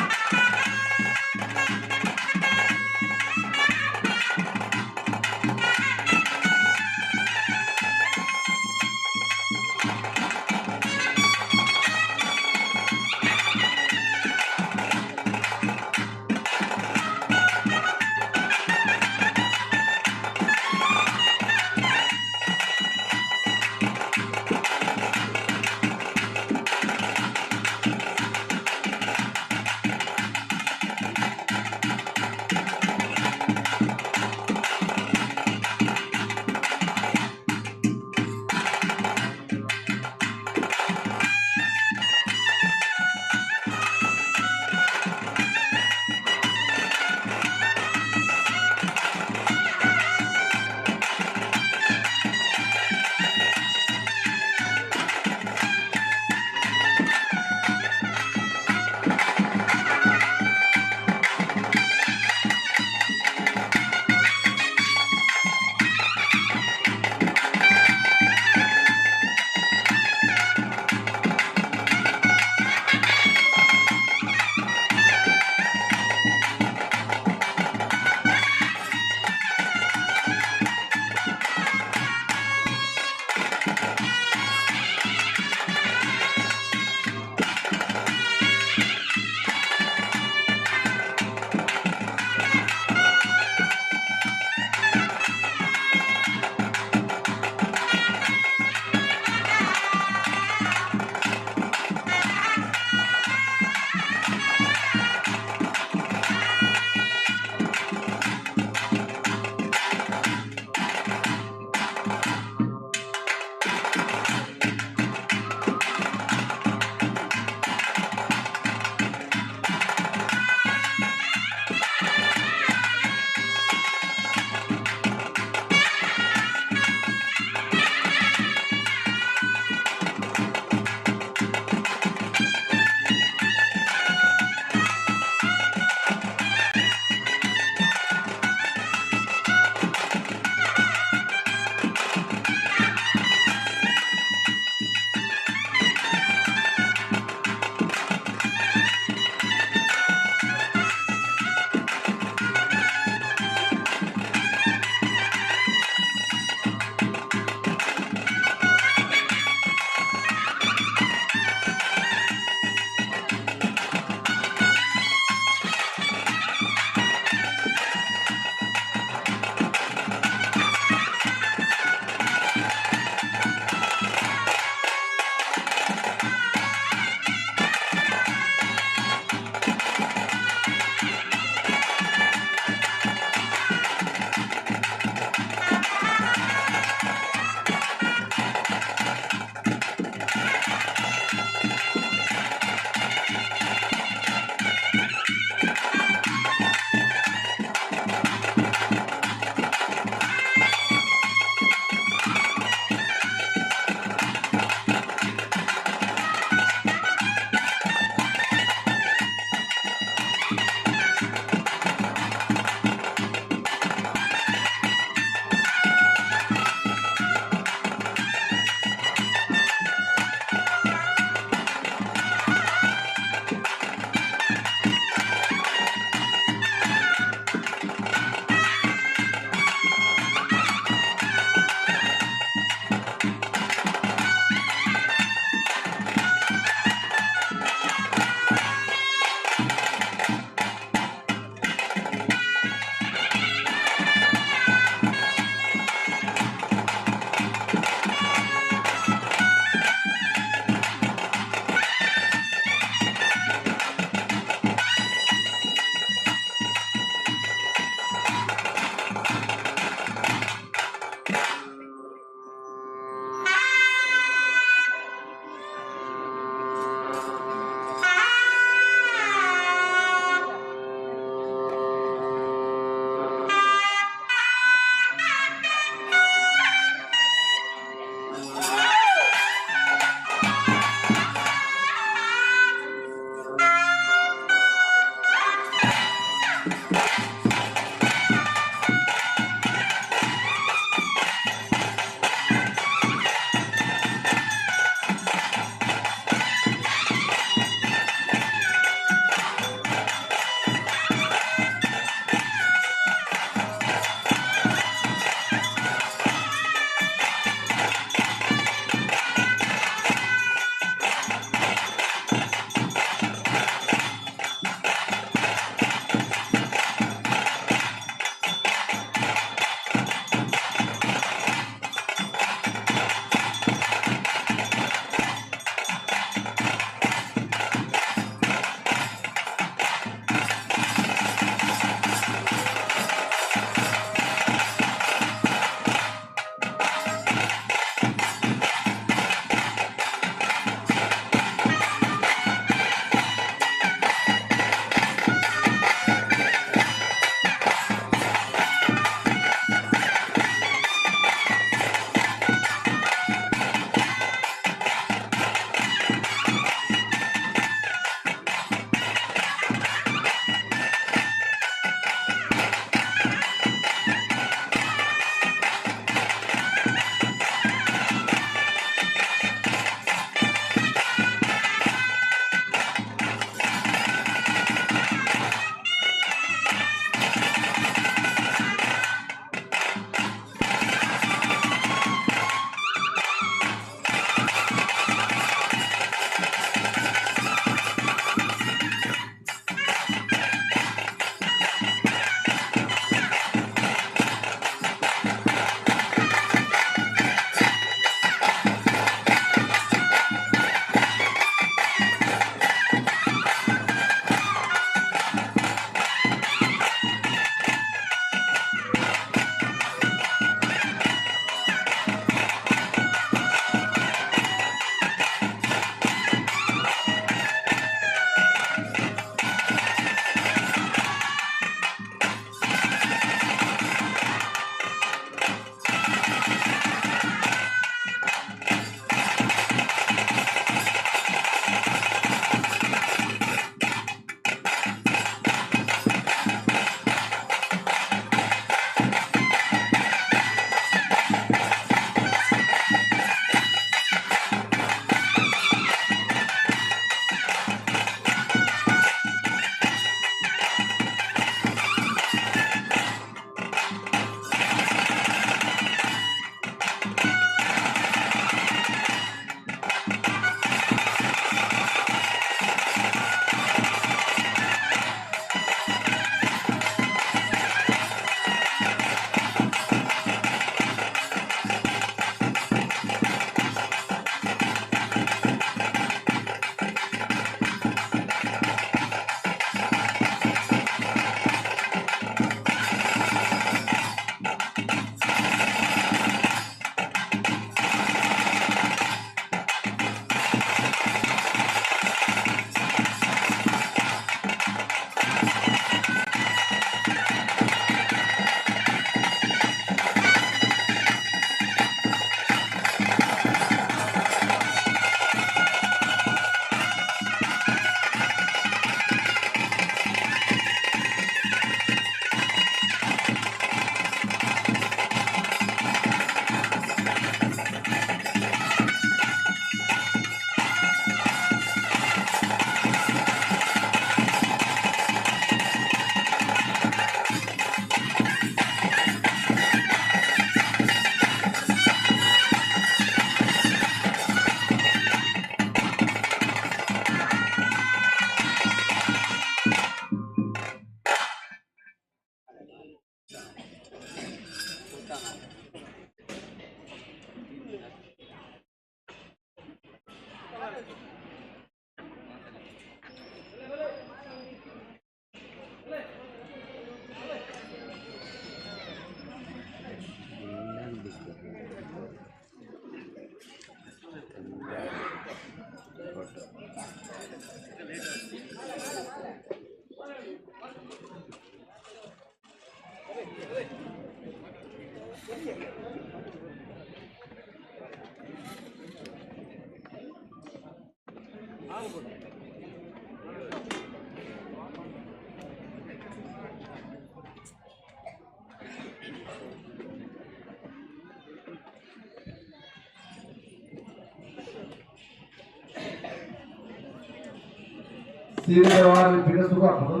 ಸೀರೆ ಸುಖ ಹಾಕೋದು.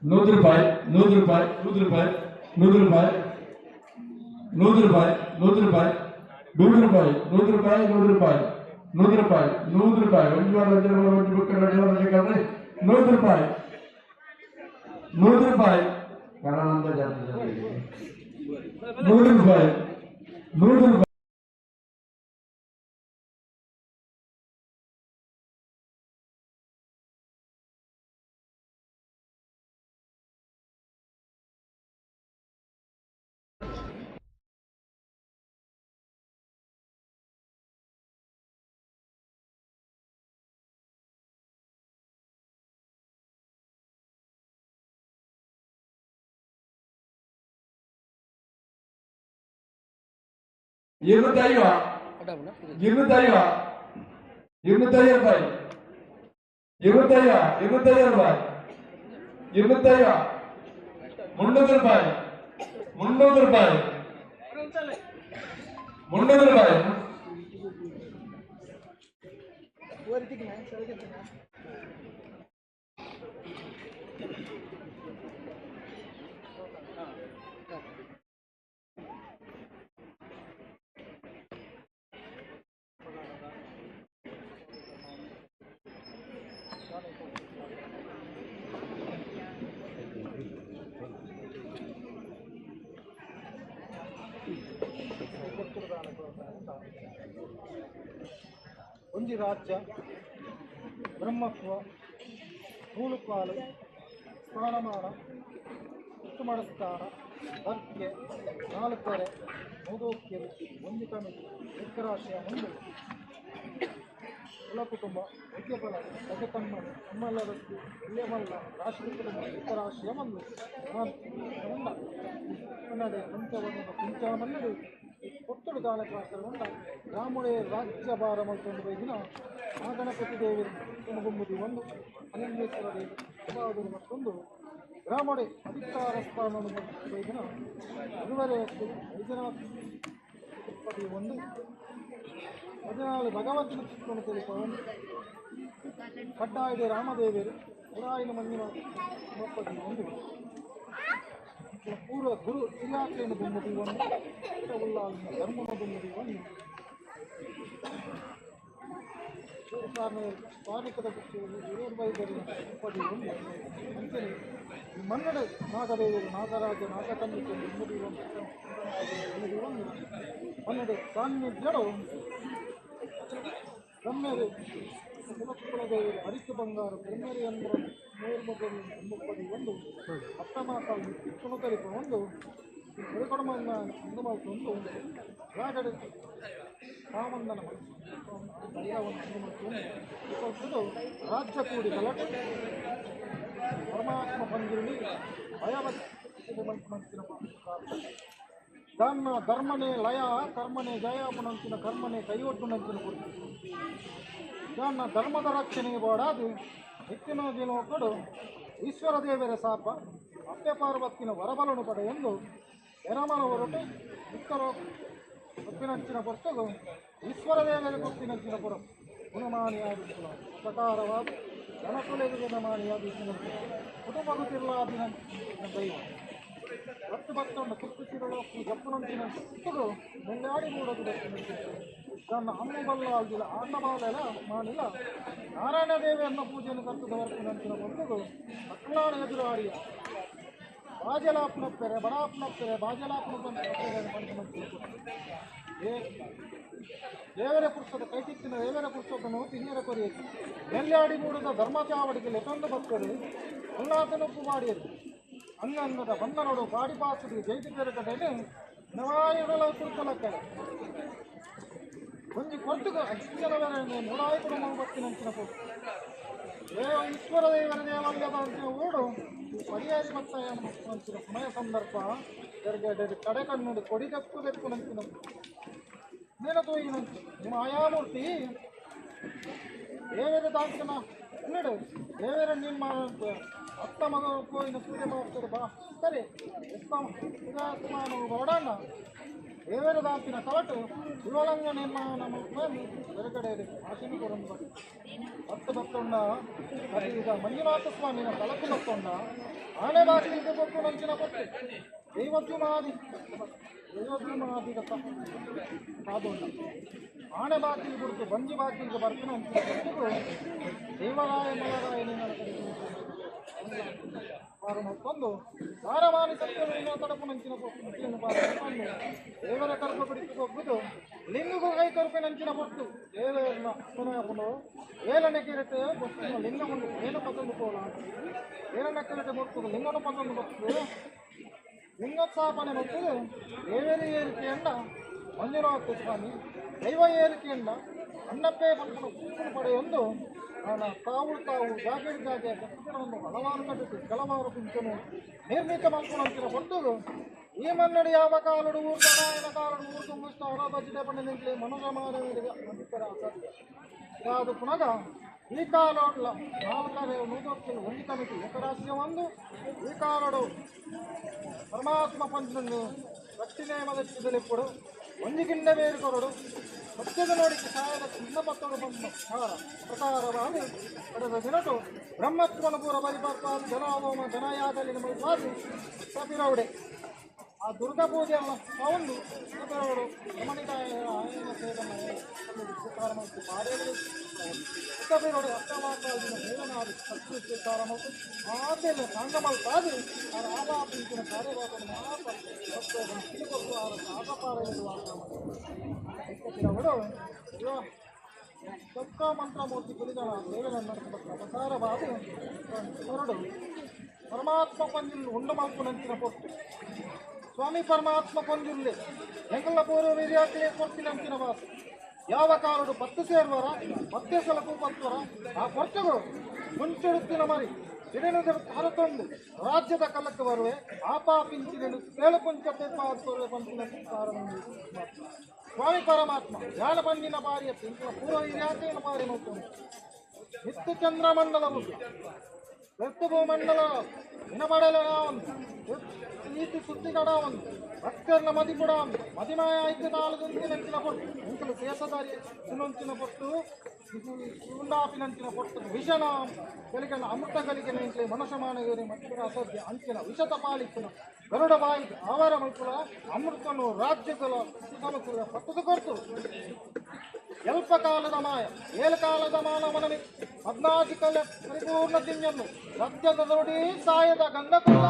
100 ರೂಪಾಯಿ, 100 ರೂಪಾಯಿ, 100 ರೂಪಾಯಿ, 100 ರೂಪಾಯಿ, 100 ರೂಪಾಯಿ, 100 ರೂಪಾಯಿ, 100 ರೂಪಾಯಿ, 100 ರೂಪಾಯಿ, 100 ರೂಪಾಯಿ, 100 ರೂಪಾಯಿ, 100 ರೂಪಾಯಿ, ಒಂದು ವಾರ ಒಂದು ವಾರ ಒಂದು ಬುಕ್ಕ ಎರಡು ವಾರ ಒಂದು 100 ರೂಪಾಯಿ, 100 ರೂಪಾಯಿ, ಕನ್ನಡ ಜಾತಿ 100 ರೂಪಾಯಿ, 100 ರೂಪಾಯಿ. 250, 250, 250 ರೂಪಾಯಿ, 250, 250 ರೂಪಾಯಿ, 250, 300 ರೂಪಾಯಿ, 300 ರೂಪಾಯಿ, 300 ರೂಪಾಯಿ. ಒಂಜಿ ರಾಜ್ಯ ಬ್ರಹ್ಮತ್ವ ನೂಲುಕಾಲು ಸ್ಥಾನಮಾನ ಉತ್ತಮಡ ಸ್ಥಾನ ಬರ್ಕೆ ನಾಲ್ಕರೆ ಮೂದೋಕ್ಕೆರೆ ಒಂದು ಕಮಿಟಿ ಏಕರಾಶಿಯ ಮುಂದೆ ಕುಲ ಕುಟುಂಬ ವೈದ್ಯಬಲ ಗಜಕಮ್ಮನೆ ಅಮ್ಮಲ್ಲರಸ್ತು ಎಳ್ಳೆಮಲ್ಲ ರಾಷ್ಟ್ರೀಯ ಕುಟುಂಬ ಏಕರಾಶಿಯ ಮಂದು ಕನ್ನಡ ಕುಂಚವನ್ನು ಕುಂಚಾಮನ್ನಡು ಕೊತ್ತಡು ದಾಳಕಾಸರಗೊಂಡ ರಾಮುಡೆ ರಾಜ್ಯ ಭಾರ ಮಲ್ತೊಂದು ಬೈದಿನ ಮಹಾಗಣಪತಿ ದೇವರು ತುಮಗುಂಬುದಿ ಒಂದು ಅಲಿಂಗೇಶ್ವರ ದೇವಿ ಬಹಾದೂರು ಮತ್ತೊಂದು ಗ್ರಾಮಡೆ ಅಧಿಕಾರ ಸ್ಥಾನವನ್ನು ಬೈದಿನ ಅದುವರೆ ವೈದ್ಯನಾಥ ತಿರುಪತಿ ಒಂದು 14 ಭಗವಂತನ ಚಿಕ್ಕನ್ನು ತಿಳಿಪವನು ಕಡ್ಡಾಯದೆ ರಾಮದೇವರು ಪುರಾಯನ ಮಂಜುನಾಥ ತಿಮ್ಮಪ್ಪದಿ ಒಂದು ಪೂರ್ವ ಗುರು ಹಿರಿಯಾಕ್ಲೇನ ದುಮ್ಮದಿ ಒಂದು ಉಲ್ಲಾಲಿನ ಧರ್ಮನ ದುಮ್ಮದಿ ಒಂದು ಕಾರ್ಮಿಕದ ಪದಿ ಒಂದು ಅಂಚನೆ ಈ ಮನ್ನಡ ನಾಗದೇವರು ನಾಗರಾಜ ನಾಗಕನ್ನಿಕೆ ದುಮ್ಮದಿ ಒಂದು ದುಮ್ಮದಿ ಒಂದು ಮನ್ನಡೆ ಸಾನ್ನಿಧ್ಯಡು ಬ್ರಹ್ಮರು ಕುಲದೇವರು ಅರಿಕೆ ಬಂಗಾರು ಬ್ರಹ್ಮರಿ ಎಂಬ ಮೂರ್ಮಗರು ಮುಪ್ಪದಿ ಒಂದು ಅತ್ತಮಾತ ಕುಣಕರಿಪ ಒಂದು ಕೊಡಮನ್ನ ಅಂದಮಲ್ತು ಒಂದು ರಾಗಡೆ ಸಾಮಂದನ ಒಂದು ರಾಜ್ಯ ಕೂಡಿ ಗಲಾಟೆ ಪರಮಾತ್ಮ ಬಂದಿರಲಿ ಭಯವತ್ತಿನ ಧರ್ಮ ಧರ್ಮನೇ ಲಯ ಕರ್ಮನೇ ಜಯ ಪುನಂತಿನ ಕರ್ಮನೇ ಕೈಯೊಡ್ಡು ನಂತಿನ ಕೊಡ್ತು ತನ್ನ ಧರ್ಮದ ರಕ್ಷಣೆಗೆ ಬೋಡಾದು ಹೆಚ್ಚಿನ ದಿನೋಕಡು ಈಶ್ವರ ದೇವರ ಸಾಪ ಅಪ್ಪೆ ಪಾರ್ವತ್ತಿನ ವರಬಲನು ಪಡೆ ಎಂದು ಎರಮನ ಹೊರಟು ಉತ್ತರ ಕೊಪ್ಪಿನಂಚಿನ ಪೊರ್ತಗು ಈಶ್ವರ ದೇವರ ಕೊಪ್ಪಿನಂಚಿನ ಪುರ ಗುಣಮಾನಿಯಾದ ಪ್ರಕಾರವಾದ ಜನಕುಲೆಗೆ ಗುಣಮಾನಿಯಾದ ಕುಟುಂಬ ತಿರ್ಲಾದಿನ ದೈವ ಹತ್ತು ಭಕ್ತೊಂಡು ಕುತ್ತು ಸಿರಳು ಜಪ್ಪುನಂಚಿನ ಪುತ್ತುಗು ಮೆಲ್ಲಾಡಿ ಮೂಡೋದು ತನ್ನ ಅಮ್ಮ ಬಲ್ಲ ಅಲ್ದಿಲ್ಲ ಆಂಡಬಾಲೆಲ ಮಾನಿಲ ನಾರಾಯಣ ದೇವಿಯನ್ನು ಪೂಜೆಯನ್ನು ಕರ್ತದ ವರ್ಪಿನಂಚಿನ ಪೊರ್ತುಗು ಮಕ್ಕಳಾಣ ಎದುರು ಆಡಿಯ ಬಾಜಲಾಪ್ನಪ್ಪೆರೆ ಬಡಾಪ್ನಪ್ಪೆರೆ ಬಾಜಲಾಪ್ನ ದೇವರ ಪುರುಷದ ಕೈತಿತ್ತಿನ ದೇವರ ಪುರುಷದನು ತಿನ್ನಿರ ಕೊರಿಯದು ನೆಲ್ಲಾಡಿ ಮೂಡದ ಧರ್ಮಚಾವಡಿಗೆ ಲೆಟೊಂದು ಭಕ್ತರು ಉಲ್ಲಾಸನೊಪ್ಪು ಮಾಡಿಯರು ಅಂಗಂಗದ ಬಂದನೋಡು ಪಾಡಿಪಾಸುದು ಜೈತಿ ಪೆರಕಡೆನೆ ನವಾಯುಗಳ ಕುರುಕಲಕ್ಕಡೆ ಒಂಜಿ ಕೊರ್ತುಗು ಅಜ್ಜನವರನ್ನು ನೋಡಾಯಿ ಕುಟುಂಬ ಬತ್ತಿನಂಚಿನ ಪೊರ್ತು ದೇವ ಈಶ್ವರ ದೇವರ ದೇವಾಲಯದ ಅಂಚಿನ ಓಡು ಪರ್ಯಾಯ ಭಕ್ತಾಯ ಅಂಚಿನ ಸಮಯ ಸಂದರ್ಭ ಜರ್ಗಡೆ ಕಡೆ ಕಣ್ಣು ಕೊಡಿ ಕಪ್ಪು ಬೆಕ್ಕು ನಂಚಿನ ನೇನ ತೋಯಿನಂಚು ಮಾಯಾಮೂರ್ತಿ ದೇವರ ತಾಂಕನ ಕನ್ನಡ ದೇವರ ನಿಮ್ಮ ಅತ್ತ ಮಗ ಕೋಯಿನ ಸೂರ್ಯ ಮಾಡ್ತಾರೆ ಬಾ ಸರಿ ಉದಾತ್ಮಾನ ಹೊರಡೋಣ ದೇವರ ದಾಂತಿನ ಕವಟು ಶಿವಲಂಗ ನಿರ್ಮಾಣ ಹೊರಗಡೆ ಆಶಿನ ಕೊರಂದು ಹತ್ತು ಭಕ್ತೊಂಡ ಈಗ ಮಂಜುನಾಥ ಸ್ವಾಮಿನ ತಲಕು ಭಕ್ತೊಂಡ ಆನೆ ಬಾಗಿಲಿಗೆ ಕೊಟ್ಟು ನಂಚಿನ ಕೊಟ್ಟು ದೈವಜ್ಜುಮಾದಿ ದೈವಜ್ಜುಮಾದಿಗತ್ತ ಕಾದೊಂಡ ಆನೆ ಬಾಗಿಲು ಕೊಡ್ತು ಬಂಜಿ ಬಾಗಿಲಿಗೆ ಬರ್ತಾನೆ ಅಂತ ದೇವರಾಯ ಮಲರಾಯ ಮತ್ತೊಂದು ಸಾರಮಾನಿ ಸತ್ಯವನ್ನು ತಡಪು ನಂಚಿನ ಕೊಟ್ಟು ದೇವರ ಕರ್ಪ ಬಿಡಿಸಿ ಹೋಗುದು ಲಿಂಗಗೂ ಕೈ ಕರುಪಿನ ನಂಚಿನ ಕೊಟ್ಟು ದೇವರನ್ನ ಪುನಃ ಏಳನೇ ಕಿರಟೆ ಬೊಟ್ಟು ಲಿಂಗವನ್ನು ಏನು ಪತ್ತೊಂದು ಕೋಲ ಏಳನೇ ಕಿರಟೆ ಬೊಟ್ಟು ಲಿಂಗನ ಪತ್ತೊಂದು ಬೊಟ್ಟು ಲಿಂಗ ಸ್ಥಾಪನೆ ಮತ್ತು ದೇವರ ಏರಿಕೆಯನ್ನ ಮಂಜುನಾಥ ಸ್ವಾಮಿ ದೈವ ಏರಿಕೆಯನ್ನ ಅಣ್ಣಪ್ಪೇ ಪಂಪನ ಕೂಪು ಪಡೆಯೊಂದು ತಾವು ತಾವು ಜಾಗೆ ಜಾಗೆ ಭಕ್ತರನ್ನು ಹಲವಾರು ಕಟ್ಟಿತು ಕೆಲವಾರು ಪಿಂಚನು ನಿರ್ಮಿತ ಮಲ್ಪುನಂಚಿನ ಹೊತ್ತು ಈ ಮನ್ನಡಿ ಯಾವ ಕಾಲಡು ಊರು ನಾರಾಯಣ ಕಾಲಡು ಊರು ತುಂಬಿಸ್ತ ಅವರ ಪಂಡ ನಿಂತಲಿ ಮನುಜಮಾನವರಿಗೆ ಮಂದಿತರ ಅಸಾಧ್ಯ ಅದು ಪುನಃ ಈ ಕಾಲೋಡ್ಲ ನಾಲ್ಕರೆ ನೂತೊತ್ತಿನ ಒಂದು ಕಮಿಟಿ ಏಕರಾಷ್ಟ್ರೀಯ ಒಂದು ಈ ಕಾಲಡು ಪರಮಾತ್ಮ ಪಂಚನನ್ನು ರಕ್ಷಣೆ ಮದಕ್ಕಿದಲಿಪ್ಪಡು ಒಂದು ಗಿಂಡ ಬೇರು ಕೊರಡು ಸತ್ಯದ ನೋಡಿಕೆ ಸಾಯದ ಚಿನ್ನ ಪತ್ತೊಡು ಬಂದ ಪ್ರಕಾರವಾಗಿ ಪಡೆದ ದಿನಟು ಬ್ರಹ್ಮತ್ವನ ಪೂರ ಪರಿಪರ್ಪಾದ ಜನಾವೋಮ ಜನಯಾಗಲಿ ನಮ್ಮ ಸಪಿರೌಡೆ ಆ ದುರ್ಗಾ ಪೂಜೆ ಅಲ್ಲ ಒಂದು ಸಪಿರೌಡು ರಮಣಿಕಾಯ ಆಯನ ಸೇವನ ಸ್ವೀಕಾರ ಮತ್ತು ಪಾಡೆಗಳು ಸಪಿರೌಡೆ ಅಷ್ಟಮಾಕಾಲಿನ ಸೇವನಾದಿ ಸತ್ಯ ಸ್ವೀಕಾರ ಮತ್ತು ಆಮೇಲೆ ಸಾಂಗಮಲ್ಪಾದಿ ಆ ಆಲಾಪಿಂಚಿನ ಕಾರ್ಯವಾದನ್ನು ಮಾತ್ರ ತಿಳಿಕೊಟ್ಟು ಆರ ಆಟಪಾರೆಯಲು ಚೊಕ್ಕ ಮಂತ್ರಮೂರ್ತಿ ಕುರಿಗಳ ದೇವರನ್ನು ಪ್ರಸಾರವಾದ ಹೊರಡು ಪರಮಾತ್ಮ ಪಂಜಿಲ್ ಉಂಡು ಮಲ್ಪುನಂಚಿನ ಪೊಟ್ಟು ಸ್ವಾಮಿ ಪರಮಾತ್ಮ ಪಂಜುರ್ಲಿ ಎಂಕಲ್ಲ ಪೂರ್ವ ವೀರ್ಯಾಕ್ಲೆ ಕೊಡ್ತಿನಂಚಿನ ವಾಸ ಯಾವ ಕಾಲಡು ಪತ್ತು ಸೇರುವರ ಪತ್ತೆ ಸಲಕು ಪತ್ತುವರ ಆ ಕೊರ್ತುಗಳು ಮುಂಚೆಡುತ್ತಿನ ಮರಿ ದಿನ ಹರತೊಂದು ರಾಜ್ಯದ ಕಲ್ಲಕ್ಕೆ ಬರುವೆ ಆಪಾಪಿಂಚಿನ ತೇಳು ಪಂಚತೆ ಪಾದುವೆ ಪಂಚಿನ ಸ್ವಾಮಿ ಪರಮಾತ್ಮ ಯಾಲ ಪಂಜಿನ ಬಾರಿಯ ಪೂರ್ವ ಹಿರಿಯಾಕೆಯ ಬಾರಿ ನೋಡ್ತು ನಿತ್ಯ ಚಂದ್ರಮಂಡಲವು ಮಂಡಲ ವಿನಬಡಲ ಒಂದು ನೀತಿ ಸುದ್ದಿಗಡ ಒಂದು ಭಕ್ತರ್ನ ಮದಿಪುಡ ಮದಿಮಾಯ ಐಕ್ಯ ತಾಲುದಂತಿನ ಪೊಟ್ಟು ಇಂಕಲು ಶೇಷಧಾರಿ ಸುನೊಂಚಿನ ಪೊಟ್ಟು ಉಂಡಾಪಿನಂಚಿನ ಪೊಟ್ಟು ವಿಷನ ಗಲಿಕನ ಅಮೃತ ಗಲಿಕನ ಇಂಕ್ಲೆ ಮನುಷ್ಯಮಾನಗರಿ ಮತ್ತಿರ ಅಸಾಧ್ಯ ಅಂಚಿನ ವಿಷತ ಪಾಲಿಕ್ಕನ ಗರುಡ ಬಾಯಿ ಆವರ ಮಲ್ಕುಲ ಅಮೃತನು ರಾಜ್ಯಗಳ ಸಮಕುಲ ಪಟ್ಟದ ಕೊರ್ತು ಎಲ್ಪ ಕಾಲದ ಮಾಯ ಏಳು ಕಾಲದ ಮಾನವನನಿ ಹದಿನಾಲ್ಕು ಕಲೆ ಪರಿಪೂರ್ಣ ತಿಂಜನ್ನು ಸತ್ಯದ ನುಡಿ ಸಾಯದ ಗಂಧಕುಲ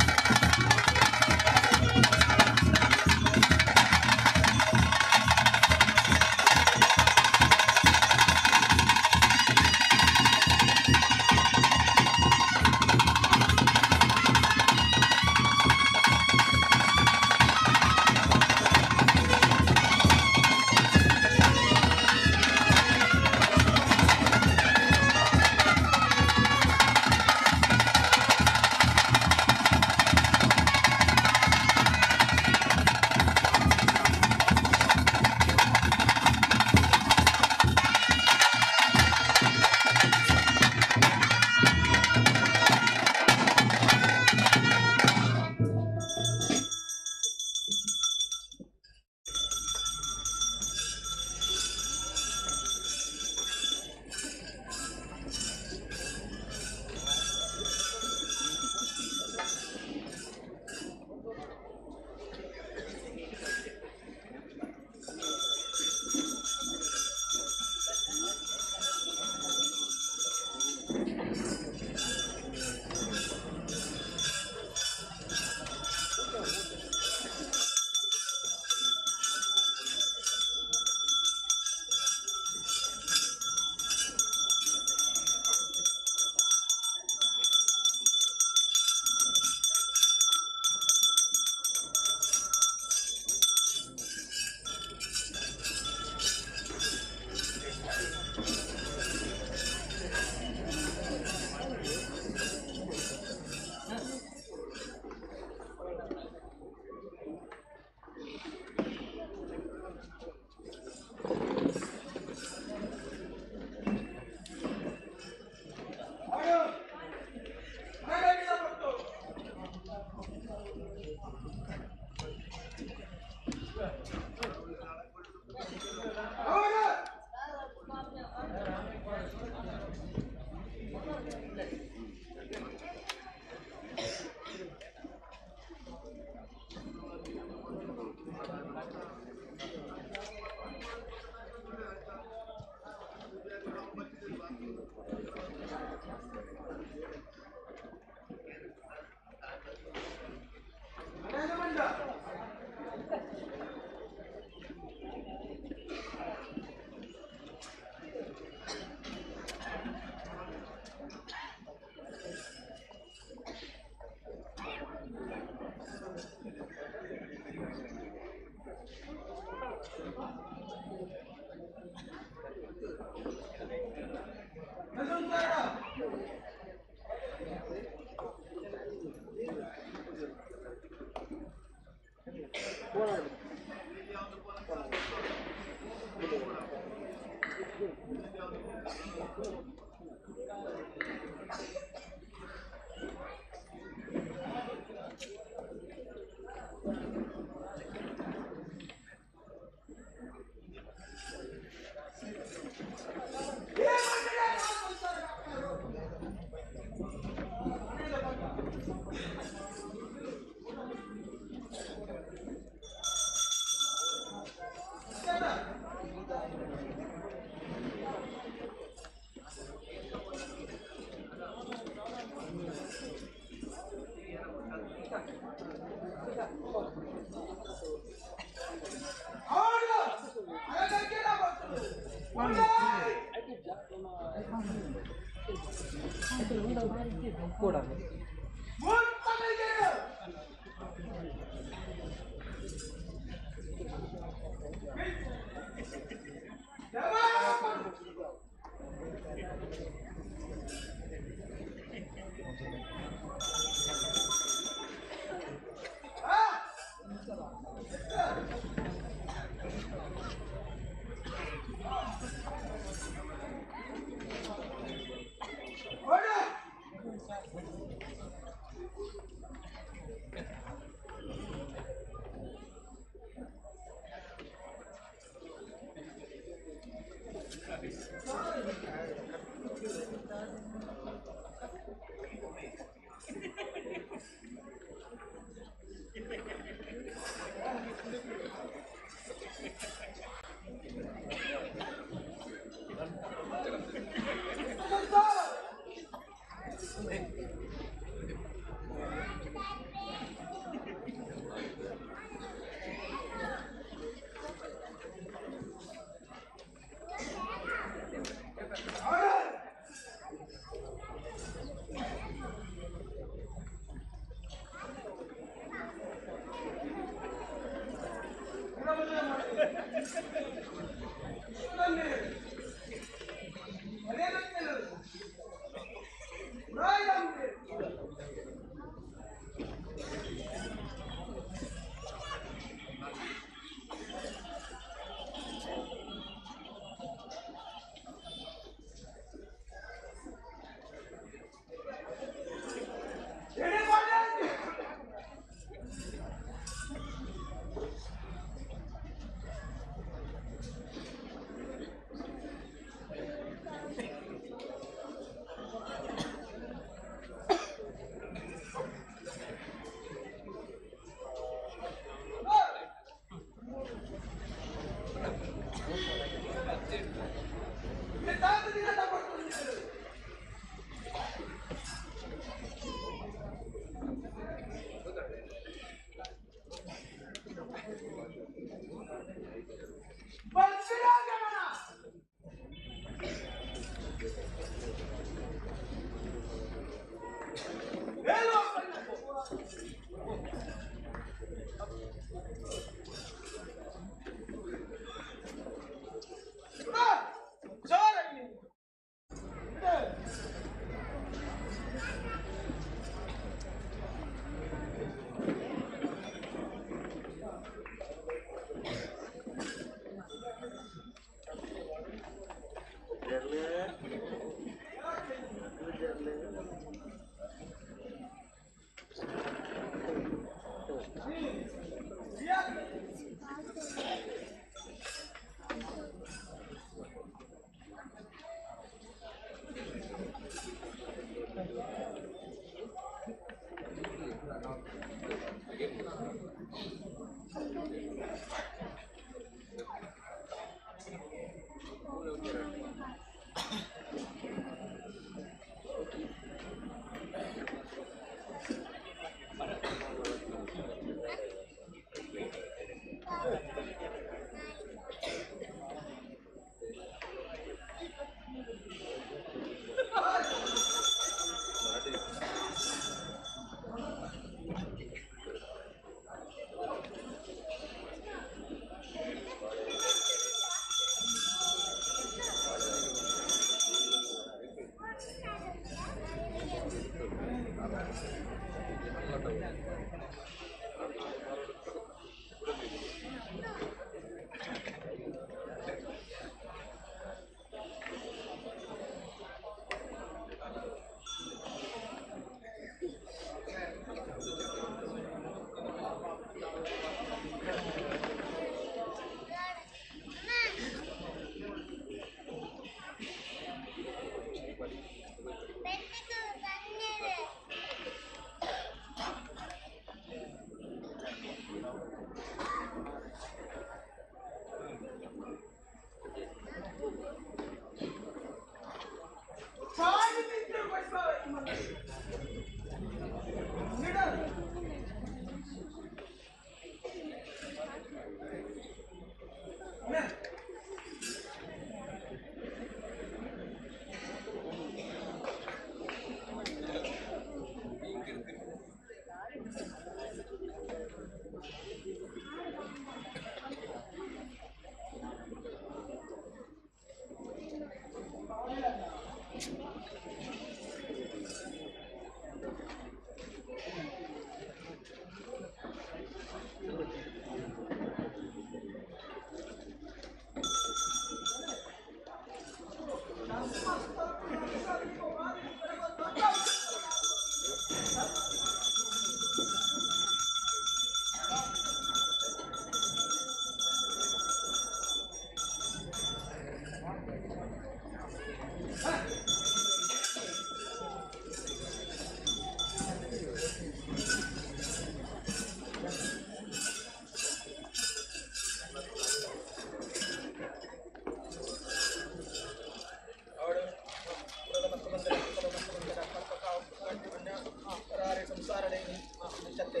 ಇಂಚತ್ತೆ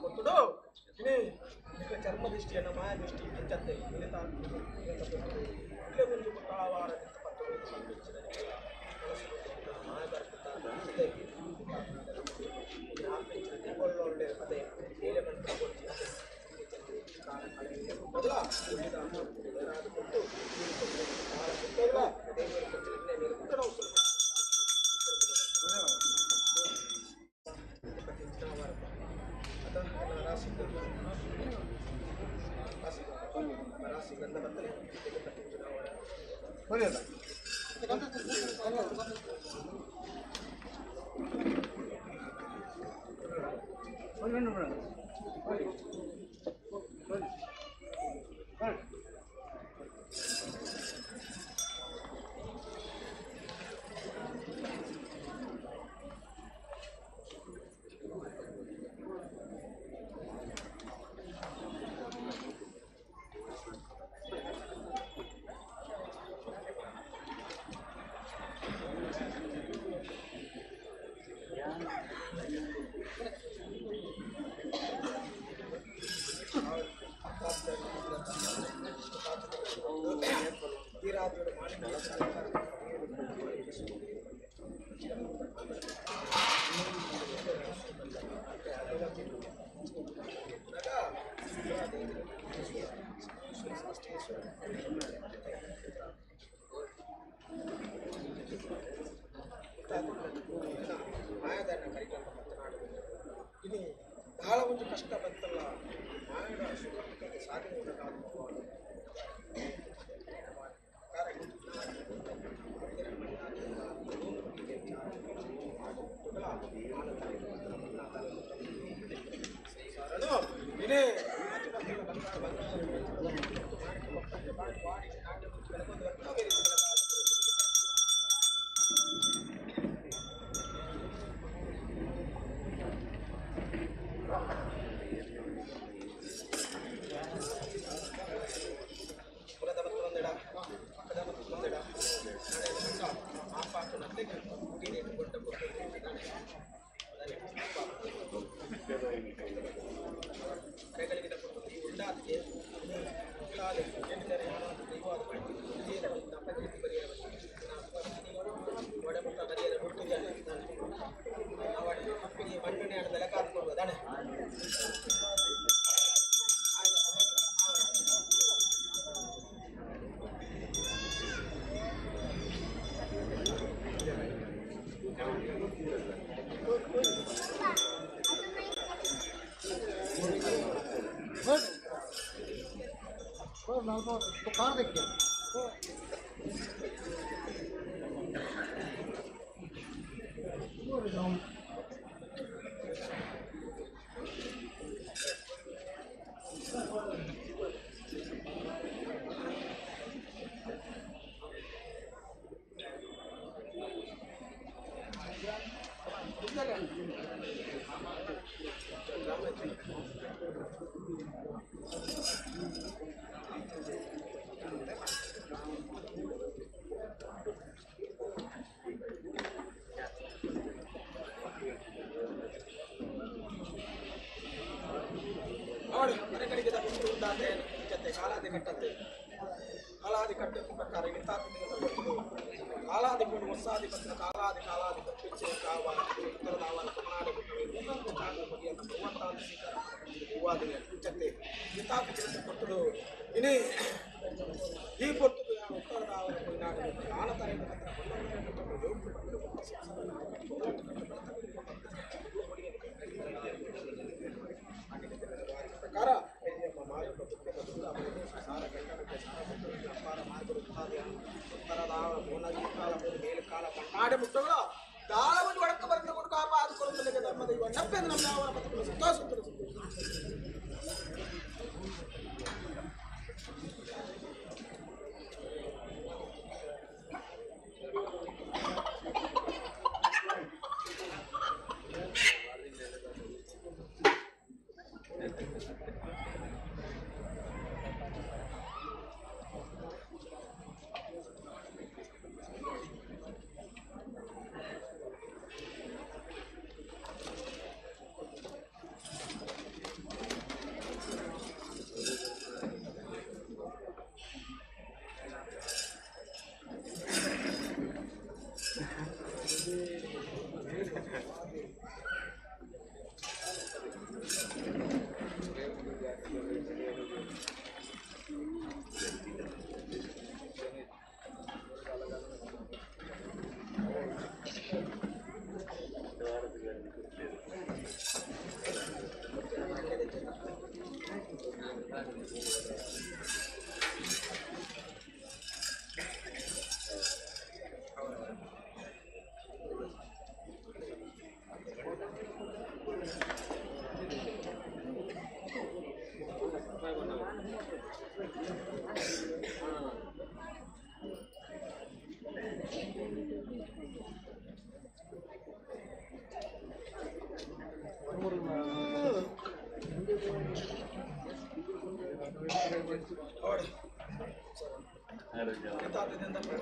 ಕೊಟ್ಟುಡು ಇನಿ ನಿಕ್ಕ ಚರ್ಮ ದೃಷ್ಟಿಯನ್ನು ಮಾಯ ದೃಷ್ಟಿ ಇಂಚತ್ತೆ ಇಲ್ಲೇ ಒಂದು ಕಾಳವಾರ ಬಹಳ ಒಂದು ಕಷ್ಟ ಬಂತಲ್ಲ ಮಾಯನ ಸುಖ ಸಾಧನೆ कार देखिए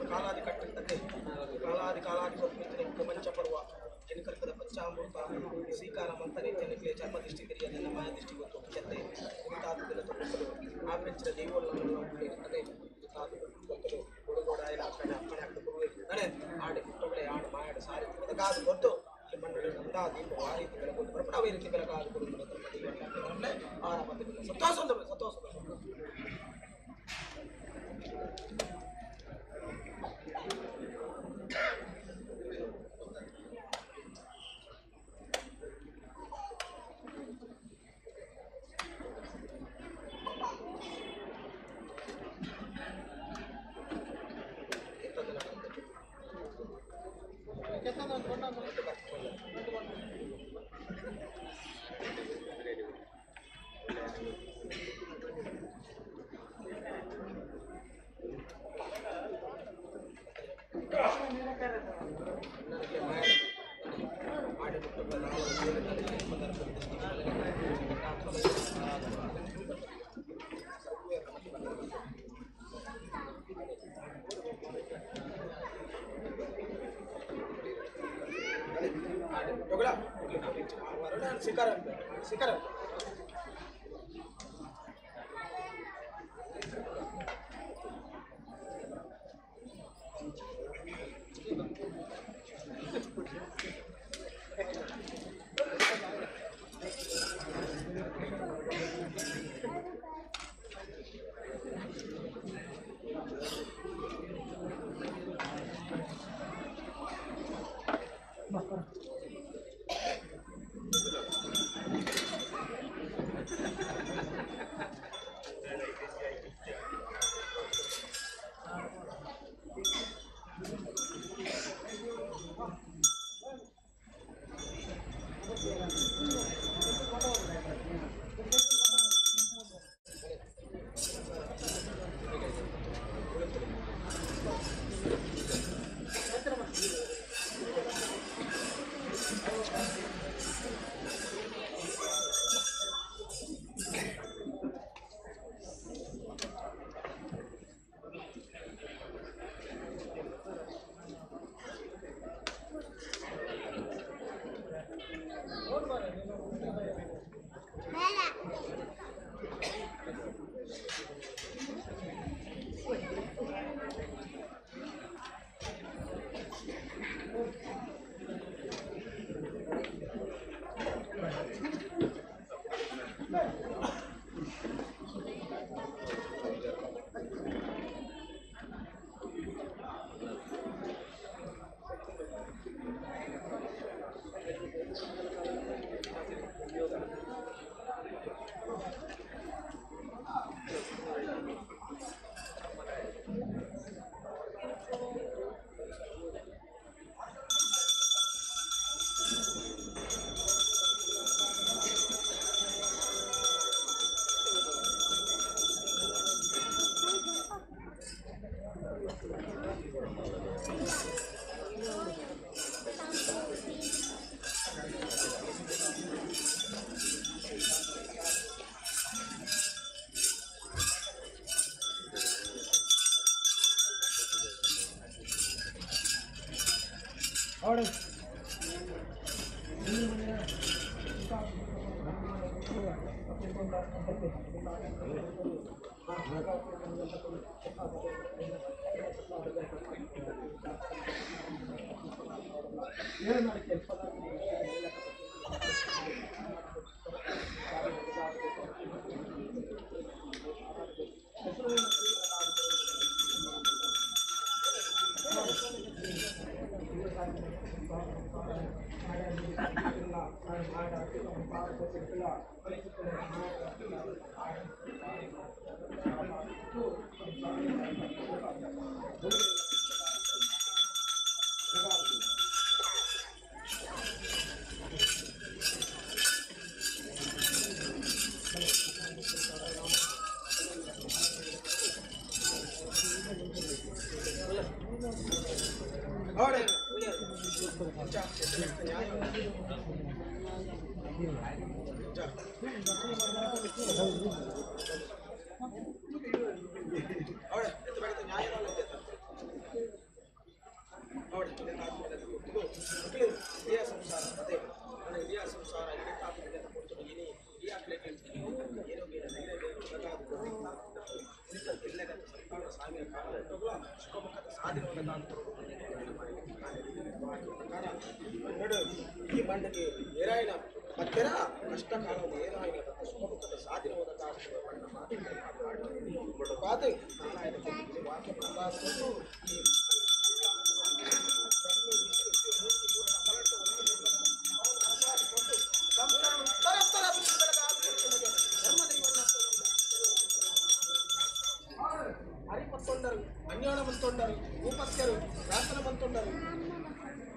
ಕಾಲಾದಿ ಕಟ್ಟಿರ್ತದೆ ಕಾಲಾದಿ ಕಾಲಾದಿ ಕೊಟ್ಟು ಮಂಚ ಪರ್ವ ಎನ್ಕರ್ಕದ ಪಂಚಾಮೃತ ಸ್ವೀಕಾರ ಮಂತನೆ ಜನಕ್ಕೆ ಚರ್ಮ ದೃಷ್ಟಿ ತೆರೆಯದೆಲ್ಲ ಮಾಯ ದೃಷ್ಟಿ ಗೊತ್ತು ಚೆತ್ತೆ ತಾತದೆಲ್ಲ ತೊಗೊಳ್ಳಲು ಆ ಪೆಂಚಿನ ದೇವಲ್ಲ ಇರ್ತದೆ ತಾತು ಗೊತ್ತಲು ಹುಡುಗೋಡ ಇಲ್ಲ ಅಪ್ಪಣೆ ಅಪ್ಪಣೆ ಹಾಕಿ ನಡೆ ಆಡಿ ಪುಟ್ಟೊಗಳೆ ಆಡು ಮಾಯಾಡು ಸಾರಿ ಕಾದು ಗೊತ್ತು ಈ ಮಣ್ಣು ನಂದಾ ದೀಪ ಆ ರೀತಿ ಬೆಳಕು ಬರಪಡ ಅವ ಈ ರೀತಿ ಬೆಳಕಾದು ಕೊಡುವುದು ಆರ ಮತ್ತೆ ಸಂತೋಷ ಸಂತೋಷ. ಸ್ವೀಕಾರ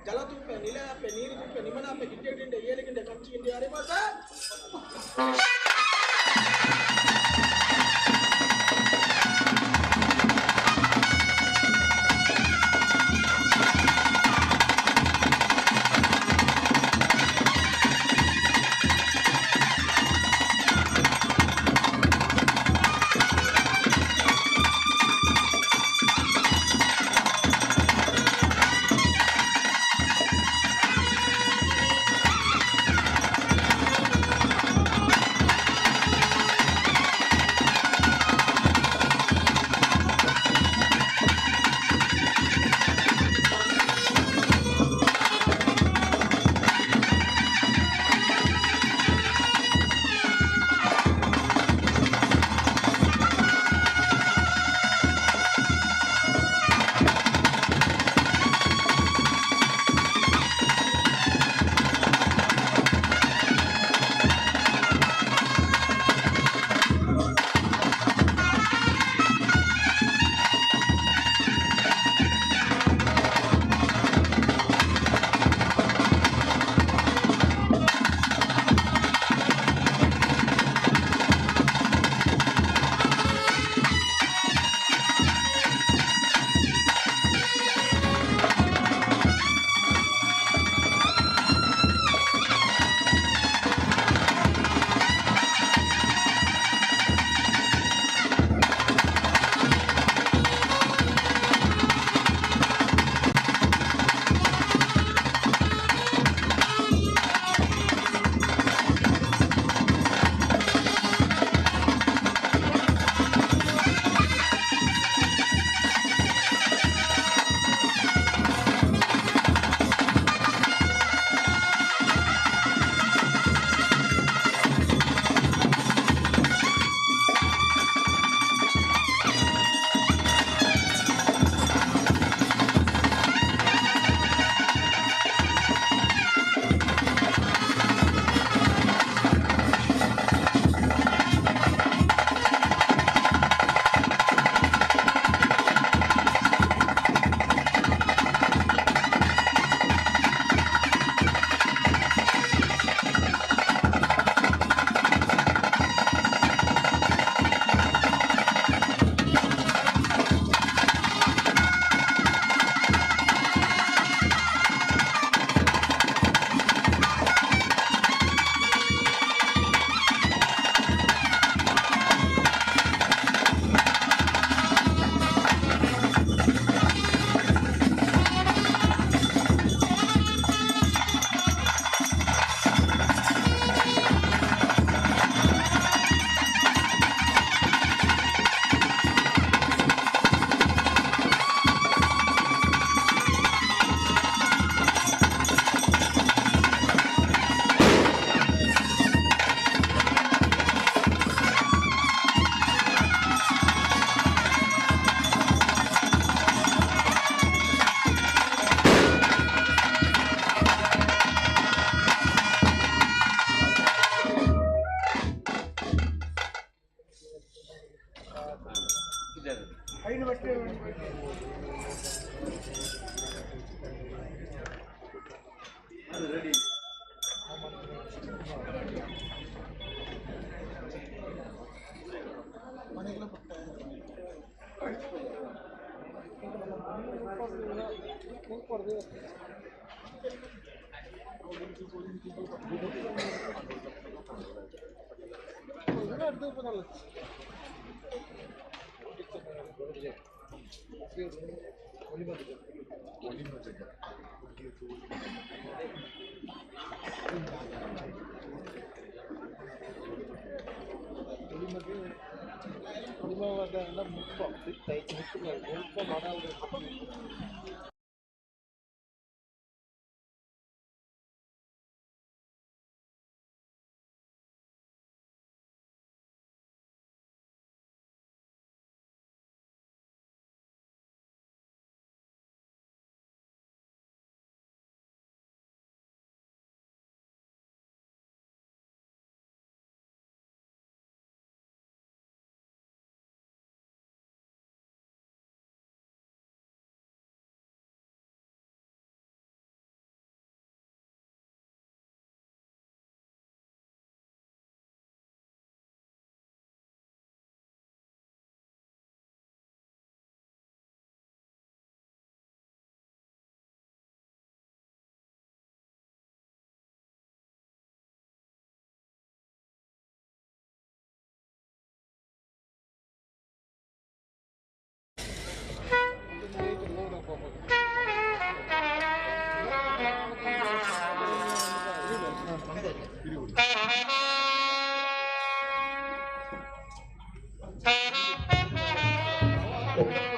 ಜಲತೂಪೆ ನಿಲಯಾಪೆ ನೀರಿಗುಪ್ಪೆ ನಿಮನಾಪೆ ಗಿಡ್ಡೆ ಗಿಂಡೆ ಏಲಿಗಿಂಡೆ ಕಂಚು ಗಿಂಡೆ ಅರಿವಾಸ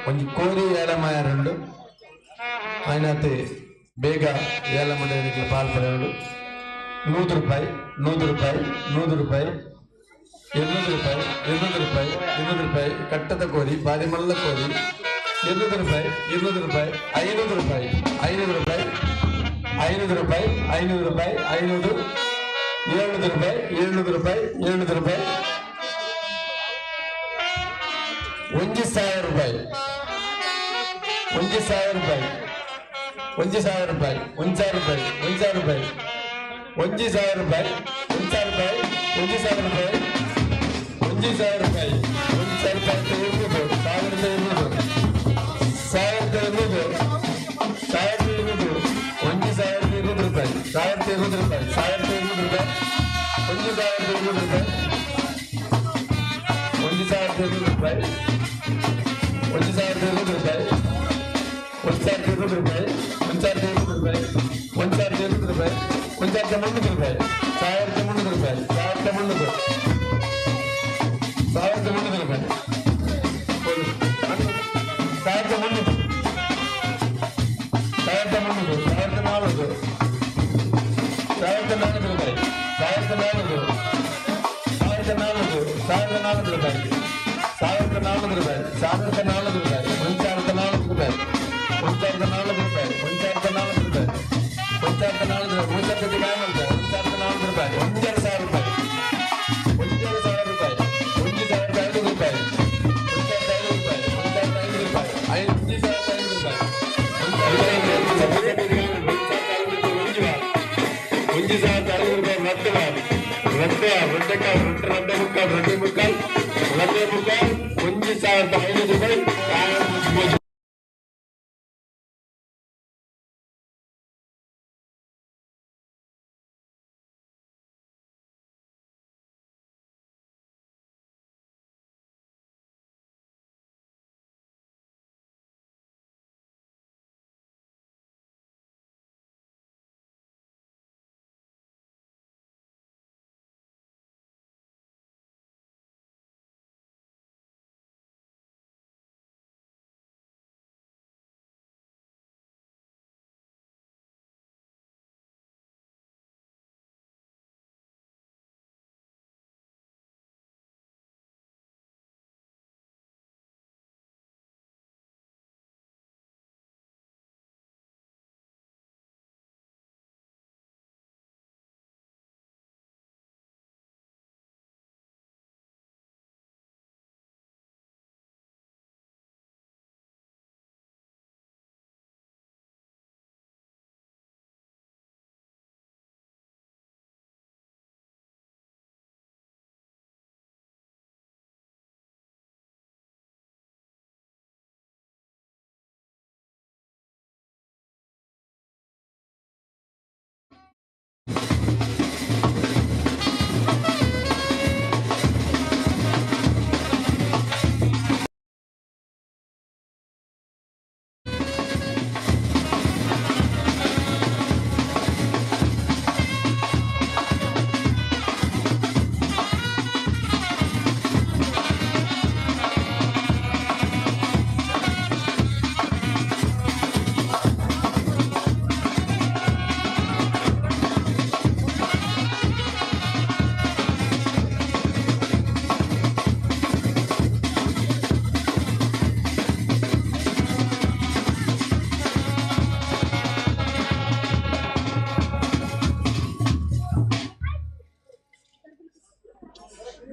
ಒಂಜಿ ಕೋರಿ ಏಲಮಾಯರುಂಡು ಆಯ್ನಾತೆ ಬೇಗ ಏಲಮಂಡಲಿಗೆ ಪಾಲ್ ಪಡೆಯೋಡು. 100 ರೂಪಾಯಿ, 100 ರೂಪಾಯಿ, 100 ರೂಪಾಯಿ, 800 ರೂಪಾಯಿ, 800 ರೂಪಾಯಿ, 800 ರೂಪಾಯಿ. ಕಟ್ಟದ ಕೋರಿ, ಬಾರಿ ಮಲ್ಲ ಕೋರಿ. 800 ರೂಪಾಯಿ, 800 ರೂಪಾಯಿ, 500 ರೂಪಾಯಿ, 500 ರೂಪಾಯಿ, 500 ರೂಪಾಯಿ, 500 ರೂಪಾಯಿ, 500, 700 ರೂಪಾಯಿ, 700 ರೂಪಾಯಿ, 700 ರೂಪಾಯಿ, 1000 ರೂಪಾಯಿ, 1000 ರೂಪಾಯಿ, 1000 ರೂಪಾಯಿ, 1000 ರೂಪಾಯಿ, 1000 ರೂಪಾಯಿ, 1000 ರೂಪಾಯಿ, 1000 ರೂಪಾಯಿ, 1000 ರೂಪಾಯಿ, 1000 ರೂಪಾಯಿ, 1000 ರೂಪಾಯಿ, 1200, 1200, 1200, 1200 ರೂಪಾಯಿ, 1200 ರೂಪಾಯಿ, 1200 ರೂಪಾಯಿ, 1200 ರೂಪಾಯಿ, 1200 ರೂಪಾಯಿ, 1200 ರೂಪಾಯಿ, 1200 ರೂಪಾಯಿ, 1200 ರೂಪಾಯಿ, 1200 ರೂಪಾಯಿ, 1300 ರೂಪಾಯಿ, 1300 ರೂಪಾಯಿ, 1300, 1300 ರೂಪಾಯಿ, 1300, 1300, 1400, 1400 ರೂಪಾಯಿ, 1400, 1400, 1400 ರೂಪಾಯಿ, 1400 ರೂಪಾಯಿ, 1400 ರೂಪಾಯಿ, 1400 ರೂಪಾಯಿ, 1400 ರೂಪಾಯಿ, 1400 ರೂಪಾಯಿ, 1400 ರೂಪಾಯಿ, 1400 ರೂಪಾಯಿ, 1400 ರೂಪಾಯಿ, 1500 ರೂಪಾಯಿ, 1500 ರೂಪಾಯಿ, 1505 ರೂಪಾಯಿ, 1505 ರೂಪಾಯಿ, 1505 ರೂಪಾಯಿ, 1505 ರೂಪಾಯಿ, 1505 ರೂಪಾಯಿ. ರಟ್ಟು ರಡ್ಡೆ ರಡ್ಡೆಕಾಳು ರೊಟ್ಟೆ ರಡ್ಡೆ ಮುಕ್ಕಾಲು ರಡ್ಡೆ ಮುಕ್ಕಾಲು ರಡ್ಡೆ ಮುಕ್ಕಾಲು 1500 ರೂಪಾಯಿ.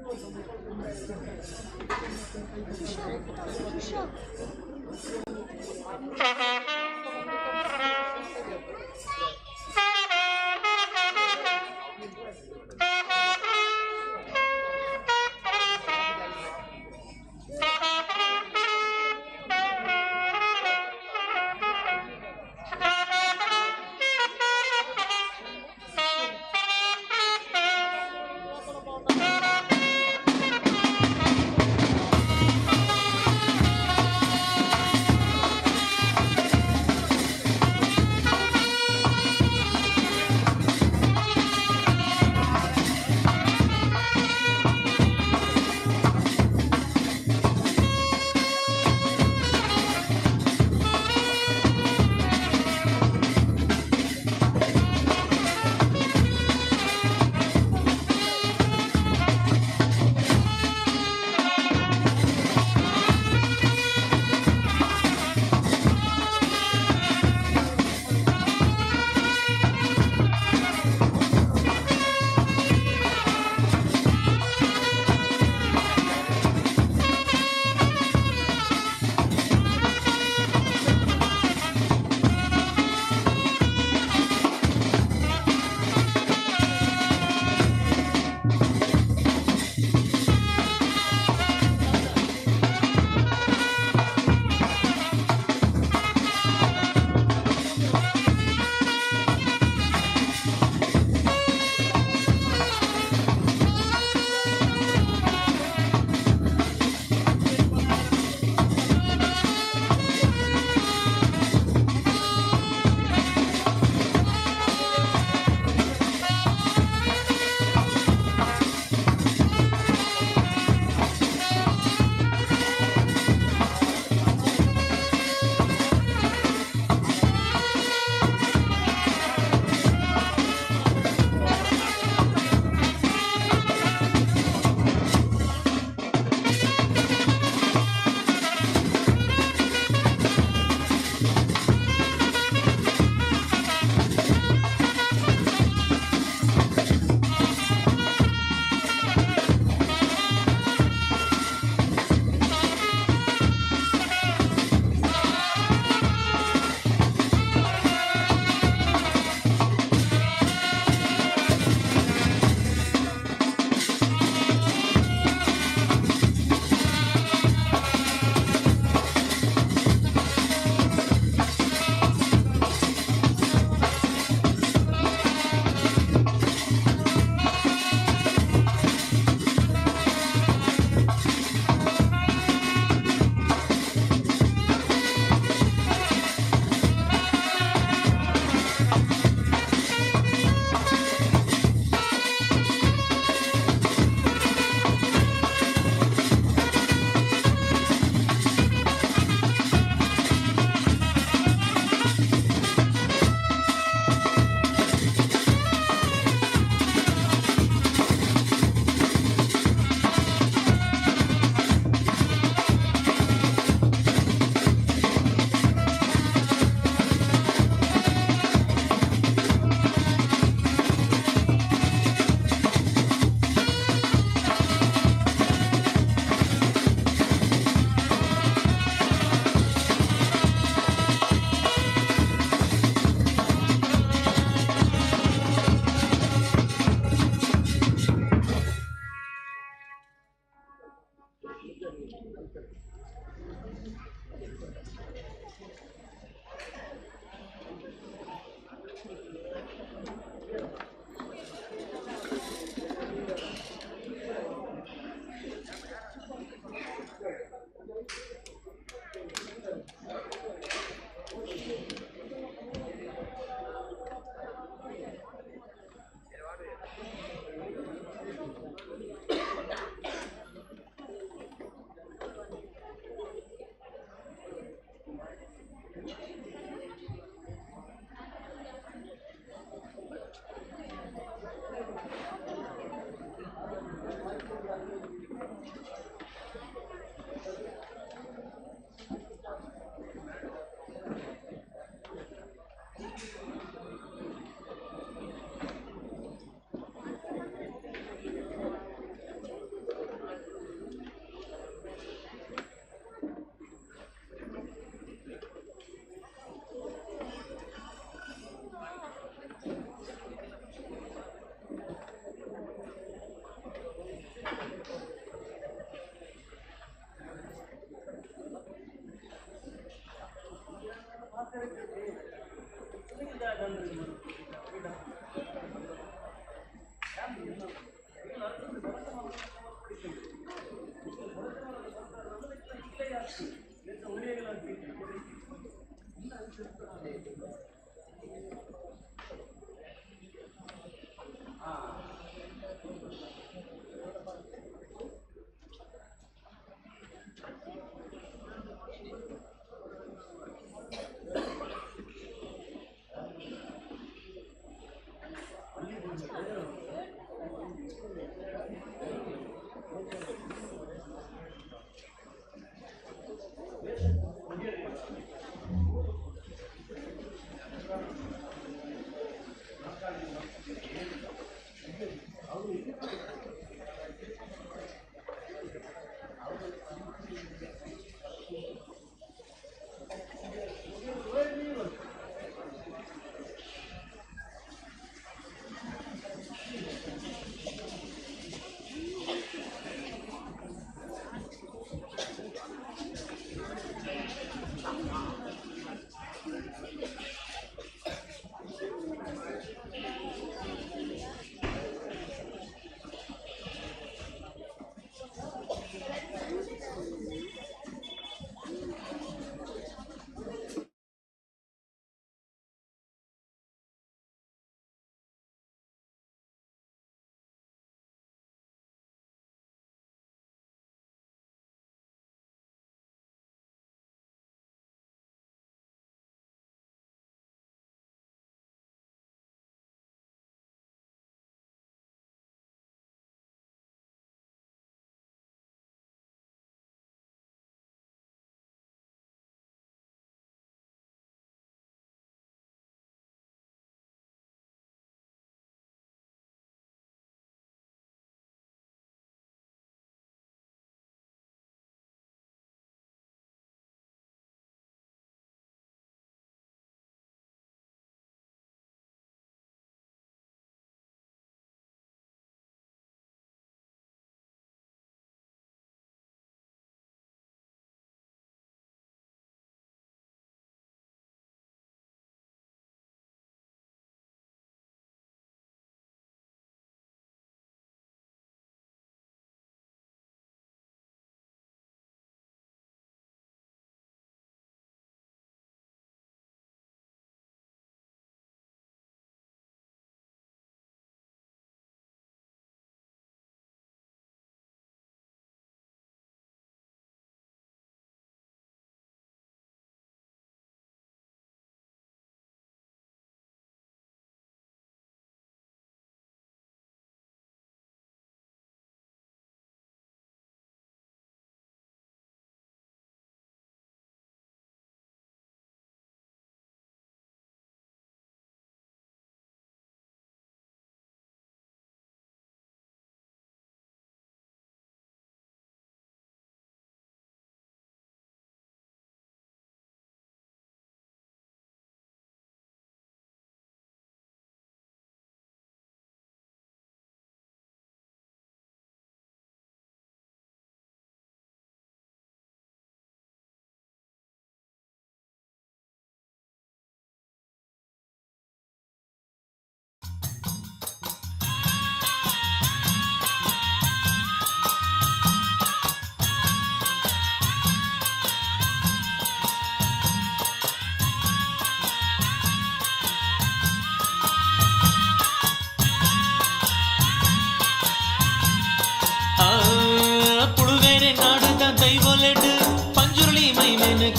Thank you.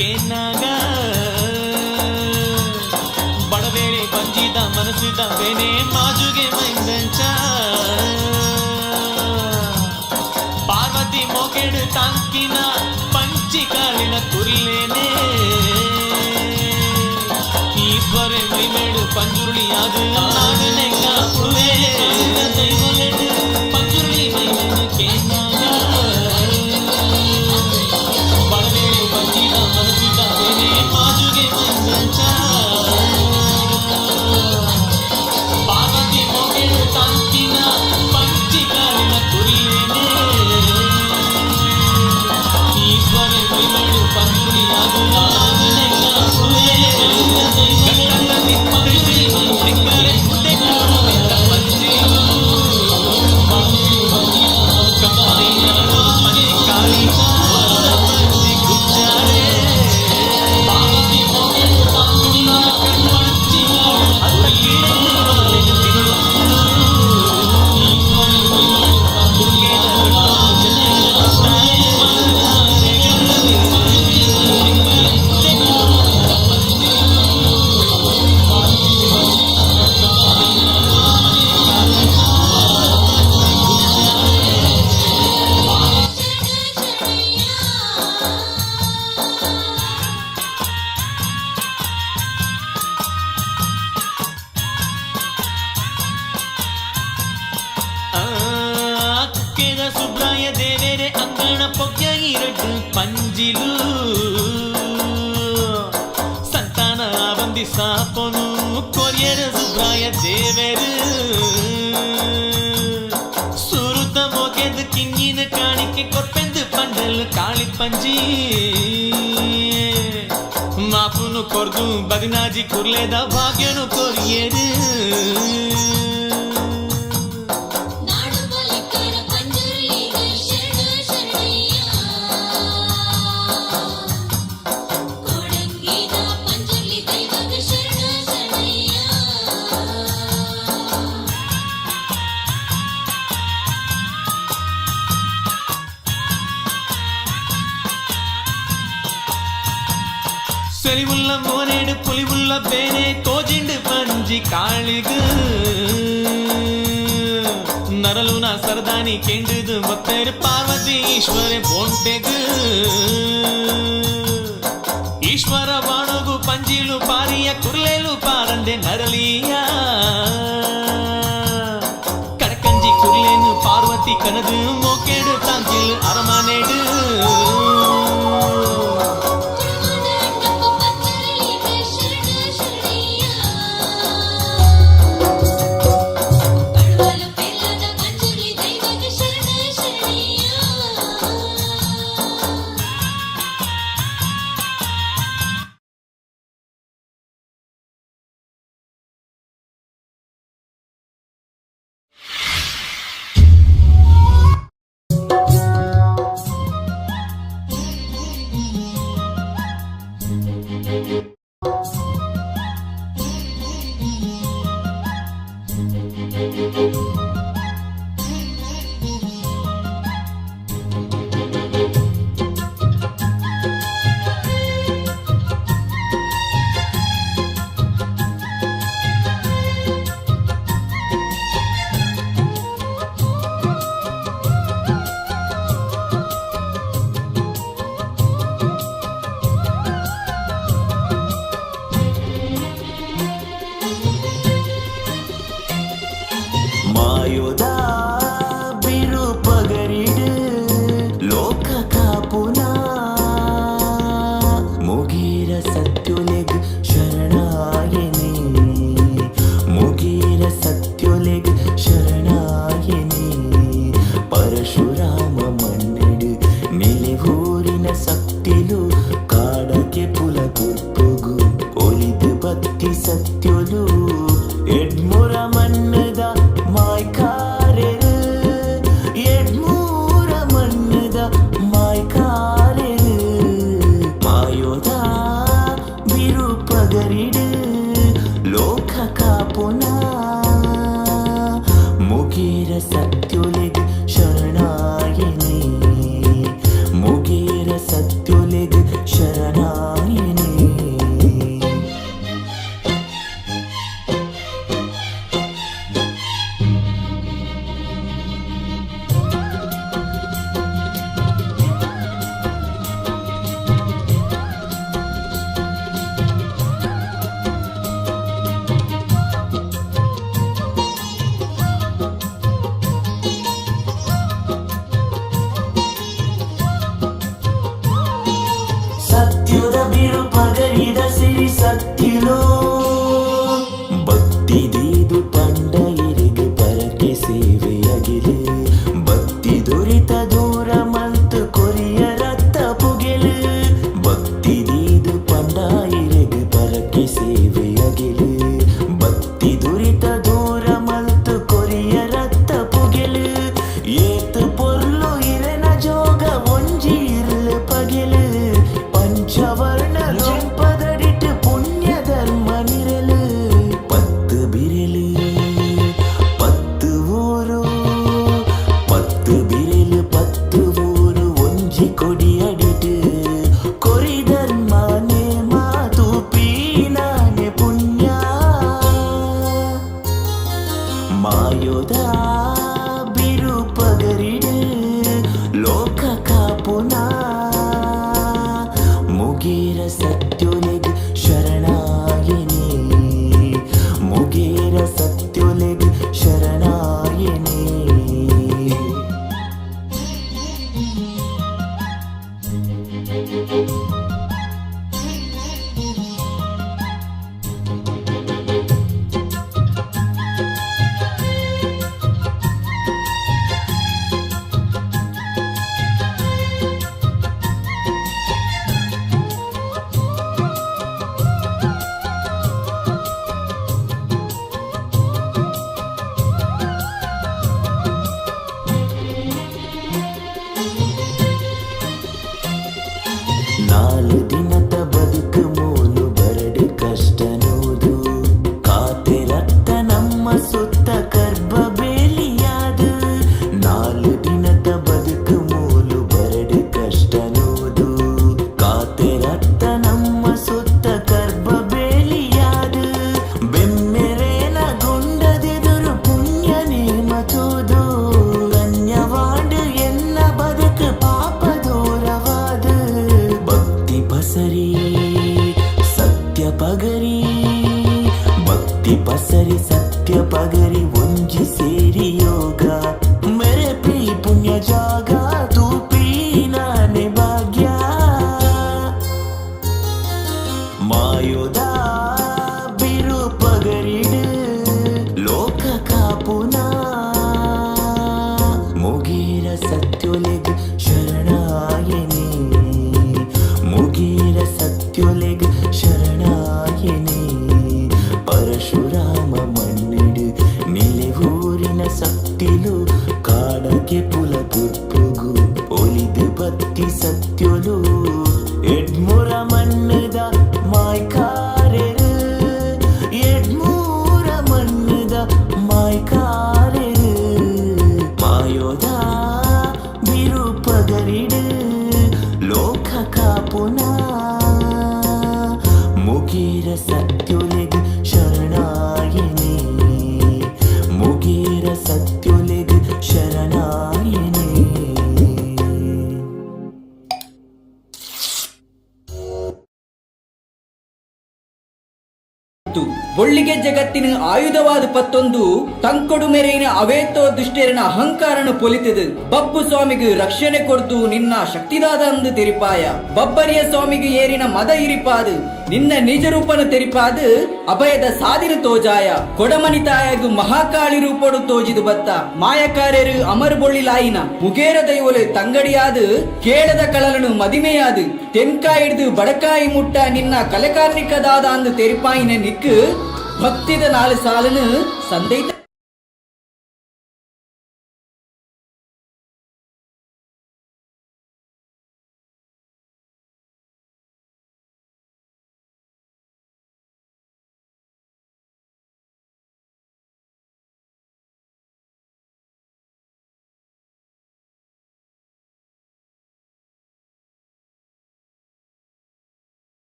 ಕೇನಾಗ ಬಡವೇರೆ ಬಂಜಿದ ಮನಸ್ಸಿದ ಬೇನೆ ಮಾಜುಗೆ ಮೈಂದಂಚ ಪಾರ್ವತಿ ಮೋಕೆಡು ತಾಂಕಿನ ಪಂಚಿ ಕಾಳಿನ ಕುರ್ಲೇನೆ ಈಶ್ವರ ಮೈಮೇಡು ಪಂಜುರುಳಿ ಅದು ನಾಡು ನೆಂಗ ಪುಡುವೆ ದೈವೊಲೆಡು ಪಂಜುರುಳಿ ಮೈಮೇಡು ಕೇನಾಗ ಬಡವೇರೆ ಬಂಜಿದ ಮನಸ್ಸಿದ ಬೇನೆ ಮಾಜುಗೆ ಮೈಂದಂಚ ಪಾರ್ವತಿ ಮೋಕೆಡು ತಾಂಕಿನ ಪಂಚಿ ಕಾಳಿನ ಕುರ್ಲೇನೆ ಈಶ್ವರ ಮೈಮೇಡು ಪಂಜುರುಳಿ ಅದು ನಾಡು ನೆಂಗ ಪುಡುವೆ ಕುಕ್ಕೆದ ಸುಬ್ರಾಯ ದೇವೇರೆ ಅಂಗಣ ಪೊಗ್ಗ ಇರಡು ಪಂಜಿಲು ಸಂತಾನ ಬಂದಿ ಸಾಪನು ಕೊರಿಯರ ಸುಬ್ರಾಯ ದೇವೇರು ಸುರುತ ಮೋಗೆದು ಕಿಂಗಿನ ಕಾಣಿಕೆ ಕೊರ್ಪೆಂದು ಪಂಡಲ್ ಕಾಳಿ ಪಂಜಿ ಮಾಪುನು ಕೊರ್ದು ಬದಿನಾಜಿ ಕುರ್ಲೇದ ಭಾಗ್ಯನು ಕೊರಿಯರು ನಾಡು ಬಲಿಕಾರ ಪಂಜುರ್ಲಿಗ ಶರಣ ಶರಣಯ್ಯ ಕೋಡಂಗಿದ ಪಂಜುರ್ಲಿ ದೈವಗ ಶರಣ ಶರಣಯ್ಯ. செறிவுள்ள மோனேடு புலிவுள்ள பேனே தோஜிண்டு பஞ்சி ಕಾಳಿಗು ನರಲುನ ಸರದಾನಿ ಕೆಂಡುದು ಭಕ್ತರು ಪಾರ್ವತಿ ಈಶ್ವರ ಬೋಂಟೆಗು ಈಶ್ವರ ಬಾಣುಗು ಪಂಜಿಲು ಪಾರಿಯ ಕುರ್ಲೇಲು ಪಾರಂದೆ ನರಲಿಯ ಕಡಕಂಜಿ ಕುರ್ಲೇನು ಪಾರ್ವತಿ ಕನದು ಮೋಕೇಡು ತಾಂಜಿಲು ಅರಮನೆಡು. ಕುರುಮದ ಅಣ್ಣಪ್ಪ ಪಂಜುರ್ಲಿಗ ಶರಣ ಶರಣಯ್ಯ ಪಡವಲು ಪೆಲ್ಲದ ಪಂಜುರ್ಲಿ ದೈವಗ ಶರಣ ಶರಣಯ್ಯ. ಮಾಯೋದ ಬಿರುಪಗರಿಡು ಲೋಕ ಕಾಪುನ ಮುಗೀರ ಸತ್ಯುಲೆಗ್ ಶರಣಾಯನೆ ಮುಗೀರ ಸತ್ಯುಲೆಗ್ ಶರಣಾಯನೆ ಪರಶುರಾಮ ಮನ್ನೆಡು ನೆಲೆಹೂರಿನ ಸಕ್ತಿಲು ಕಾಡಕ್ಕೆ ಪುಲ ಕುರ್ಪುಗು ಒಲಿದು ಭಕ್ತಿ ಸತ್ಯುಲು ಎಡ್ಮುರ ಮನ್ನದ ಮಾಯ್ಕಾರೆರು ಎಡ್ಮೂರ ಮನ್ನದ ಮಾಯ್ಕಾರೆರು ಮಾಯೋದ ಬಿರುಪಗರಿಡು ಲೋಕ ಕಾಪುನ ಮುಗೀರ ಸತ್ಯುಲೆಗ್ ಶರಣಾಯನೆ ಮುಗೀರ ಸತ್ಯುಲೆಗ್. ಬಿರು ಪಗರಿದ ಸಿರಿ ಸತ್ತಿಲೋ ಭಕ್ತಿ ದೀದು ಪಂಡ ಇರಿಗ್ ಪರಕೆ ಸೇವೆಯಗಿಲು ಭಕ್ತಿ ದುರಿತ ದೂರ ಮಲ್ತು ಕೊರಿಯ ರಕ್ತ ಪುಗೆಲು ಭಕ್ತಿ ದೀದು ಪಂಡ ಇರಿಗ್ ಪರಕೆ ಸೇವೆಯಗಿಲು ಭಕ್ತಿ ದುರಿತ ದೂರ ಮಲ್ತು ಕೊರಿಯ ರಕ್ತ ಪುಗೆಲು ಏತು ಪೊರ್ಲು ಇರೆನ ಜೋಗ ಒಂಜಿ ಇರ್ಲು ಪಗೆಲು ಪಂಚವರ್ಣ ಲೋಪದಡಿಟ್ಟು ಪುಣ್ಯ ಧರ್ಮ ನಿರಲು ಪತ್ತು ಬಿರೆಲು ಪತ್ತು ಊರು ಪತ್ತು ಬಿರೆಲು ಪತ್ತು ಊರು ಒಂಜಿ ಕೊಡಿ ಅಡಿಟ್ಟು ಕೊರಿ ಧರ್ಮನೆ ಮಾತು ಪೀನಾನೆ ಪುಣ್ಯ ಮಾಯೋದ ಬಿರು ಪಗರಿಡು ಲೋಕ ಕಾಪುನ ಮುಗೇರ ಸತ್ಯೊಲೆಗ್ ಶರಣಾಯಿನಿ ಮುಗೇರ ಸತ್ಯೊಲೆಗ್ ಶರಣಾಯಿನಿ. ನಾಲು ದಿನದ ಬದುಕು ಮೂಲು ಬರಡು ಕಷ್ಟ ನೋದು ಕಾತೆ ರಕ್ತ ನಮ್ಮ ಸುತ್ತ ಕರ್ಬ ಬೇಲಿಯಾದು. ನಾಲು ದಿನದ ಬದುಕು ಮೂಲು ಬರಡು ಕಷ್ಟ ನೋದು ಕಾತೆ ರಕ್ತ ನಮ್ಮ ಸುತ್ತ ಕರ್ಬ ಬೇಲಿಯಾದು. ಬೆಮ್ಮೆರೇನ ಗುಂಡದೆದುರು ಪುಣ್ಯ ನೇಮತೋದು ಕನ್ಯವಾಡು ಎನ್ನ ಬದುಕು ಪಾಪ ದೂರವಾದ. ಭಕ್ತಿ ಪಸರಿ ಸತ್ಯ ಪಗರಿ ಭಕ್ತಿ ಪಸರಿ ಸತ್ಯ ಪಗರಿ ಒಂಜಿ ಸೇರಿ ಯೋಗ ಮೆರೆಪಿ ಪುಣ್ಯ ಜಾಗ ತೂಪಿ ನಾನೆ ಭಾಗ್ಯ. ಮಾಯೋದ ಬಿರು ಪಗರಿಡು ಲೋಕ ಕಾಪುನ ಮುಗೀರ ಸತ್ಯೊಲೆಗ್ ಶರಣಾಯಿನಿ ಮುಗೀರ ಸತ್ಯೊಲೆಗ್ ಶರಣಾಯಿನಿ. ಪರಶುರಾಮ ಮಣ್ಣಿಡು ನಿಲೆವೂರಿನ ಸಕ್ತಿಲು ಕಾಡಗೆ ಪುಲ ಕುರ್ಪುಗು ಒಲಿದು ಬತ್ತಿ ಸತ್ಯೊಲು ಎಡ್ಮುರ ಮಣ್ಣದ ಮಾಯ್ಕಾರೆರು ಎಡ್ಮೂರ ಮಣ್ಣದ ಮಾಯ್ಕಾರೆರು ಮಾಯೋದ ಬಿರುಪಗರಿಡು ಲೋಕ ಕಾಪುನ ಮುಗೀರ ಸತ್ಯೊಲೆಗ್ ಶರಣಾಯಿನಿ ಮುಗೀರ ಸತ್ಯೊಲೆಗ್ ಶರಣಾಯಿನಿ. ಬೊಳ್ಳಿಗೆ ಜಗತ್ತಿನ ಆಯುಧವಾದ ಪತ್ತೊಂದು ತಂಕೊಡು ಮೆರೆಯಿನ ಅವೇತೋ ದುಷ್ಟೇರಿನ ಅಹಂಕಾರನು ಪೊಲಿತದು ಬಬ್ಬು ಸ್ವಾಮಿಗೆ ರಕ್ಷಣೆ ಕೊಡ್ದು ನಿನ್ನ ಶಕ್ತಿದಾದ ಅಂದು ತೆರಿಪಾಯ. ಬಬ್ಬರಿಯ ಸ್ವಾಮಿಗೆ ಏರಿನ ಮದ ಇರಿಪಾದು ನಿನ್ನ ನಿಜ ರೂಪನು ತೆರಿಪಾದು ಅಭಯದ ಸಾದಿನ ತೋಜಾಯ. ಕೊಡಮನಿ ತಾಯಗು ಮಹಾಕಾಳಿ ರೂಪಡು ತೋಜಿದು ಬತ್ತ ಮಾಯಕಾರ್ಯರು ಅಮರ್ ಬೊಳ್ಳಿಲಾಯಿನ ಮುಗೇರ ದೈವಲು ತಂಗಡಿಯಾದು ಕೇಳದ ಕಳಲನು ಮದಿಮೆಯಾದು ತೆನ್ಕಾಯಿಡ್ದು ಬಡಕಾಯಿ ಮುಟ್ಟ ನಿನ್ನ ಕಲೆಕಾರ್ನಿಕದಾದ ಅಂದು ತೆರಿಪಾಯಿನ ನಿಕ್ಕು ಭಕ್ತಿದ ನಾಲು ಸಾಲನು ಸಂದೈತ.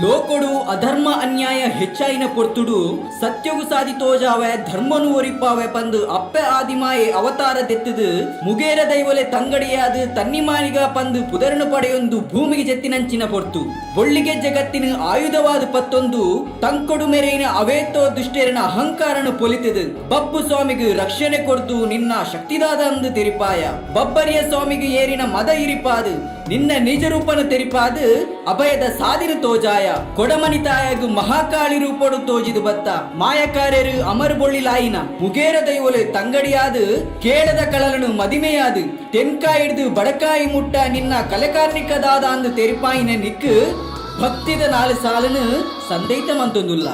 ಲೋಕೊಡು ಅಧರ್ಮ ಅನ್ಯಾಯ ಹೆಚ್ಚಾಯಿನ ಪೊರ್ತುಡು ಸತ್ಯಗು ಸಾದಿ ತೋಜಾವೆ ಧರ್ಮನು ಒರಿಪಾವೆ ಪಂದು ಅಪ್ಪೆ ಆದಿಮಾಯೆ ಅವತಾರ ದೆತ್ತದು ಮುಗೇರ ದೈವಲೆ ತಂಗಡಿಯಾದ ತನ್ನಿಮಾನಿಗ ಪಂದು ಪುದರನು ಪಡೆಯೊಂದು ಭೂಮಿಗೆ ಜೆತ್ತಿನಂಚಿನ ಪೊರ್ತು ಬೊಳ್ಳಿಗೆ ಜಗತ್ತಿನ ಆಯುಧವಾದ ಪತ್ತೊಂದು ತಂಕೊಡು ಮೆರೆಯಿನ ಅವೇತೋ ದುಷ್ಟೇರಿನ ಅಹಂಕಾರನು ಪೊಲಿತದು ಬಬ್ಬು ಸ್ವಾಮಿಗೆ ರಕ್ಷಣೆ ಕೊರ್ದು ನಿನ್ನ ಶಕ್ತಿದಾದ ಅಂದು ತೆರಿಪಾಯ ಬಬ್ಬರಿಯ ಸ್ವಾಮಿಗೆ ಏರಿನ ಮದ ಇರಿಪಾದು ನಿನ್ನ ನಿಜ ರೂಪನು ತೆರಿಪಾದು ಅಭಯದ ಸಾದಿನ ತೋಜಾಯ ಕೊಡಮನಿ ತಾಯಗು ಮಹಾಕಾಳಿ ರೂಪಡು ತೋಜಿದು ಬತ್ತ ಮಾಯಕಾರ್ಯರು ಅಮರ್ ಬೊಳ್ಳಿಲಾಯಿನ ಮುಗೇರ ದೈವೊಲೆ ತಂಗಡಿಯಾದು ಕೇಳದ ಕಳಲನು ಮದಿಮೆಯಾದು ತೆನ್ಕಾಯಿಡ್ದು ಬಡಕಾಯಿ ಮುಟ್ಟ ನಿನ್ನ ಕಲೆಕಾರ್ನಿಕದಾದ ಅಂದು ತೆರಿಪಾಯಿನ ನಿಕ್ಕು ಭಕ್ತಿದ ನಾಲು ಸಾಲನು ಸಂದೈತ ಮಂತೊಂದುಲ್ಲ.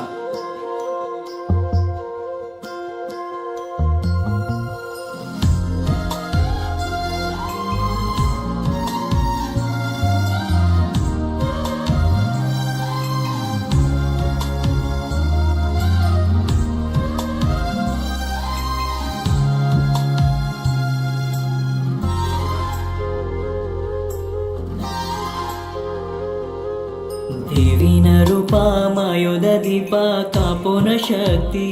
ದೇವಿನ ರೂಪ ಮಾಯೋದ ದೀಪ ಕಾಪೋನ ಶಕ್ತಿ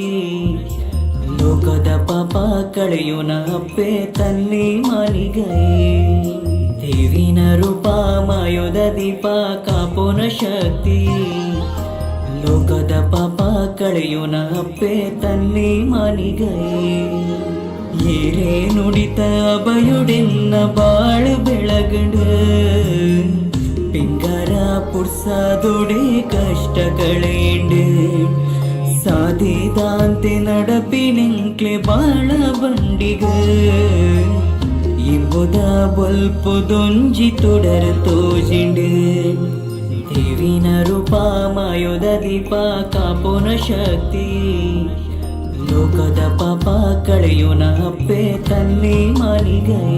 ಲೋಕದ ಪಾಪ ಕಳೆಯೋನ ಅಪ್ಪೆ ತನ್ನಿ ಮಾನಿಗೈ. ದೇವಿನ ರೂಪ ಮಾಯೋದ ದೀಪ ಕಾಪೋನ ಶಕ್ತಿ ಲೋಕದ ಪಾಪ ಕಳೆಯೋನ ಅಪ್ಪೆ ತನ್ನಿ ಮಾನಿಗೈ. ಏರೇ ನುಡಿತ ಅಭಯುಡೆನ್ನ ಬಾಳು ಬೆಳಗಂಡು ಪಿಂಗಾರ ಪುರ್ಸಾದೊಡೆ ಕಷ್ಟ ಕಳೆಂಡು ಸಾದಿದಾಂತೆ ನಡಪಿನೆಂಕ್ಲೆ ಬಾಳ ಬಂಡಿಗ ಇಂಬುದ ಬೊಲ್ಪುದೊಂಜಿ ತುಡರ ತೋಜಿಂಡು. ದೇವಿನ ರೂಪ ಮಾಯೋದ ದೀಪ ಕಾಪೋನ ಶಕ್ತಿ ಲೋಕದ ಪಾಪ ಕಳೆಯೋನ ಅಪ್ಪೆ ತನ್ನಿ ಮಾನಿಗೈ.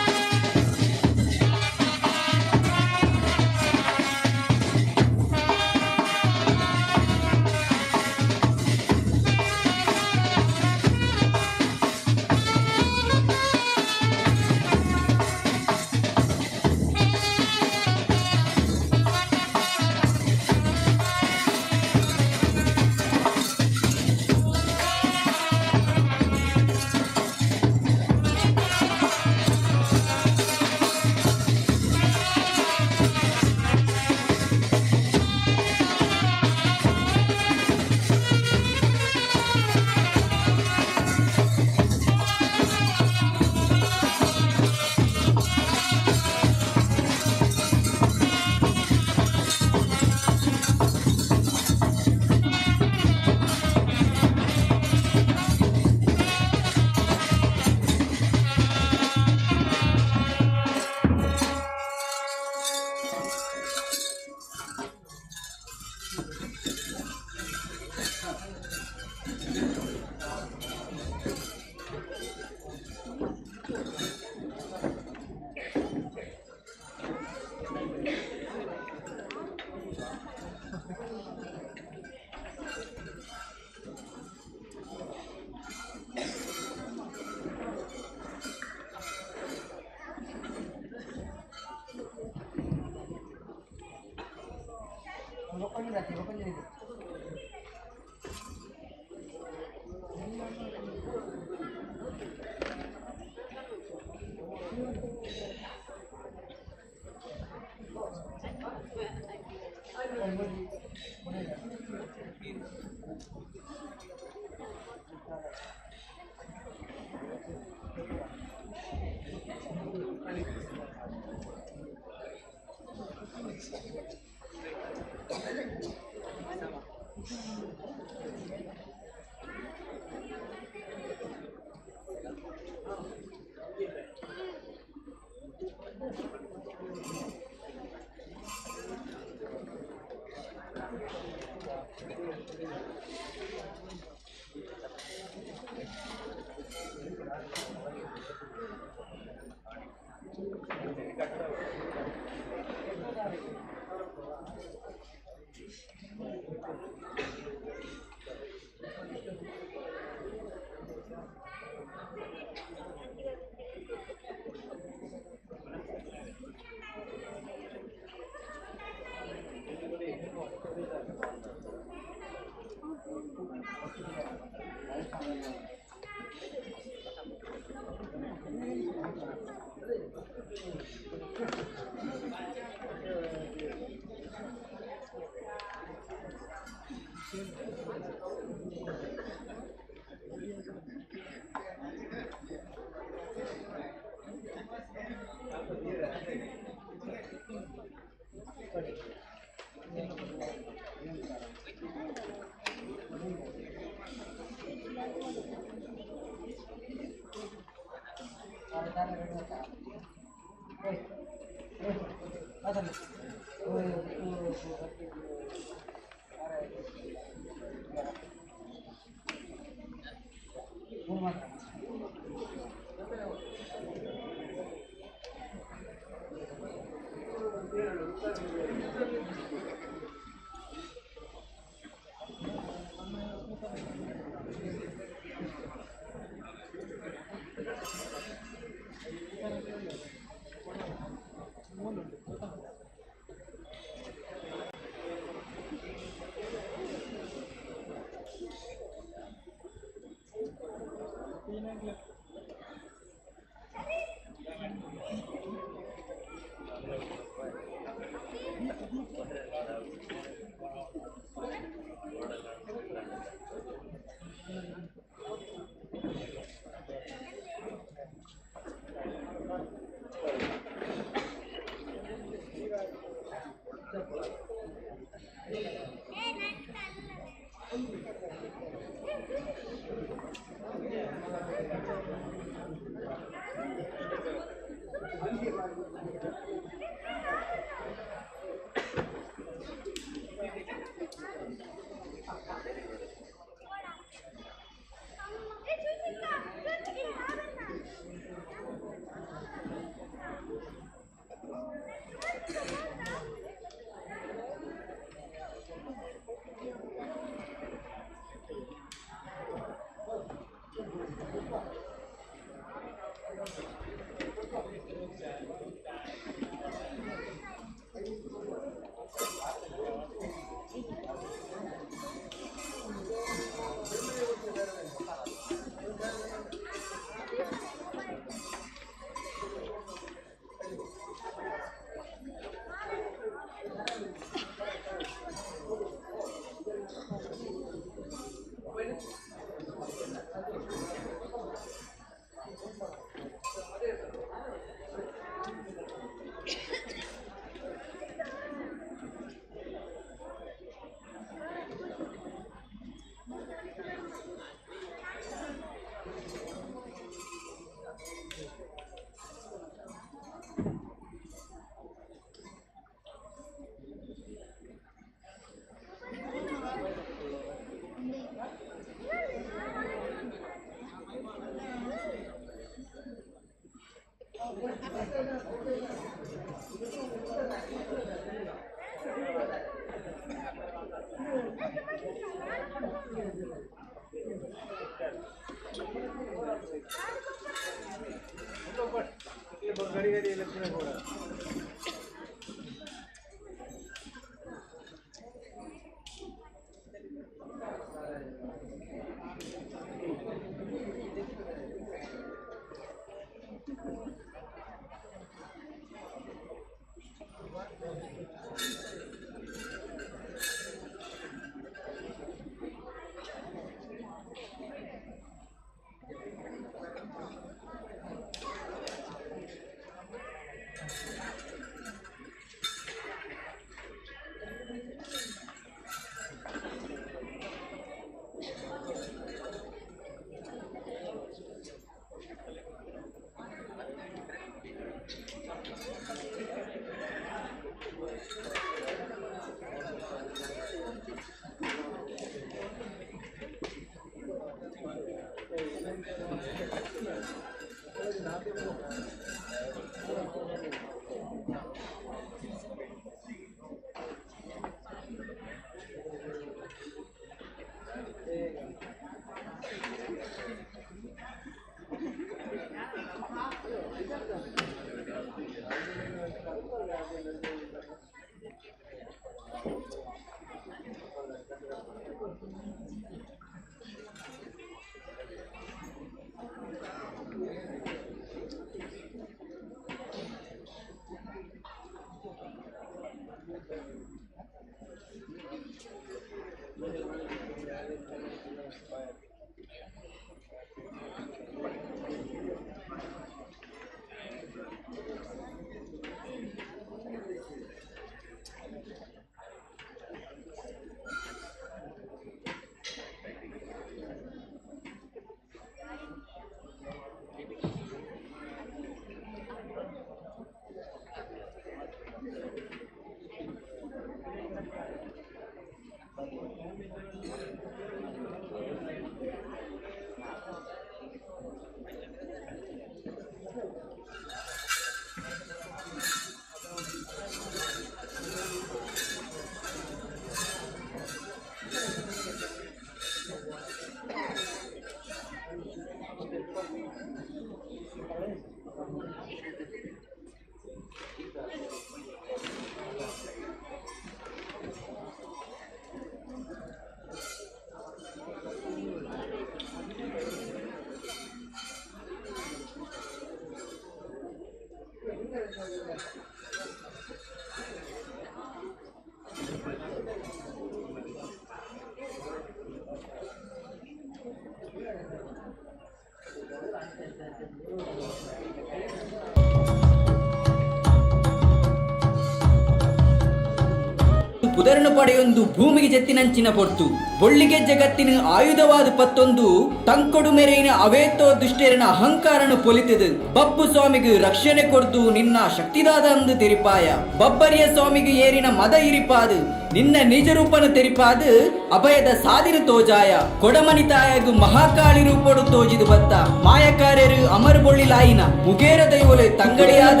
ಪುದರ್ನು ಪಡೆಯೊಂದು ಭೂಮಿಗೆ ಜೆತ್ತಿನಂಚಿನ ಪೊರ್ತು ಬೊಳ್ಳಿಗೆ ಜಗತ್ತಿನ ಆಯುಧವಾದ ಪತ್ತೊಂದು ತಂಕೊಡು ಮೆರೆಯಿನ ಅವೇತೋ ದುಷ್ಟೇರನ ಅಹಂಕಾರನು ಪೊಲಿತದು ಬಬ್ಬು ಸ್ವಾಮಿಗೆ ರಕ್ಷಣೆ ಕೊರ್ದು ನಿನ್ನ ಶಕ್ತಿದಾದ ಅಂದು ತೆರಿಪಾಯ. ಬಬ್ಬರಿಯ ಸ್ವಾಮಿಗೆ ಏರಿನ ಮದ ಇರಿಪಾದು ನಿನ್ನ ನಿಜ ರೂಪನು ತೆರಿಪಾದು ಅಭಯದ ಸಾದಿನ ತೋಜಾಯ. ಕೊಡಮನಿ ತಾಯಗು ಮಹಾಕಾಳಿ ರೂಪಡು ತೋಜಿದು ಬತ್ತ ಮಾಯಕಾರ್ಯರು ಅಮರ್ ಬೊಳ್ಳಿಲಾಯಿನ ಮುಗೇರ ದೈವಲೆ ತಂಗಡಿಯಾದ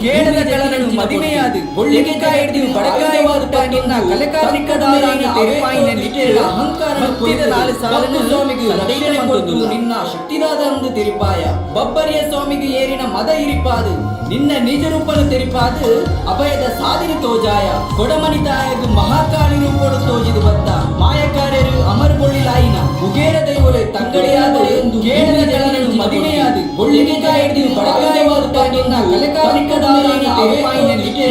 ಕೇಳದ ಗಳನನು ಮದಿಮೆಯಾದು ಬೊಳ್ಳಿಗೆ ಕಾಯಿಡಿದು ಬಡಕಾಯವಾದ ನಿನ್ನ ಕಲೆಕಾರ್ಮಿಕದಾದ ತೆರಿಪಾಯಿನ ನಿಟ್ಟೆರ ಅಹಂಕಾರ ಭಕ್ತಿದ ನಾಲು ಸಾಲನು ಸ್ವಾಮಿಗೆ ರಕ್ಷಣೆ ಕೊರ್ದು ನಿನ್ನ ಶಕ್ತಿದಾದ ಅಂದು ತೆರಿಪಾಯ. ಬಬ್ಬರಿಯ ಸ್ವಾಮಿಗೆ ಏರಿನ ಮದ ಇರಿಪಾದು ನಿನ್ನ ನಿಜ ರೂಪನು ತೆರಿಪಾದು ಅಭಯದ ಸಾದಿನ ತೋಜಾಯ. ಕೊಡಮನಿ ತಾಯಗು ಮಹಾಕಾಳಿ ರೂಪಡು ತೋಜಿದು ಬತ್ತ ಮಾಯಕಾರ್ಯರು ಅಮರ್ ಬೊಳ್ಳಿಲಾಯಿನ ಮುಗೇರ ದೈವಲೆ ತಂಗಡಿಯಾದ ಕೇಳದ ಗಳನನು ಮದಿಮೆಯಾದು ಬೊಳ್ಳಿಗೆ ಕಾಯಿಡಿದು ಬಡಕಾಯವಾದ ನಿನ್ನ ಕಲೆಕಾರ್ಮಿಕದಾದ ತೆರಿಪಾಯಿನ ನಿಟ್ಟೆರ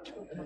ಆ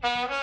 Thank you.